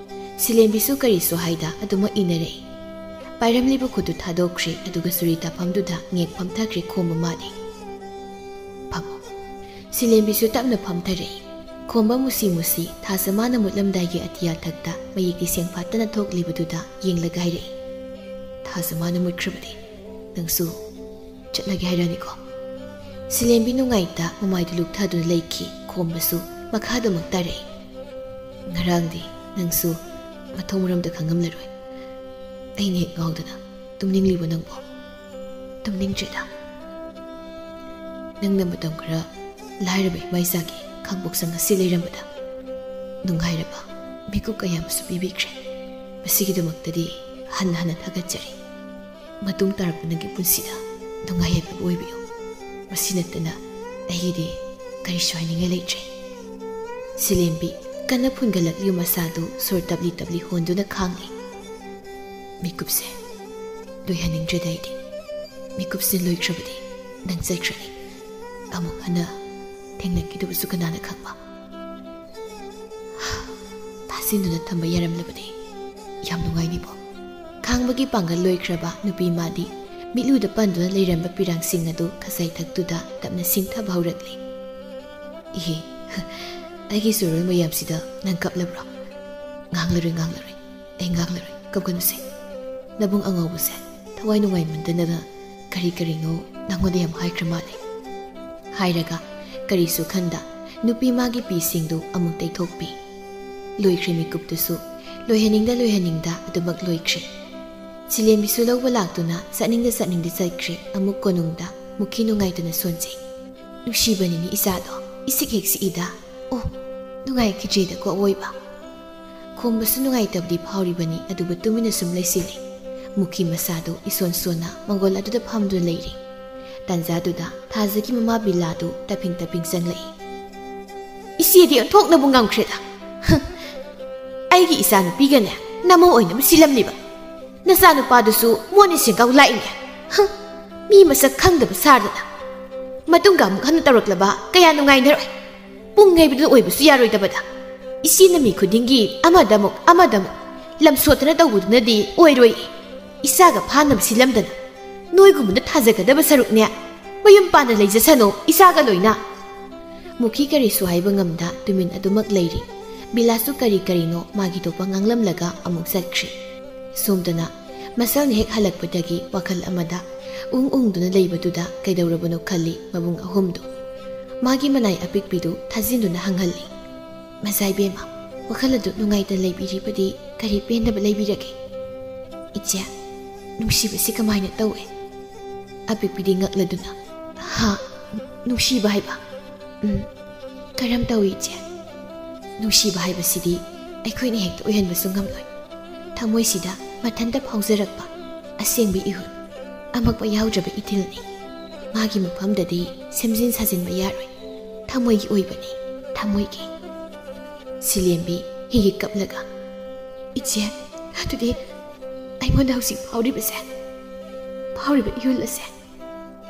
ꯁꯤꯂꯦꯝꯕꯤꯁꯨ ꯀꯔꯤꯁꯨ ꯍꯥꯏꯗ ꯑꯗꯨꯃꯛ ꯏꯟꯅꯔꯛꯏ꯫ ꯄꯥꯏꯔꯝꯂꯤꯕ ꯈꯨꯠꯇꯨ ꯊꯥꯗꯣꯛꯈ꯭ꯔꯦ, ꯑꯗꯨꯒ ꯆꯨꯔꯤ ꯇꯥꯐꯝꯗꯨꯗ ꯉꯦꯛ ꯐꯝꯊꯈ꯭ꯔꯦ ꯈꯣꯝꯕ ꯃꯥꯗꯤ꯫ ꯐꯝꯃꯣ꯫ ꯁꯤꯂꯦꯝꯕꯤꯁꯨ ꯇꯞꯅ ꯐꯝꯊꯔꯛꯏ꯫ ꯈꯣꯝꯕ ꯃꯨꯁꯤ ꯃꯨꯁꯤ ꯊꯥꯖ ꯃꯥꯅ ꯃꯨꯠꯂꯝꯗꯥꯏꯒꯤ ꯑꯇꯤꯌꯥ ꯊꯛꯇ ꯃꯌꯦꯛꯇꯤ ꯁꯦꯡꯐꯥꯠꯇꯅ ꯊꯣꯛꯂꯤꯕꯗꯨꯗ ꯌꯦꯡꯂꯒ ꯍꯥꯏꯔꯛꯏ, "ꯊꯥꯖ ꯃꯥꯅ ꯃꯨꯠꯈ꯭ꯔꯕꯗꯤ ꯅꯪꯁꯨ ꯆꯠꯂꯒꯦ ꯍꯥꯏꯔꯅꯤꯀꯣ?" ꯁꯤꯂꯦꯝꯕꯤ ꯅꯨꯡꯉꯥꯏꯇ ꯃꯃꯥꯏꯗꯨ ꯂꯨꯛꯊꯗꯨꯅ ꯂꯩꯈꯤ꯫ ꯈꯣꯝꯕꯁꯨ ꯃꯈꯥꯗꯃꯛ ꯇꯥꯔꯛꯏ, "ꯉꯔꯥꯡꯗꯤ ꯅꯪꯁꯨ ꯃꯊꯣꯡ ꯃꯔꯝꯗ ꯈꯪꯉꯝꯂꯔꯣꯏ꯫ ꯑꯩꯅ ꯍꯦꯛ ꯉꯥꯎꯗꯅ ꯇꯨꯝꯅꯤꯡꯂꯤꯕꯣ ꯅꯪꯕꯣ?" "ꯇꯨꯝꯅꯤꯡꯗ꯭ꯔꯤꯗ꯫ ꯅꯪꯅ ꯃꯇꯝ ꯈꯔ ꯂꯥꯏꯔꯕ ꯏꯃꯥ ꯏꯆꯥꯒꯤ ꯈꯥꯡꯄꯣꯛ ꯆꯪꯉꯁꯤ ꯂꯩꯔꯝꯕꯗ ꯅꯨꯡꯉꯥꯏꯔꯕ ꯃꯤꯀꯨꯞ ꯀꯌꯥ ꯑꯃꯁꯨ ꯄꯤꯕꯤꯈ꯭ꯔꯦ꯫ ꯃꯁꯤꯒꯤꯗꯃꯛꯇꯗꯤ ꯍꯟꯅ ꯍꯟꯅ ꯊꯥꯒꯠꯆꯔꯤ꯫ ꯃꯇꯨꯡ ꯇꯥꯔꯛꯄ ꯅꯪꯒꯤ ꯄꯨꯟꯁꯤꯗ ꯅꯨꯡꯉꯥꯏ ꯌꯥꯏꯐꯕ ꯑꯣꯏꯕꯤꯌꯨ꯫ ꯃꯁꯤ ꯅꯠꯇꯅ ꯑꯩꯒꯤꯗꯤ ꯀꯔꯤꯁꯨ ꯍꯥꯏꯅꯤꯡꯉꯥꯏ ꯂꯩꯇ꯭ꯔꯦ꯫" ꯁꯤꯂꯦꯝꯕꯤ ꯀꯟꯅ ꯐꯨꯟꯒꯠꯂꯛꯂꯤꯕ ꯃꯁꯥꯗꯨ ꯁꯣꯔ ꯇꯞꯂꯤ ꯇꯞꯂꯤ ꯍꯣꯟꯗꯨꯅ ꯈꯥꯡꯂꯤ꯫ "ꯃꯤꯀꯨꯞꯁꯦ ꯂꯣꯏꯍꯟꯅꯤꯡꯗ꯭ꯔꯦꯗ ꯑꯩꯗꯤ꯫ ꯃꯤꯀꯨꯞꯁꯦ ꯂꯣꯏꯈ꯭ꯔꯕꯗꯤ ꯅꯪ ꯆꯠꯈ꯭ꯔꯅꯤ꯫ ꯑꯃꯨꯛ ꯍꯟꯅ ꯊꯦꯡꯅꯈꯤꯗꯕꯁꯨ ꯀꯅꯥꯅ ꯈꯪꯕ?" ꯇꯥꯁꯤꯟꯗꯨꯅ ꯊꯝꯕ ꯌꯥꯔꯝꯂꯕꯗꯤ ꯌꯥꯝ ꯅꯨꯡꯉꯥꯏꯅꯤꯕꯣ꯫ ꯈꯥꯡꯕꯒꯤ ꯄꯥꯡꯒꯜ ꯂꯣꯏꯈ꯭ꯔꯕ ꯅꯨꯄꯤ ꯃꯥꯗꯤ ꯃꯤꯠꯂꯨꯗ ꯄꯟꯗꯨꯅ ꯂꯩꯔꯝꯕ ꯄꯤꯔꯥꯡꯁꯤꯡ ꯑꯗꯨ ꯈꯖꯥꯏ ꯊꯛꯇꯨꯗ ꯇꯞꯅ ꯁꯤꯡꯊꯕ ꯍꯧꯔꯛꯂꯤ꯫ "ꯏꯍꯦ, ꯑꯩꯒꯤ ꯆꯨꯔꯣꯜ ꯃꯌꯥꯝꯁꯤꯗ ꯅꯪ ꯀꯞꯂꯕ꯭ꯔꯣ? ꯉꯥꯡꯂꯔꯣꯏ, ꯉꯥꯡꯂꯔꯣꯏ꯫ ꯑꯩ ꯉꯥꯡꯂꯔꯣꯏ, ꯀꯞꯀꯅꯨꯁꯦ꯫ ꯅꯕꯨꯡ ꯑꯉꯧꯕꯁꯦ ꯊꯋꯥꯏ ꯅꯨꯡꯉꯥꯏꯃꯟꯗꯅ ꯀꯔꯤ ꯀꯔꯤꯅꯣ ꯅꯪꯉꯣꯟꯗ ꯌꯥꯝ ꯍꯥꯏꯈ꯭ꯔ ꯃꯥꯜꯂꯦ꯫" ꯍꯥꯏꯔꯒ ꯀꯔꯤꯁꯨ ꯈꯟꯗ ꯅꯨꯄꯤ ꯃꯥꯒꯤ ꯄꯤꯁꯤꯡꯗꯨ ꯑꯃꯨꯛ ꯇꯩꯊꯣꯛꯄꯤ꯫ ꯂꯣꯏꯈ꯭ꯔꯦ ꯃꯤꯀꯨꯞꯇꯨꯁꯨ꯫ ꯂꯣꯏꯍꯟꯅꯤꯡꯗ ꯂꯣꯏꯍꯟꯅꯤꯡꯗ ꯑꯗꯨꯃꯛ ꯂꯣꯏꯈ꯭ꯔꯦ꯫ ꯁꯤꯂꯦꯝꯕꯤꯁꯨ ꯂꯧꯕ ꯂꯥꯛꯇꯨꯅ ꯆꯠꯅꯤꯡꯗ ꯆꯠꯅꯤꯡꯗ ꯆꯠꯈ꯭ꯔꯦ꯫ ꯑꯃꯨꯛ ꯀꯣꯅꯨꯡꯗ ꯃꯨꯈꯤ ꯅꯨꯡꯉꯥꯏꯇꯅ ꯁꯣꯟꯖꯩ꯫ "ꯅꯨꯡꯁꯤꯕꯅꯤꯅꯦ ꯏꯆꯥꯗꯣ, ꯏꯁꯤꯛ ꯍꯦꯛ ꯁꯤꯛꯏꯗ꯫ ꯑꯣ, ꯅꯨꯡꯉꯥꯏꯈꯤꯗ꯭ꯔꯦꯗꯀꯣ ꯑꯋꯣꯏꯕ꯫" ꯈꯣꯝꯕꯁꯨ ꯅꯨꯡꯉꯥꯏꯇꯕꯗꯤ ꯐꯥꯎꯔꯤꯕꯅꯤ, ꯑꯗꯨꯕꯨ ꯇꯨꯃꯤꯟꯅ ꯁꯨꯝ ꯂꯩꯁꯤꯜꯂꯤ꯫ ꯃꯨꯈꯤ ꯃꯁꯥꯗꯨ ꯏꯁꯣꯟ ꯁꯣꯟꯅ ꯃꯪꯒꯣꯜ ꯑꯗꯨꯗ ꯐꯝꯗꯨꯅ ꯂꯩꯔꯤ꯫ ꯇꯥꯟꯖꯥꯗꯨꯗ ꯊꯥꯖꯒꯤ ꯃꯃꯥ ꯕꯤꯂꯥꯗꯨ ꯇꯞꯐꯤꯡ ꯇꯞꯐꯤꯡ ꯆꯪꯂꯛꯏ꯫ "ꯏꯆꯦꯗꯤ ꯑꯣꯟꯊꯣꯛꯅꯕꯨ ꯉꯝꯈ꯭ꯔꯦꯗ꯫ ꯑꯩꯒꯤ ꯏꯆꯥꯅꯨꯄꯤꯒꯅꯦ ꯅꯃꯧ ꯑꯣꯏꯅꯕ ꯁꯤꯜꯂꯝꯂꯤꯕ꯫ ꯅꯆꯥꯅꯨꯄꯥꯗꯨꯁꯨ ꯃꯣꯠꯅ ꯁꯦꯡꯒꯥꯎ ꯂꯥꯛꯏꯅꯦ꯫ ꯍꯪ, ꯃꯤ ꯃꯁꯛ ꯈꯪꯗꯕ ꯁꯥꯗꯅ꯫ ꯃꯇꯨꯡꯒ ꯑꯃꯨꯛ ꯍꯟꯅ ꯇꯧꯔꯛꯂꯕ ꯀꯌꯥ ꯅꯨꯡꯉꯥꯏꯅꯔꯣꯏ꯫ ꯄꯨꯡ ꯌꯩꯕꯗꯨ ꯑꯣꯏꯕꯁꯨ ꯌꯥꯔꯣꯏꯗꯕꯗ꯫ ꯏꯆꯦꯅ ꯃꯤ ꯈꯨꯗꯤꯡꯒꯤ ꯑꯃꯗ ꯑꯃꯨꯛ, ꯑꯃꯗ ꯑꯃꯨꯛ ꯂꯝ ꯁꯣꯠꯇꯅ ꯇꯧꯕꯗꯨꯅꯗꯤ ꯑꯣꯏꯔꯣꯏ꯫ ꯏꯆꯥꯒ ꯐꯥꯅꯕ ꯁꯤꯜꯂꯝꯗꯅ꯫ ꯅꯣꯏꯒꯨꯝꯕꯗ ꯊꯥꯖꯒꯗꯕ ꯁꯔꯨꯛꯅꯦ꯫ ꯃꯌꯨꯝ ꯄꯥꯟꯅ ꯂꯩꯖꯁꯅꯨ, ꯏꯆꯥꯒ ꯂꯣꯏꯅ꯫ ꯃꯨꯈꯤ ꯀꯔꯤꯁꯨ ꯍꯥꯏꯕ ꯉꯝꯗ ꯇꯨꯃꯤꯟ ꯑꯗꯨꯃꯛ ꯂꯩꯔꯤ꯫ ꯕꯤꯂꯥꯁꯁꯨ ꯀꯔꯤ ꯀꯔꯤꯅꯣ ꯃꯥꯒꯤ ꯊꯣꯛꯄ ꯉꯥꯡꯂꯝꯂꯒ ꯑꯃꯨꯛ ꯆꯠꯈ꯭ꯔꯤ꯫ ꯁꯣꯝꯗꯅ ꯃꯁꯜꯅ ꯍꯦꯛ ꯍꯜꯂꯛꯄꯗꯒꯤ ꯋꯥꯈꯜ ꯑꯃꯗ ꯎꯪ ꯎꯪꯗꯨꯅ ꯂꯩꯕꯗꯨꯗ ꯀꯩꯗꯧꯔꯕꯅꯣ ꯈꯜꯂꯤ ꯃꯕꯨꯡ ꯑꯍꯨꯝꯗꯨ꯫ ꯃꯥꯒꯤ ꯃꯅꯥꯏ ꯑꯄꯤꯛꯄꯤꯗꯨ ꯊꯥꯖꯤꯟꯗꯨꯅ ꯍꯪꯍꯜꯂꯤ꯫ "ꯃꯖꯥꯏꯕꯦꯝꯃ, ꯋꯥꯈꯜ ꯑꯗꯨ ꯅꯨꯡꯉꯥꯏꯇꯅ ꯂꯩꯕꯤꯔꯤꯕꯗꯤ ꯀꯔꯤ ꯄꯦꯟꯗꯕ ꯂꯩꯕꯤꯔꯒꯦ?" "ꯏꯆꯦ, ꯅꯨꯡꯁꯤꯕꯁꯤ ꯀꯃꯥꯏꯅ ꯇꯧꯏ?" ꯑꯄꯤꯛꯄꯤꯗꯤ ꯉꯛꯂꯗꯨꯅ, "ꯍꯥ? ꯅꯨꯡꯁꯤꯕ ꯍꯥꯏꯕ?" "ꯎꯝ, ꯀꯔꯝ ꯇꯧꯏ, ꯏꯆꯦ?" "ꯅꯨꯡꯁꯤꯕ ꯍꯥꯏꯕꯁꯤꯗꯤ ꯑꯩꯈꯣꯏꯅ ꯍꯦꯛꯇ ꯑꯣꯏꯍꯟꯕꯁꯨ ꯉꯝꯂꯣꯏ꯫ ꯊꯃꯣꯏꯁꯤꯗ ꯃꯊꯟꯇ ꯐꯥꯎꯖꯔꯛꯄ ꯑꯁꯦꯡꯕ ꯏꯍꯨꯜ, ꯑꯃꯛꯄ ꯌꯥꯎꯗ꯭ꯔꯕ ꯏꯊꯤꯜꯅꯤ꯫ ꯃꯥꯒꯤ ꯃꯐꯝꯗꯗꯤ ꯁꯦꯝꯖꯤꯟ ꯁꯥꯖꯤꯟꯕ ꯌꯥꯔꯣꯏ꯫ ꯊꯃꯣꯏꯒꯤ ꯑꯣꯏꯕꯅꯤ, ꯊꯃꯣꯏꯒꯤ꯫" ꯁꯤꯂꯦꯝꯕꯤ ꯍꯤꯒꯤ ꯀꯞꯂꯒ, "ꯏꯆꯦ, ꯑꯗꯨꯗꯤ ꯑꯩꯉꯣꯟꯗ ꯍꯧꯖꯤꯛ ꯐꯥꯎꯔꯤꯕꯁꯦ, ꯐꯥꯎꯔꯤꯕ ꯏꯍꯨꯜ ꯑꯁꯦ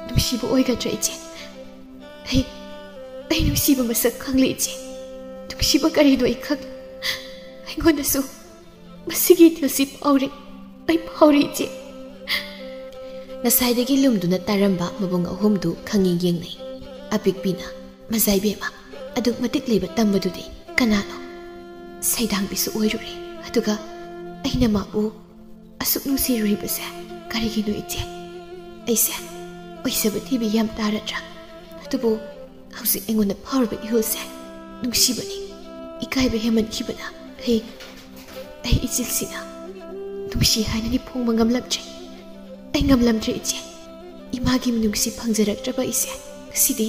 ꯅꯨꯡꯁꯤꯕ ꯑꯣꯏꯒꯗ꯭ꯔꯥ, ꯏꯆꯦ? ꯑꯩ, ꯑꯩ ꯅꯨꯡꯁꯤꯕ ꯃꯁꯛ ꯈꯪꯂꯦ, ꯏꯆꯦ꯫ ꯅꯨꯡꯁꯤꯕ ꯀꯔꯤꯅꯣ ꯑꯩ ꯈꯪꯂꯦ꯫ ꯑꯩꯉꯣꯟꯗꯁꯨ ꯃꯁꯤꯒꯤ ꯏꯊꯤꯜꯁꯤ ꯐꯥꯎꯔꯦ꯫ ꯑꯩ ꯐꯥꯎꯔꯦ, ꯏꯆꯦ꯫" ꯉꯁꯥꯏꯗꯒꯤ ꯂꯨꯝꯗꯨꯅ ꯇꯥꯔꯝꯕ ꯃꯕꯨꯡ ꯑꯍꯨꯝꯗꯨ ꯈꯪꯌꯦꯡ ꯌꯦꯡꯅꯩ꯫ ꯑꯄꯤꯛꯄꯤꯅ, "ꯃꯖꯥꯏꯕꯦꯝꯃ, ꯑꯗꯨꯛ ꯃꯇꯤꯛ ꯂꯩꯕ ꯇꯝꯕꯗꯨꯗꯤ ꯀꯅꯥꯅꯣ? ꯁꯩꯗꯥꯡꯕꯤꯁꯨ ꯑꯣꯏꯔꯨꯔꯦ, ꯑꯗꯨꯒ ꯑꯩꯅ ꯃꯥꯕꯨ ꯑꯁꯨꯛ ꯅꯨꯡꯁꯤꯔꯨꯔꯤꯕꯁꯦ ꯀꯔꯤꯒꯤꯅꯣ, ꯏꯆꯦ? ꯑꯩꯁꯦ ꯑꯣꯏꯖꯕ ꯊꯤꯕꯤ ꯌꯥꯝ ꯇꯥꯔꯗ꯭ꯔꯥ? ꯑꯗꯨꯕꯨ ꯍꯧꯖꯤꯛ ꯑꯩꯉꯣꯟꯗ ꯐꯥꯎꯔꯤꯕ ꯏꯍꯨꯜꯁꯦ ꯅꯨꯡꯁꯤꯕꯅꯤ꯫ ꯏꯀꯥꯏꯕ ꯍꯦꯟꯃꯟꯈꯤꯕꯅ ꯑꯩ, ꯑꯩ ꯏꯆꯤꯜꯁꯤꯅ ꯅꯨꯡꯁꯤ ꯍꯥꯏꯅꯗꯤ ꯐꯣꯡꯕ ꯉꯝꯂꯝꯗ꯭ꯔꯦ꯫ ꯑꯩ ꯉꯝꯂꯝꯗ꯭ꯔꯦ, ꯏꯆꯦ꯫ ꯏꯃꯥꯒꯤ ꯃꯤꯅꯨꯡꯁꯤ ꯐꯪꯖꯔꯛꯇ꯭ꯔꯕ ꯑꯩꯁꯦ ꯉꯁꯤꯗꯤ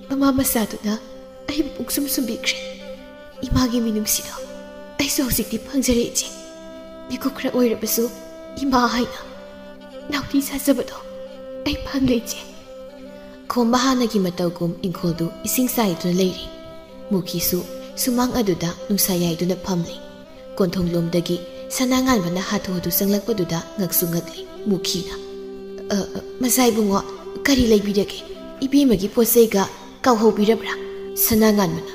ꯃꯃꯥ ꯃꯆꯥꯗꯨꯅ ꯑꯩꯕꯨ ꯄꯨꯡꯁꯨꯝ ꯁꯨꯝꯕꯤꯈ꯭ꯔꯦ꯫ ꯏꯃꯥꯒꯤ ꯃꯤꯅꯨꯡꯁꯤꯗꯣ ꯑꯩꯁꯨ ꯍꯧꯖꯤꯛꯇꯤ ꯐꯪꯖꯔꯦ, ꯏꯆꯦ꯫ ꯃꯤꯀꯨꯞ ꯈꯔ ꯑꯣꯏꯔꯕꯁꯨ ꯏꯃꯥ ꯍꯥꯏꯅ ꯅꯥꯎꯇꯤ ꯁꯥꯖꯕꯗꯣ ꯑꯩ ꯐꯪꯂꯦ, ꯏꯆꯦ꯫" ꯈꯣꯝꯕ ꯍꯥꯟꯅꯒꯤ ꯃꯇꯧꯒꯨꯝ ꯏꯪꯈꯣꯜꯗꯨ ꯏꯁꯤꯡ ꯆꯥꯏꯗꯨꯅ ꯂꯩꯔꯤ꯫ ꯃꯨꯈꯤꯁꯨ ꯁꯨꯃꯥꯡ ꯑꯗꯨꯗ ꯅꯨꯡꯁꯥ ꯌꯥꯏꯗꯨꯅ ꯐꯝꯂꯤ꯫ ꯀꯣꯟꯊꯣꯡꯂꯣꯝꯗꯒꯤ ꯁꯅꯥꯉꯥꯟꯕꯅ ꯍꯥꯊꯨ ꯍꯥꯊꯨ ꯆꯪꯂꯛꯄꯗꯨꯗ ꯉꯛꯁꯨ ꯉꯛꯂꯤ ꯃꯨꯈꯤꯅ꯫ "ꯑ, ꯑ, ꯃꯆꯥ ꯏꯕꯨꯡꯉꯣ, ꯀꯔꯤ ꯂꯩꯕꯤꯔꯒꯦ? ꯏꯕꯦꯝꯃꯒꯤ ꯄꯣꯠ ꯆꯩꯒ ꯀꯥꯎꯍꯧꯕꯤꯔꯕ꯭ꯔꯥ?" ꯁꯅꯥꯉꯥꯟꯕꯅ,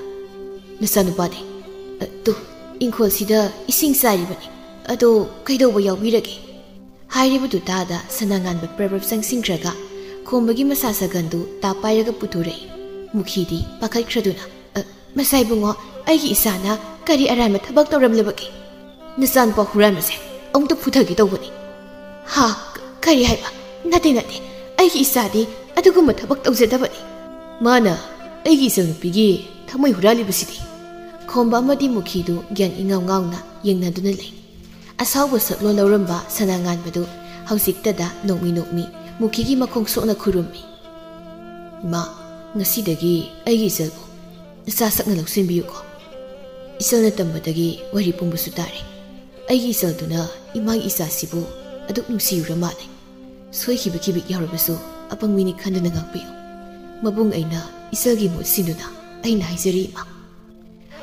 "ꯅꯆꯥꯅꯨꯄꯥꯗꯤ?" "ꯑ, ꯇꯨ, ꯏꯪꯈꯣꯜꯁꯤꯗ ꯏꯁꯤꯡ ꯆꯥꯏꯔꯤꯕꯅꯤ꯫ ꯑꯗꯣ ꯀꯩꯗꯧꯕ ꯌꯥꯎꯕꯤꯔꯒꯦ?" ꯍꯥꯏꯔꯤꯕꯗꯨ ꯇꯥꯗ ꯁꯅꯥꯉꯥꯟꯕ ꯄ꯭ꯔꯞ ꯄ꯭ꯔꯞ ꯆꯪꯁꯤꯟꯈ꯭ꯔꯒ ꯈꯣꯝꯕꯒꯤ ꯃꯁꯥ ꯁꯥꯒꯟꯗꯨ ꯇꯥꯞ ꯄꯥꯏꯔꯒ ꯄꯨꯊꯣꯔꯛꯏ꯫ ꯃꯨꯈꯤꯗꯤ ꯄꯥꯈꯠꯈ꯭ꯔꯗꯨꯅ, "ꯑ, ꯃꯆꯥ ꯏꯕꯨꯡꯉꯣ, ꯑꯩꯒꯤ ꯏꯆꯥꯅ ꯀꯔꯤ ꯑꯔꯥꯟꯕ ꯊꯕꯛ ꯇꯧꯔꯝꯂꯕꯒꯦ? ꯅꯆꯥꯅꯨꯄꯥ ꯍꯨꯔꯥꯟꯕꯁꯦ ꯑꯃꯨꯛꯇ ꯐꯨꯊꯒꯦ ꯇꯧꯕꯅꯤ꯫" "ꯍꯥ? ꯀ-, ꯀꯔꯤ ꯍꯥꯏꯕ? ꯅꯠꯇꯦ, ꯅꯠꯇꯦ, ꯑꯩꯒꯤ ꯏꯆꯥꯗꯤ ꯑꯗꯨꯒꯨꯝꯕ ꯊꯕꯛ ꯇꯧꯖꯗꯕꯅꯤ꯫" "ꯃꯥꯅ ꯑꯩꯒꯤ ꯏꯆꯟꯅꯨꯄꯤꯒꯤ ꯊꯃꯣꯏ ꯍꯨꯔꯥꯜꯂꯤꯕꯁꯤꯗꯤ?" ꯈꯣꯝꯕ ꯑꯃꯗꯤ ꯃꯨꯈꯤꯗꯨ ꯒ꯭ꯌꯥꯟ ꯏꯉꯥꯎ ꯉꯥꯎꯅ ꯌꯦꯡꯅꯗꯨꯅ ꯂꯩ꯫ ꯑꯁꯥꯎꯕ ꯁꯛꯂꯣꯟ ꯂꯧꯔꯝꯕ ꯁꯅꯥꯉꯥꯟꯕꯗꯨ ꯍꯧꯖꯤꯛꯇꯗ ꯅꯣꯛꯃꯤ ꯅꯣꯛꯃꯤ ꯃꯨꯈꯤꯒꯤ ꯃꯈꯣꯡ ꯁꯣꯛꯅ ꯈꯨꯔꯨꯝꯃꯤ꯫ "ꯏꯃꯥ, ꯉꯁꯤꯗꯒꯤ ꯑꯩꯒꯤ ꯏꯆꯜꯕꯨ ꯅꯆꯥ ꯁꯛꯅ ꯂꯧꯁꯤꯟꯕꯤꯌꯨꯀꯣ꯫ ꯏꯆꯜꯅ ꯇꯝꯕꯗꯒꯤ ꯋꯥꯔꯤ ꯄꯨꯝꯕꯁꯨ ꯇꯥꯔꯦ꯫ ꯑꯩꯒꯤ ꯏꯆꯜꯗꯨꯅ ꯏꯃꯥꯒꯤ ꯏꯆꯥꯁꯤꯕꯨ ꯑꯗꯨꯛ ꯅꯨꯡꯁꯤꯔꯨꯔ ꯃꯥꯜꯂꯦ꯫ ꯁꯣꯏꯈꯤꯕ ꯈꯤꯕꯤꯛ ꯌꯥꯎꯔꯕꯁꯨ ꯑꯄꯪꯕꯤꯅꯤ ꯈꯟꯗꯨꯅ ꯉꯥꯛꯄꯤꯌꯨ꯫ ꯃꯕꯨꯡ ꯑꯩꯅ ꯏꯆꯜꯒꯤ ꯃꯍꯨꯠ ꯁꯤꯟꯗꯨꯅ ꯑꯩꯅ ꯍꯥꯏꯖꯔꯤ, ꯏꯃꯥ꯫"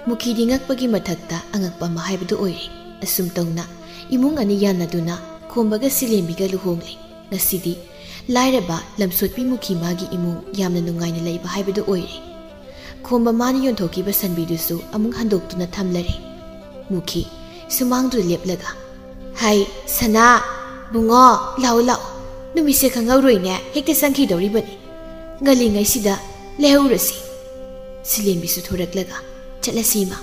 ꯃꯨꯈꯤꯗꯤ ꯉꯛꯄꯒꯤ ꯃꯊꯛꯇ ꯑꯉꯛꯄ ꯑꯃ ꯍꯥꯏꯕꯗꯨ ꯑꯣꯏꯔꯦ꯫ ꯑꯁꯨꯝ ꯇꯧꯅ ꯏꯃꯨꯡ ꯑꯅꯤ ꯌꯥꯅꯗꯨꯅ ꯈꯣꯝꯕꯒ ꯁꯤꯂꯦꯝꯕꯤꯒ ꯂꯨꯍꯣꯡꯂꯦ꯫ ꯉꯁꯤꯗꯤ ꯂꯥꯏꯔꯕ ꯂꯝꯁꯣꯠꯄꯤ ꯃꯨꯈꯤ ꯃꯥꯒꯤ ꯏꯃꯨꯡ ꯌꯥꯝꯅ ꯅꯨꯡꯉꯥꯏꯅ ꯂꯩꯕ ꯍꯥꯏꯕꯗꯨ ꯑꯣꯏꯔꯦ꯫ ꯈꯣꯝꯕ ꯃꯥꯅ ꯌꯣꯟꯊꯣꯛꯈꯤꯕ ꯁꯟꯕꯤꯗꯨꯁꯨ ꯑꯃꯨꯛ ꯍꯟꯗꯣꯛꯇꯨꯅ ꯊꯝꯂꯔꯦ꯫ ꯃꯨꯈꯤ ꯁꯨꯃꯥꯡꯗꯨꯗ ꯂꯦꯞꯂꯒ, "ꯍꯥꯏ, ꯁꯅꯥ, ꯕꯨꯡꯉꯣ, ꯂꯥꯛꯑꯣ, ꯂꯥꯛꯑꯣ꯫ ꯅꯨꯃꯤꯠꯁꯦ ꯈꯪꯍꯧꯔꯣꯏꯅꯦ, ꯍꯦꯛꯇ ꯆꯪꯈꯤꯗꯧꯔꯤꯕꯅꯤ꯫ ꯉꯜꯂꯤꯉꯩꯁꯤꯗ ꯂꯩꯍꯧꯔꯁꯤ꯫" ꯁꯤꯂꯦꯝꯕꯤꯁꯨ ꯊꯣꯔꯛꯂꯒ, "ꯆꯠꯂꯁꯤ, ꯏꯃꯥ꯫"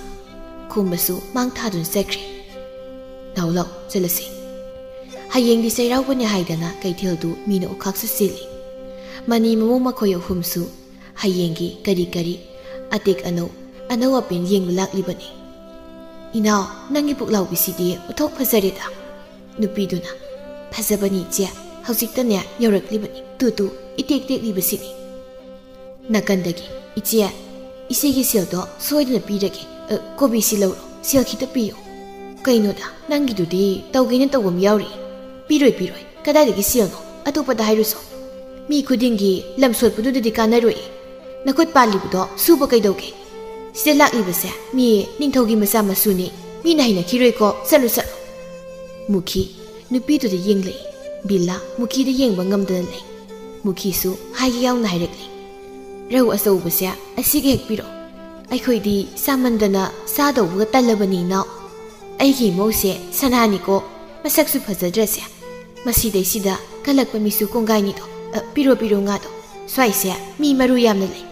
ꯈꯣꯝꯕꯁꯨ ꯃꯥꯡ ꯊꯥꯗꯨꯅ ꯆꯠꯈ꯭ꯔꯦ꯫ "ꯂꯥꯛꯑꯣ, ꯂꯥꯛꯑꯣ, ꯆꯠꯂꯁꯤ꯫" ꯍꯌꯦꯡꯗꯤ ꯆꯩꯔꯥꯎꯕꯅꯦ ꯍꯥꯏꯗꯅ ꯀꯩꯊꯦꯜꯗꯨ ꯃꯤꯅ ꯑꯣꯈꯥꯛꯁꯨ ꯆꯦꯜꯂꯤ꯫ ꯃꯅꯤ ꯃꯃꯧ ꯃꯈꯣꯏ ꯑꯍꯨꯝꯁꯨ ꯍꯌꯦꯡꯒꯤ ꯀꯔꯤ ꯀꯔꯤ ꯑꯇꯦꯛ ꯑꯅꯧ, ꯑꯅꯧ ꯑꯄꯦꯟ ꯌꯦꯡꯕ ꯂꯥꯛꯂꯤꯕꯅꯤ꯫ "ꯏꯅꯥꯎ, ꯅꯪꯒꯤ ꯄꯨꯛꯂꯥꯎꯕꯤꯁꯤꯗꯤ ꯑꯣꯟꯊꯣꯛ ꯐꯖꯔꯦꯗ꯫" ꯅꯨꯄꯤꯗꯨꯅ, "ꯐꯖꯕꯅꯤ ꯏꯆꯦ, ꯍꯧꯖꯤꯛꯇꯅꯦ ꯌꯧꯔꯛꯂꯤꯕꯅꯤ꯫ Two two, ꯏꯇꯦꯛ ꯇꯦꯛꯂꯤꯕꯁꯤꯅꯤ꯫" ꯅꯥꯀꯟꯗꯒꯤ, "ꯏꯆꯦ, ꯏꯆꯦꯒꯤ ꯁꯦꯜꯗꯣ ꯁꯣꯏꯗꯅ ꯄꯤꯔꯒꯦ꯫ ꯑ, ꯀꯣꯕꯤꯁꯤ ꯂꯧꯔꯣ, ꯁꯦꯜ ꯈꯤꯇ ꯄꯤꯌꯨ꯫" "ꯀꯩꯅꯣꯗ, ꯅꯪꯒꯤꯗꯨꯗꯤ ꯇꯧꯒꯦꯅ ꯇꯧꯕ ꯑꯃ ꯌꯥꯎꯔꯤ꯫ ꯄꯤꯔꯣꯏ, ꯄꯤꯔꯣꯏ, ꯀꯗꯥꯏꯗꯒꯤ ꯁꯦꯜꯅꯣ? ꯑꯇꯣꯞꯄꯗ ꯍꯥꯏꯔꯨꯁꯣ꯫ ꯃꯤ ꯈꯨꯗꯤꯡꯒꯤ ꯂꯝ ꯁꯣꯠꯄꯗꯨꯗꯗꯤ ꯀꯥꯟꯅꯔꯣꯏ꯫ ꯅꯈꯨꯠ ꯄꯥꯜꯂꯤꯕꯗꯣ ꯁꯨꯕ ꯀꯩꯗꯧꯒꯦ? ꯁꯤꯗ ꯂꯥꯛꯂꯤꯕꯁꯦ ꯃꯤ ꯅꯤꯡꯊꯧꯒꯤ ꯃꯆꯥ ꯃꯁꯨꯅꯤ꯫ ꯃꯤꯅ ꯍꯩꯅꯈꯤꯔꯣꯏꯀꯣ, ꯆꯠꯂꯨ, ꯆꯠꯂꯨ꯫ ꯃꯨꯈꯤ ꯅꯨꯄꯤꯗꯨꯗ ꯌꯦꯡꯂꯛꯏ꯫ ꯕꯤꯜꯂꯥ ꯃꯨꯈꯤꯗ ꯌꯦꯡꯕ ꯉꯝꯗꯅ ꯂꯩ꯫ ꯃꯨꯈꯤꯁꯨ ꯍꯥꯏꯒꯦ ꯌꯥꯎꯅ ꯍꯥꯏꯔꯛꯂꯤ, "ꯔꯧ ꯑꯆꯧꯕꯁꯦ ꯑꯁꯤꯒ ꯍꯦꯛ ꯄꯤꯔꯛꯑꯣ꯫ ꯑꯩꯈꯣꯏꯗꯤ ꯆꯥꯃꯟꯗꯅ ꯆꯥꯗꯧꯕꯒ ꯇꯜꯂꯕꯅꯤ, ꯏꯅꯥꯎ꯫ ꯑꯩꯒꯤ ꯏꯃꯧꯁꯦ ꯁꯅꯥꯅꯤꯀꯣ, ꯃꯁꯛꯁꯨ ꯐꯖꯗ꯭ꯔꯁꯦ꯫ ꯃꯁꯤꯗꯩꯁꯤꯗ ꯀꯜꯂꯛꯄ ꯃꯤꯁꯨ ꯀꯣꯡꯒꯥꯏꯅꯤꯗꯣ꯫ ꯑ, ꯄꯤꯔꯣ, ꯄꯤꯔꯣ ꯉꯥꯗꯣ꯫ ꯁ꯭ꯋꯥꯏꯁꯦ ꯃꯤ ꯃꯔꯨ ꯌꯥꯝꯅ ꯂꯩ꯫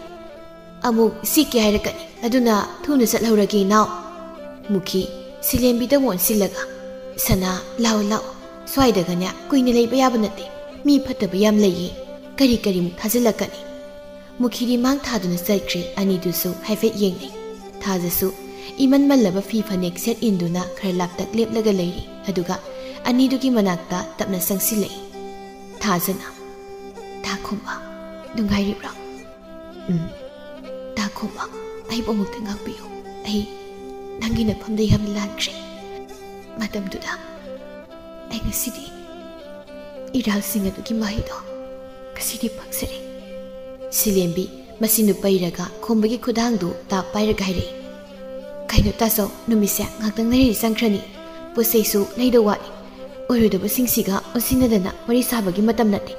ꯑꯃꯨꯛ ꯆꯤꯛꯀꯦ ꯍꯥꯏꯔꯛꯀꯅꯤ, ꯑꯗꯨꯅ ꯊꯨꯅ ꯆꯠꯍꯧꯔꯒꯦ, ꯏꯅꯥꯎ꯫" ꯃꯨꯈꯤ ꯁꯤꯂꯦꯝꯕꯤꯗ ꯑꯣꯟꯁꯤꯜꯂꯒ, "ꯁꯅꯥ, ꯂꯥꯛꯑꯣ, ꯂꯥꯛꯑꯣ꯫ ꯁ꯭ꯋꯥꯏꯗꯒꯅꯦ ꯀꯨꯏꯅ ꯂꯩꯕ ꯌꯥꯕ ꯅꯠꯇꯦ꯫ ꯃꯤ ꯐꯠꯇꯕ ꯌꯥꯝ ꯂꯩꯌꯦ꯫ ꯀꯔꯤ ꯀꯔꯤꯃꯨꯛ ꯊꯥꯖꯤꯜꯂꯛꯀꯅꯤ?" ꯃꯨꯈꯤꯗꯤ ꯃꯥꯡ ꯊꯥꯗꯨꯅ ꯆꯠꯈ꯭ꯔꯦ꯫ ꯑꯅꯤꯗꯨꯁꯨ ꯍꯥꯏꯐꯦꯠ ꯌꯦꯡꯅꯩ꯫ ꯊꯥꯖꯁꯨ ꯏꯃꯟ ꯃꯜꯂꯕ ꯐꯤ ꯐꯅꯦꯛ ꯁꯦꯠ ꯏꯟꯗꯨꯅ ꯈꯔ ꯂꯥꯞꯇꯛ ꯂꯦꯞꯂꯒ ꯂꯩꯔꯤ꯫ ꯑꯗꯨꯒ ꯑꯅꯤꯗꯨꯒꯤ ꯃꯅꯥꯛꯇ ꯇꯞꯅ ꯆꯪꯁꯤꯜꯂꯛꯏ꯫ ꯊꯥꯖꯅ, "ꯊꯥꯈꯣꯝꯕ, ꯅꯨꯡꯉꯥꯏꯔꯤꯕ꯭ꯔꯣ?" "ꯎꯝ, ꯊꯥꯈꯣꯝꯕ, ꯑꯩꯕꯨ ꯑꯃꯨꯛꯇ ꯉꯥꯛꯄꯤꯌꯨ꯫ ꯑꯩ ꯅꯪꯒꯤ ꯅꯐꯝꯗ ꯌꯥꯝꯅ ꯂꯥꯟꯈ꯭ꯔꯦ꯫ ꯃꯇꯝꯗꯨꯗ ꯑꯩ ꯉꯁꯤꯗꯤ ꯏꯔꯥꯜꯁꯤꯡ ꯑꯗꯨꯒꯤ ꯃꯍꯩꯗꯣ ꯉꯁꯤꯗꯤ ꯐꯪꯖꯔꯦ꯫" ꯁꯤꯂꯦꯝꯕꯤ ꯃꯁꯤꯅꯨ ꯄꯩꯔꯒ ꯈꯣꯝꯕꯒꯤ ꯈꯨꯗꯥꯡꯗꯨ ꯇꯥꯞ ꯄꯥꯏꯔꯒ ꯍꯥꯏꯔꯛꯏ, "ꯀꯩꯅꯣ ꯇꯥꯆꯧ, ꯅꯨꯃꯤꯠꯁꯦ ꯉꯥꯛꯇꯪ ꯂꯩꯔꯗꯤ ꯆꯪꯈ꯭ꯔꯅꯤ꯫ ꯄꯣꯠ ꯆꯩꯁꯨ ꯂꯩꯗꯧ ꯋꯥꯠꯂꯤ꯫ ꯑꯣꯏꯔꯣꯏꯗꯕꯁꯤꯡꯁꯤꯒ ꯑꯣꯟꯁꯤꯟꯅꯗꯅ ꯋꯥꯔꯤ ꯁꯥꯕꯒꯤ ꯃꯇꯝ ꯅꯠꯇꯦ꯫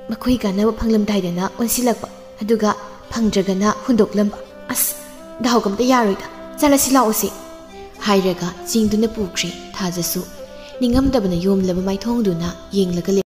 ꯃꯈꯣꯏ ꯀꯥꯟꯅꯕ ꯐꯪꯂꯝꯗꯥꯏꯗꯅ ꯑꯣꯟꯁꯤꯜꯂꯛꯄ, ꯑꯗꯨꯒ ꯐꯪꯗ꯭ꯔꯒꯅ ꯍꯨꯟꯗꯣꯛꯂꯝꯕ꯫ ꯑꯁ, ꯗꯥꯎꯒ ꯑꯝꯇ ꯌꯥꯔꯣꯏꯗ꯫ ꯆꯠꯂꯁꯤ ꯂꯥꯛꯑꯣꯁꯦ꯫" ꯍꯥꯏꯔꯒ ꯆꯤꯡꯗꯨꯅ ꯄꯨꯈ꯭ꯔꯦ꯫ ꯊꯥꯖꯁꯨ ꯅꯤꯡꯉꯝꯗꯕꯅ ꯌꯣꯝꯂꯕ ꯃꯥꯏꯊꯣꯡꯗꯨꯅ ꯌꯦꯡꯂꯒ ꯂꯩ꯫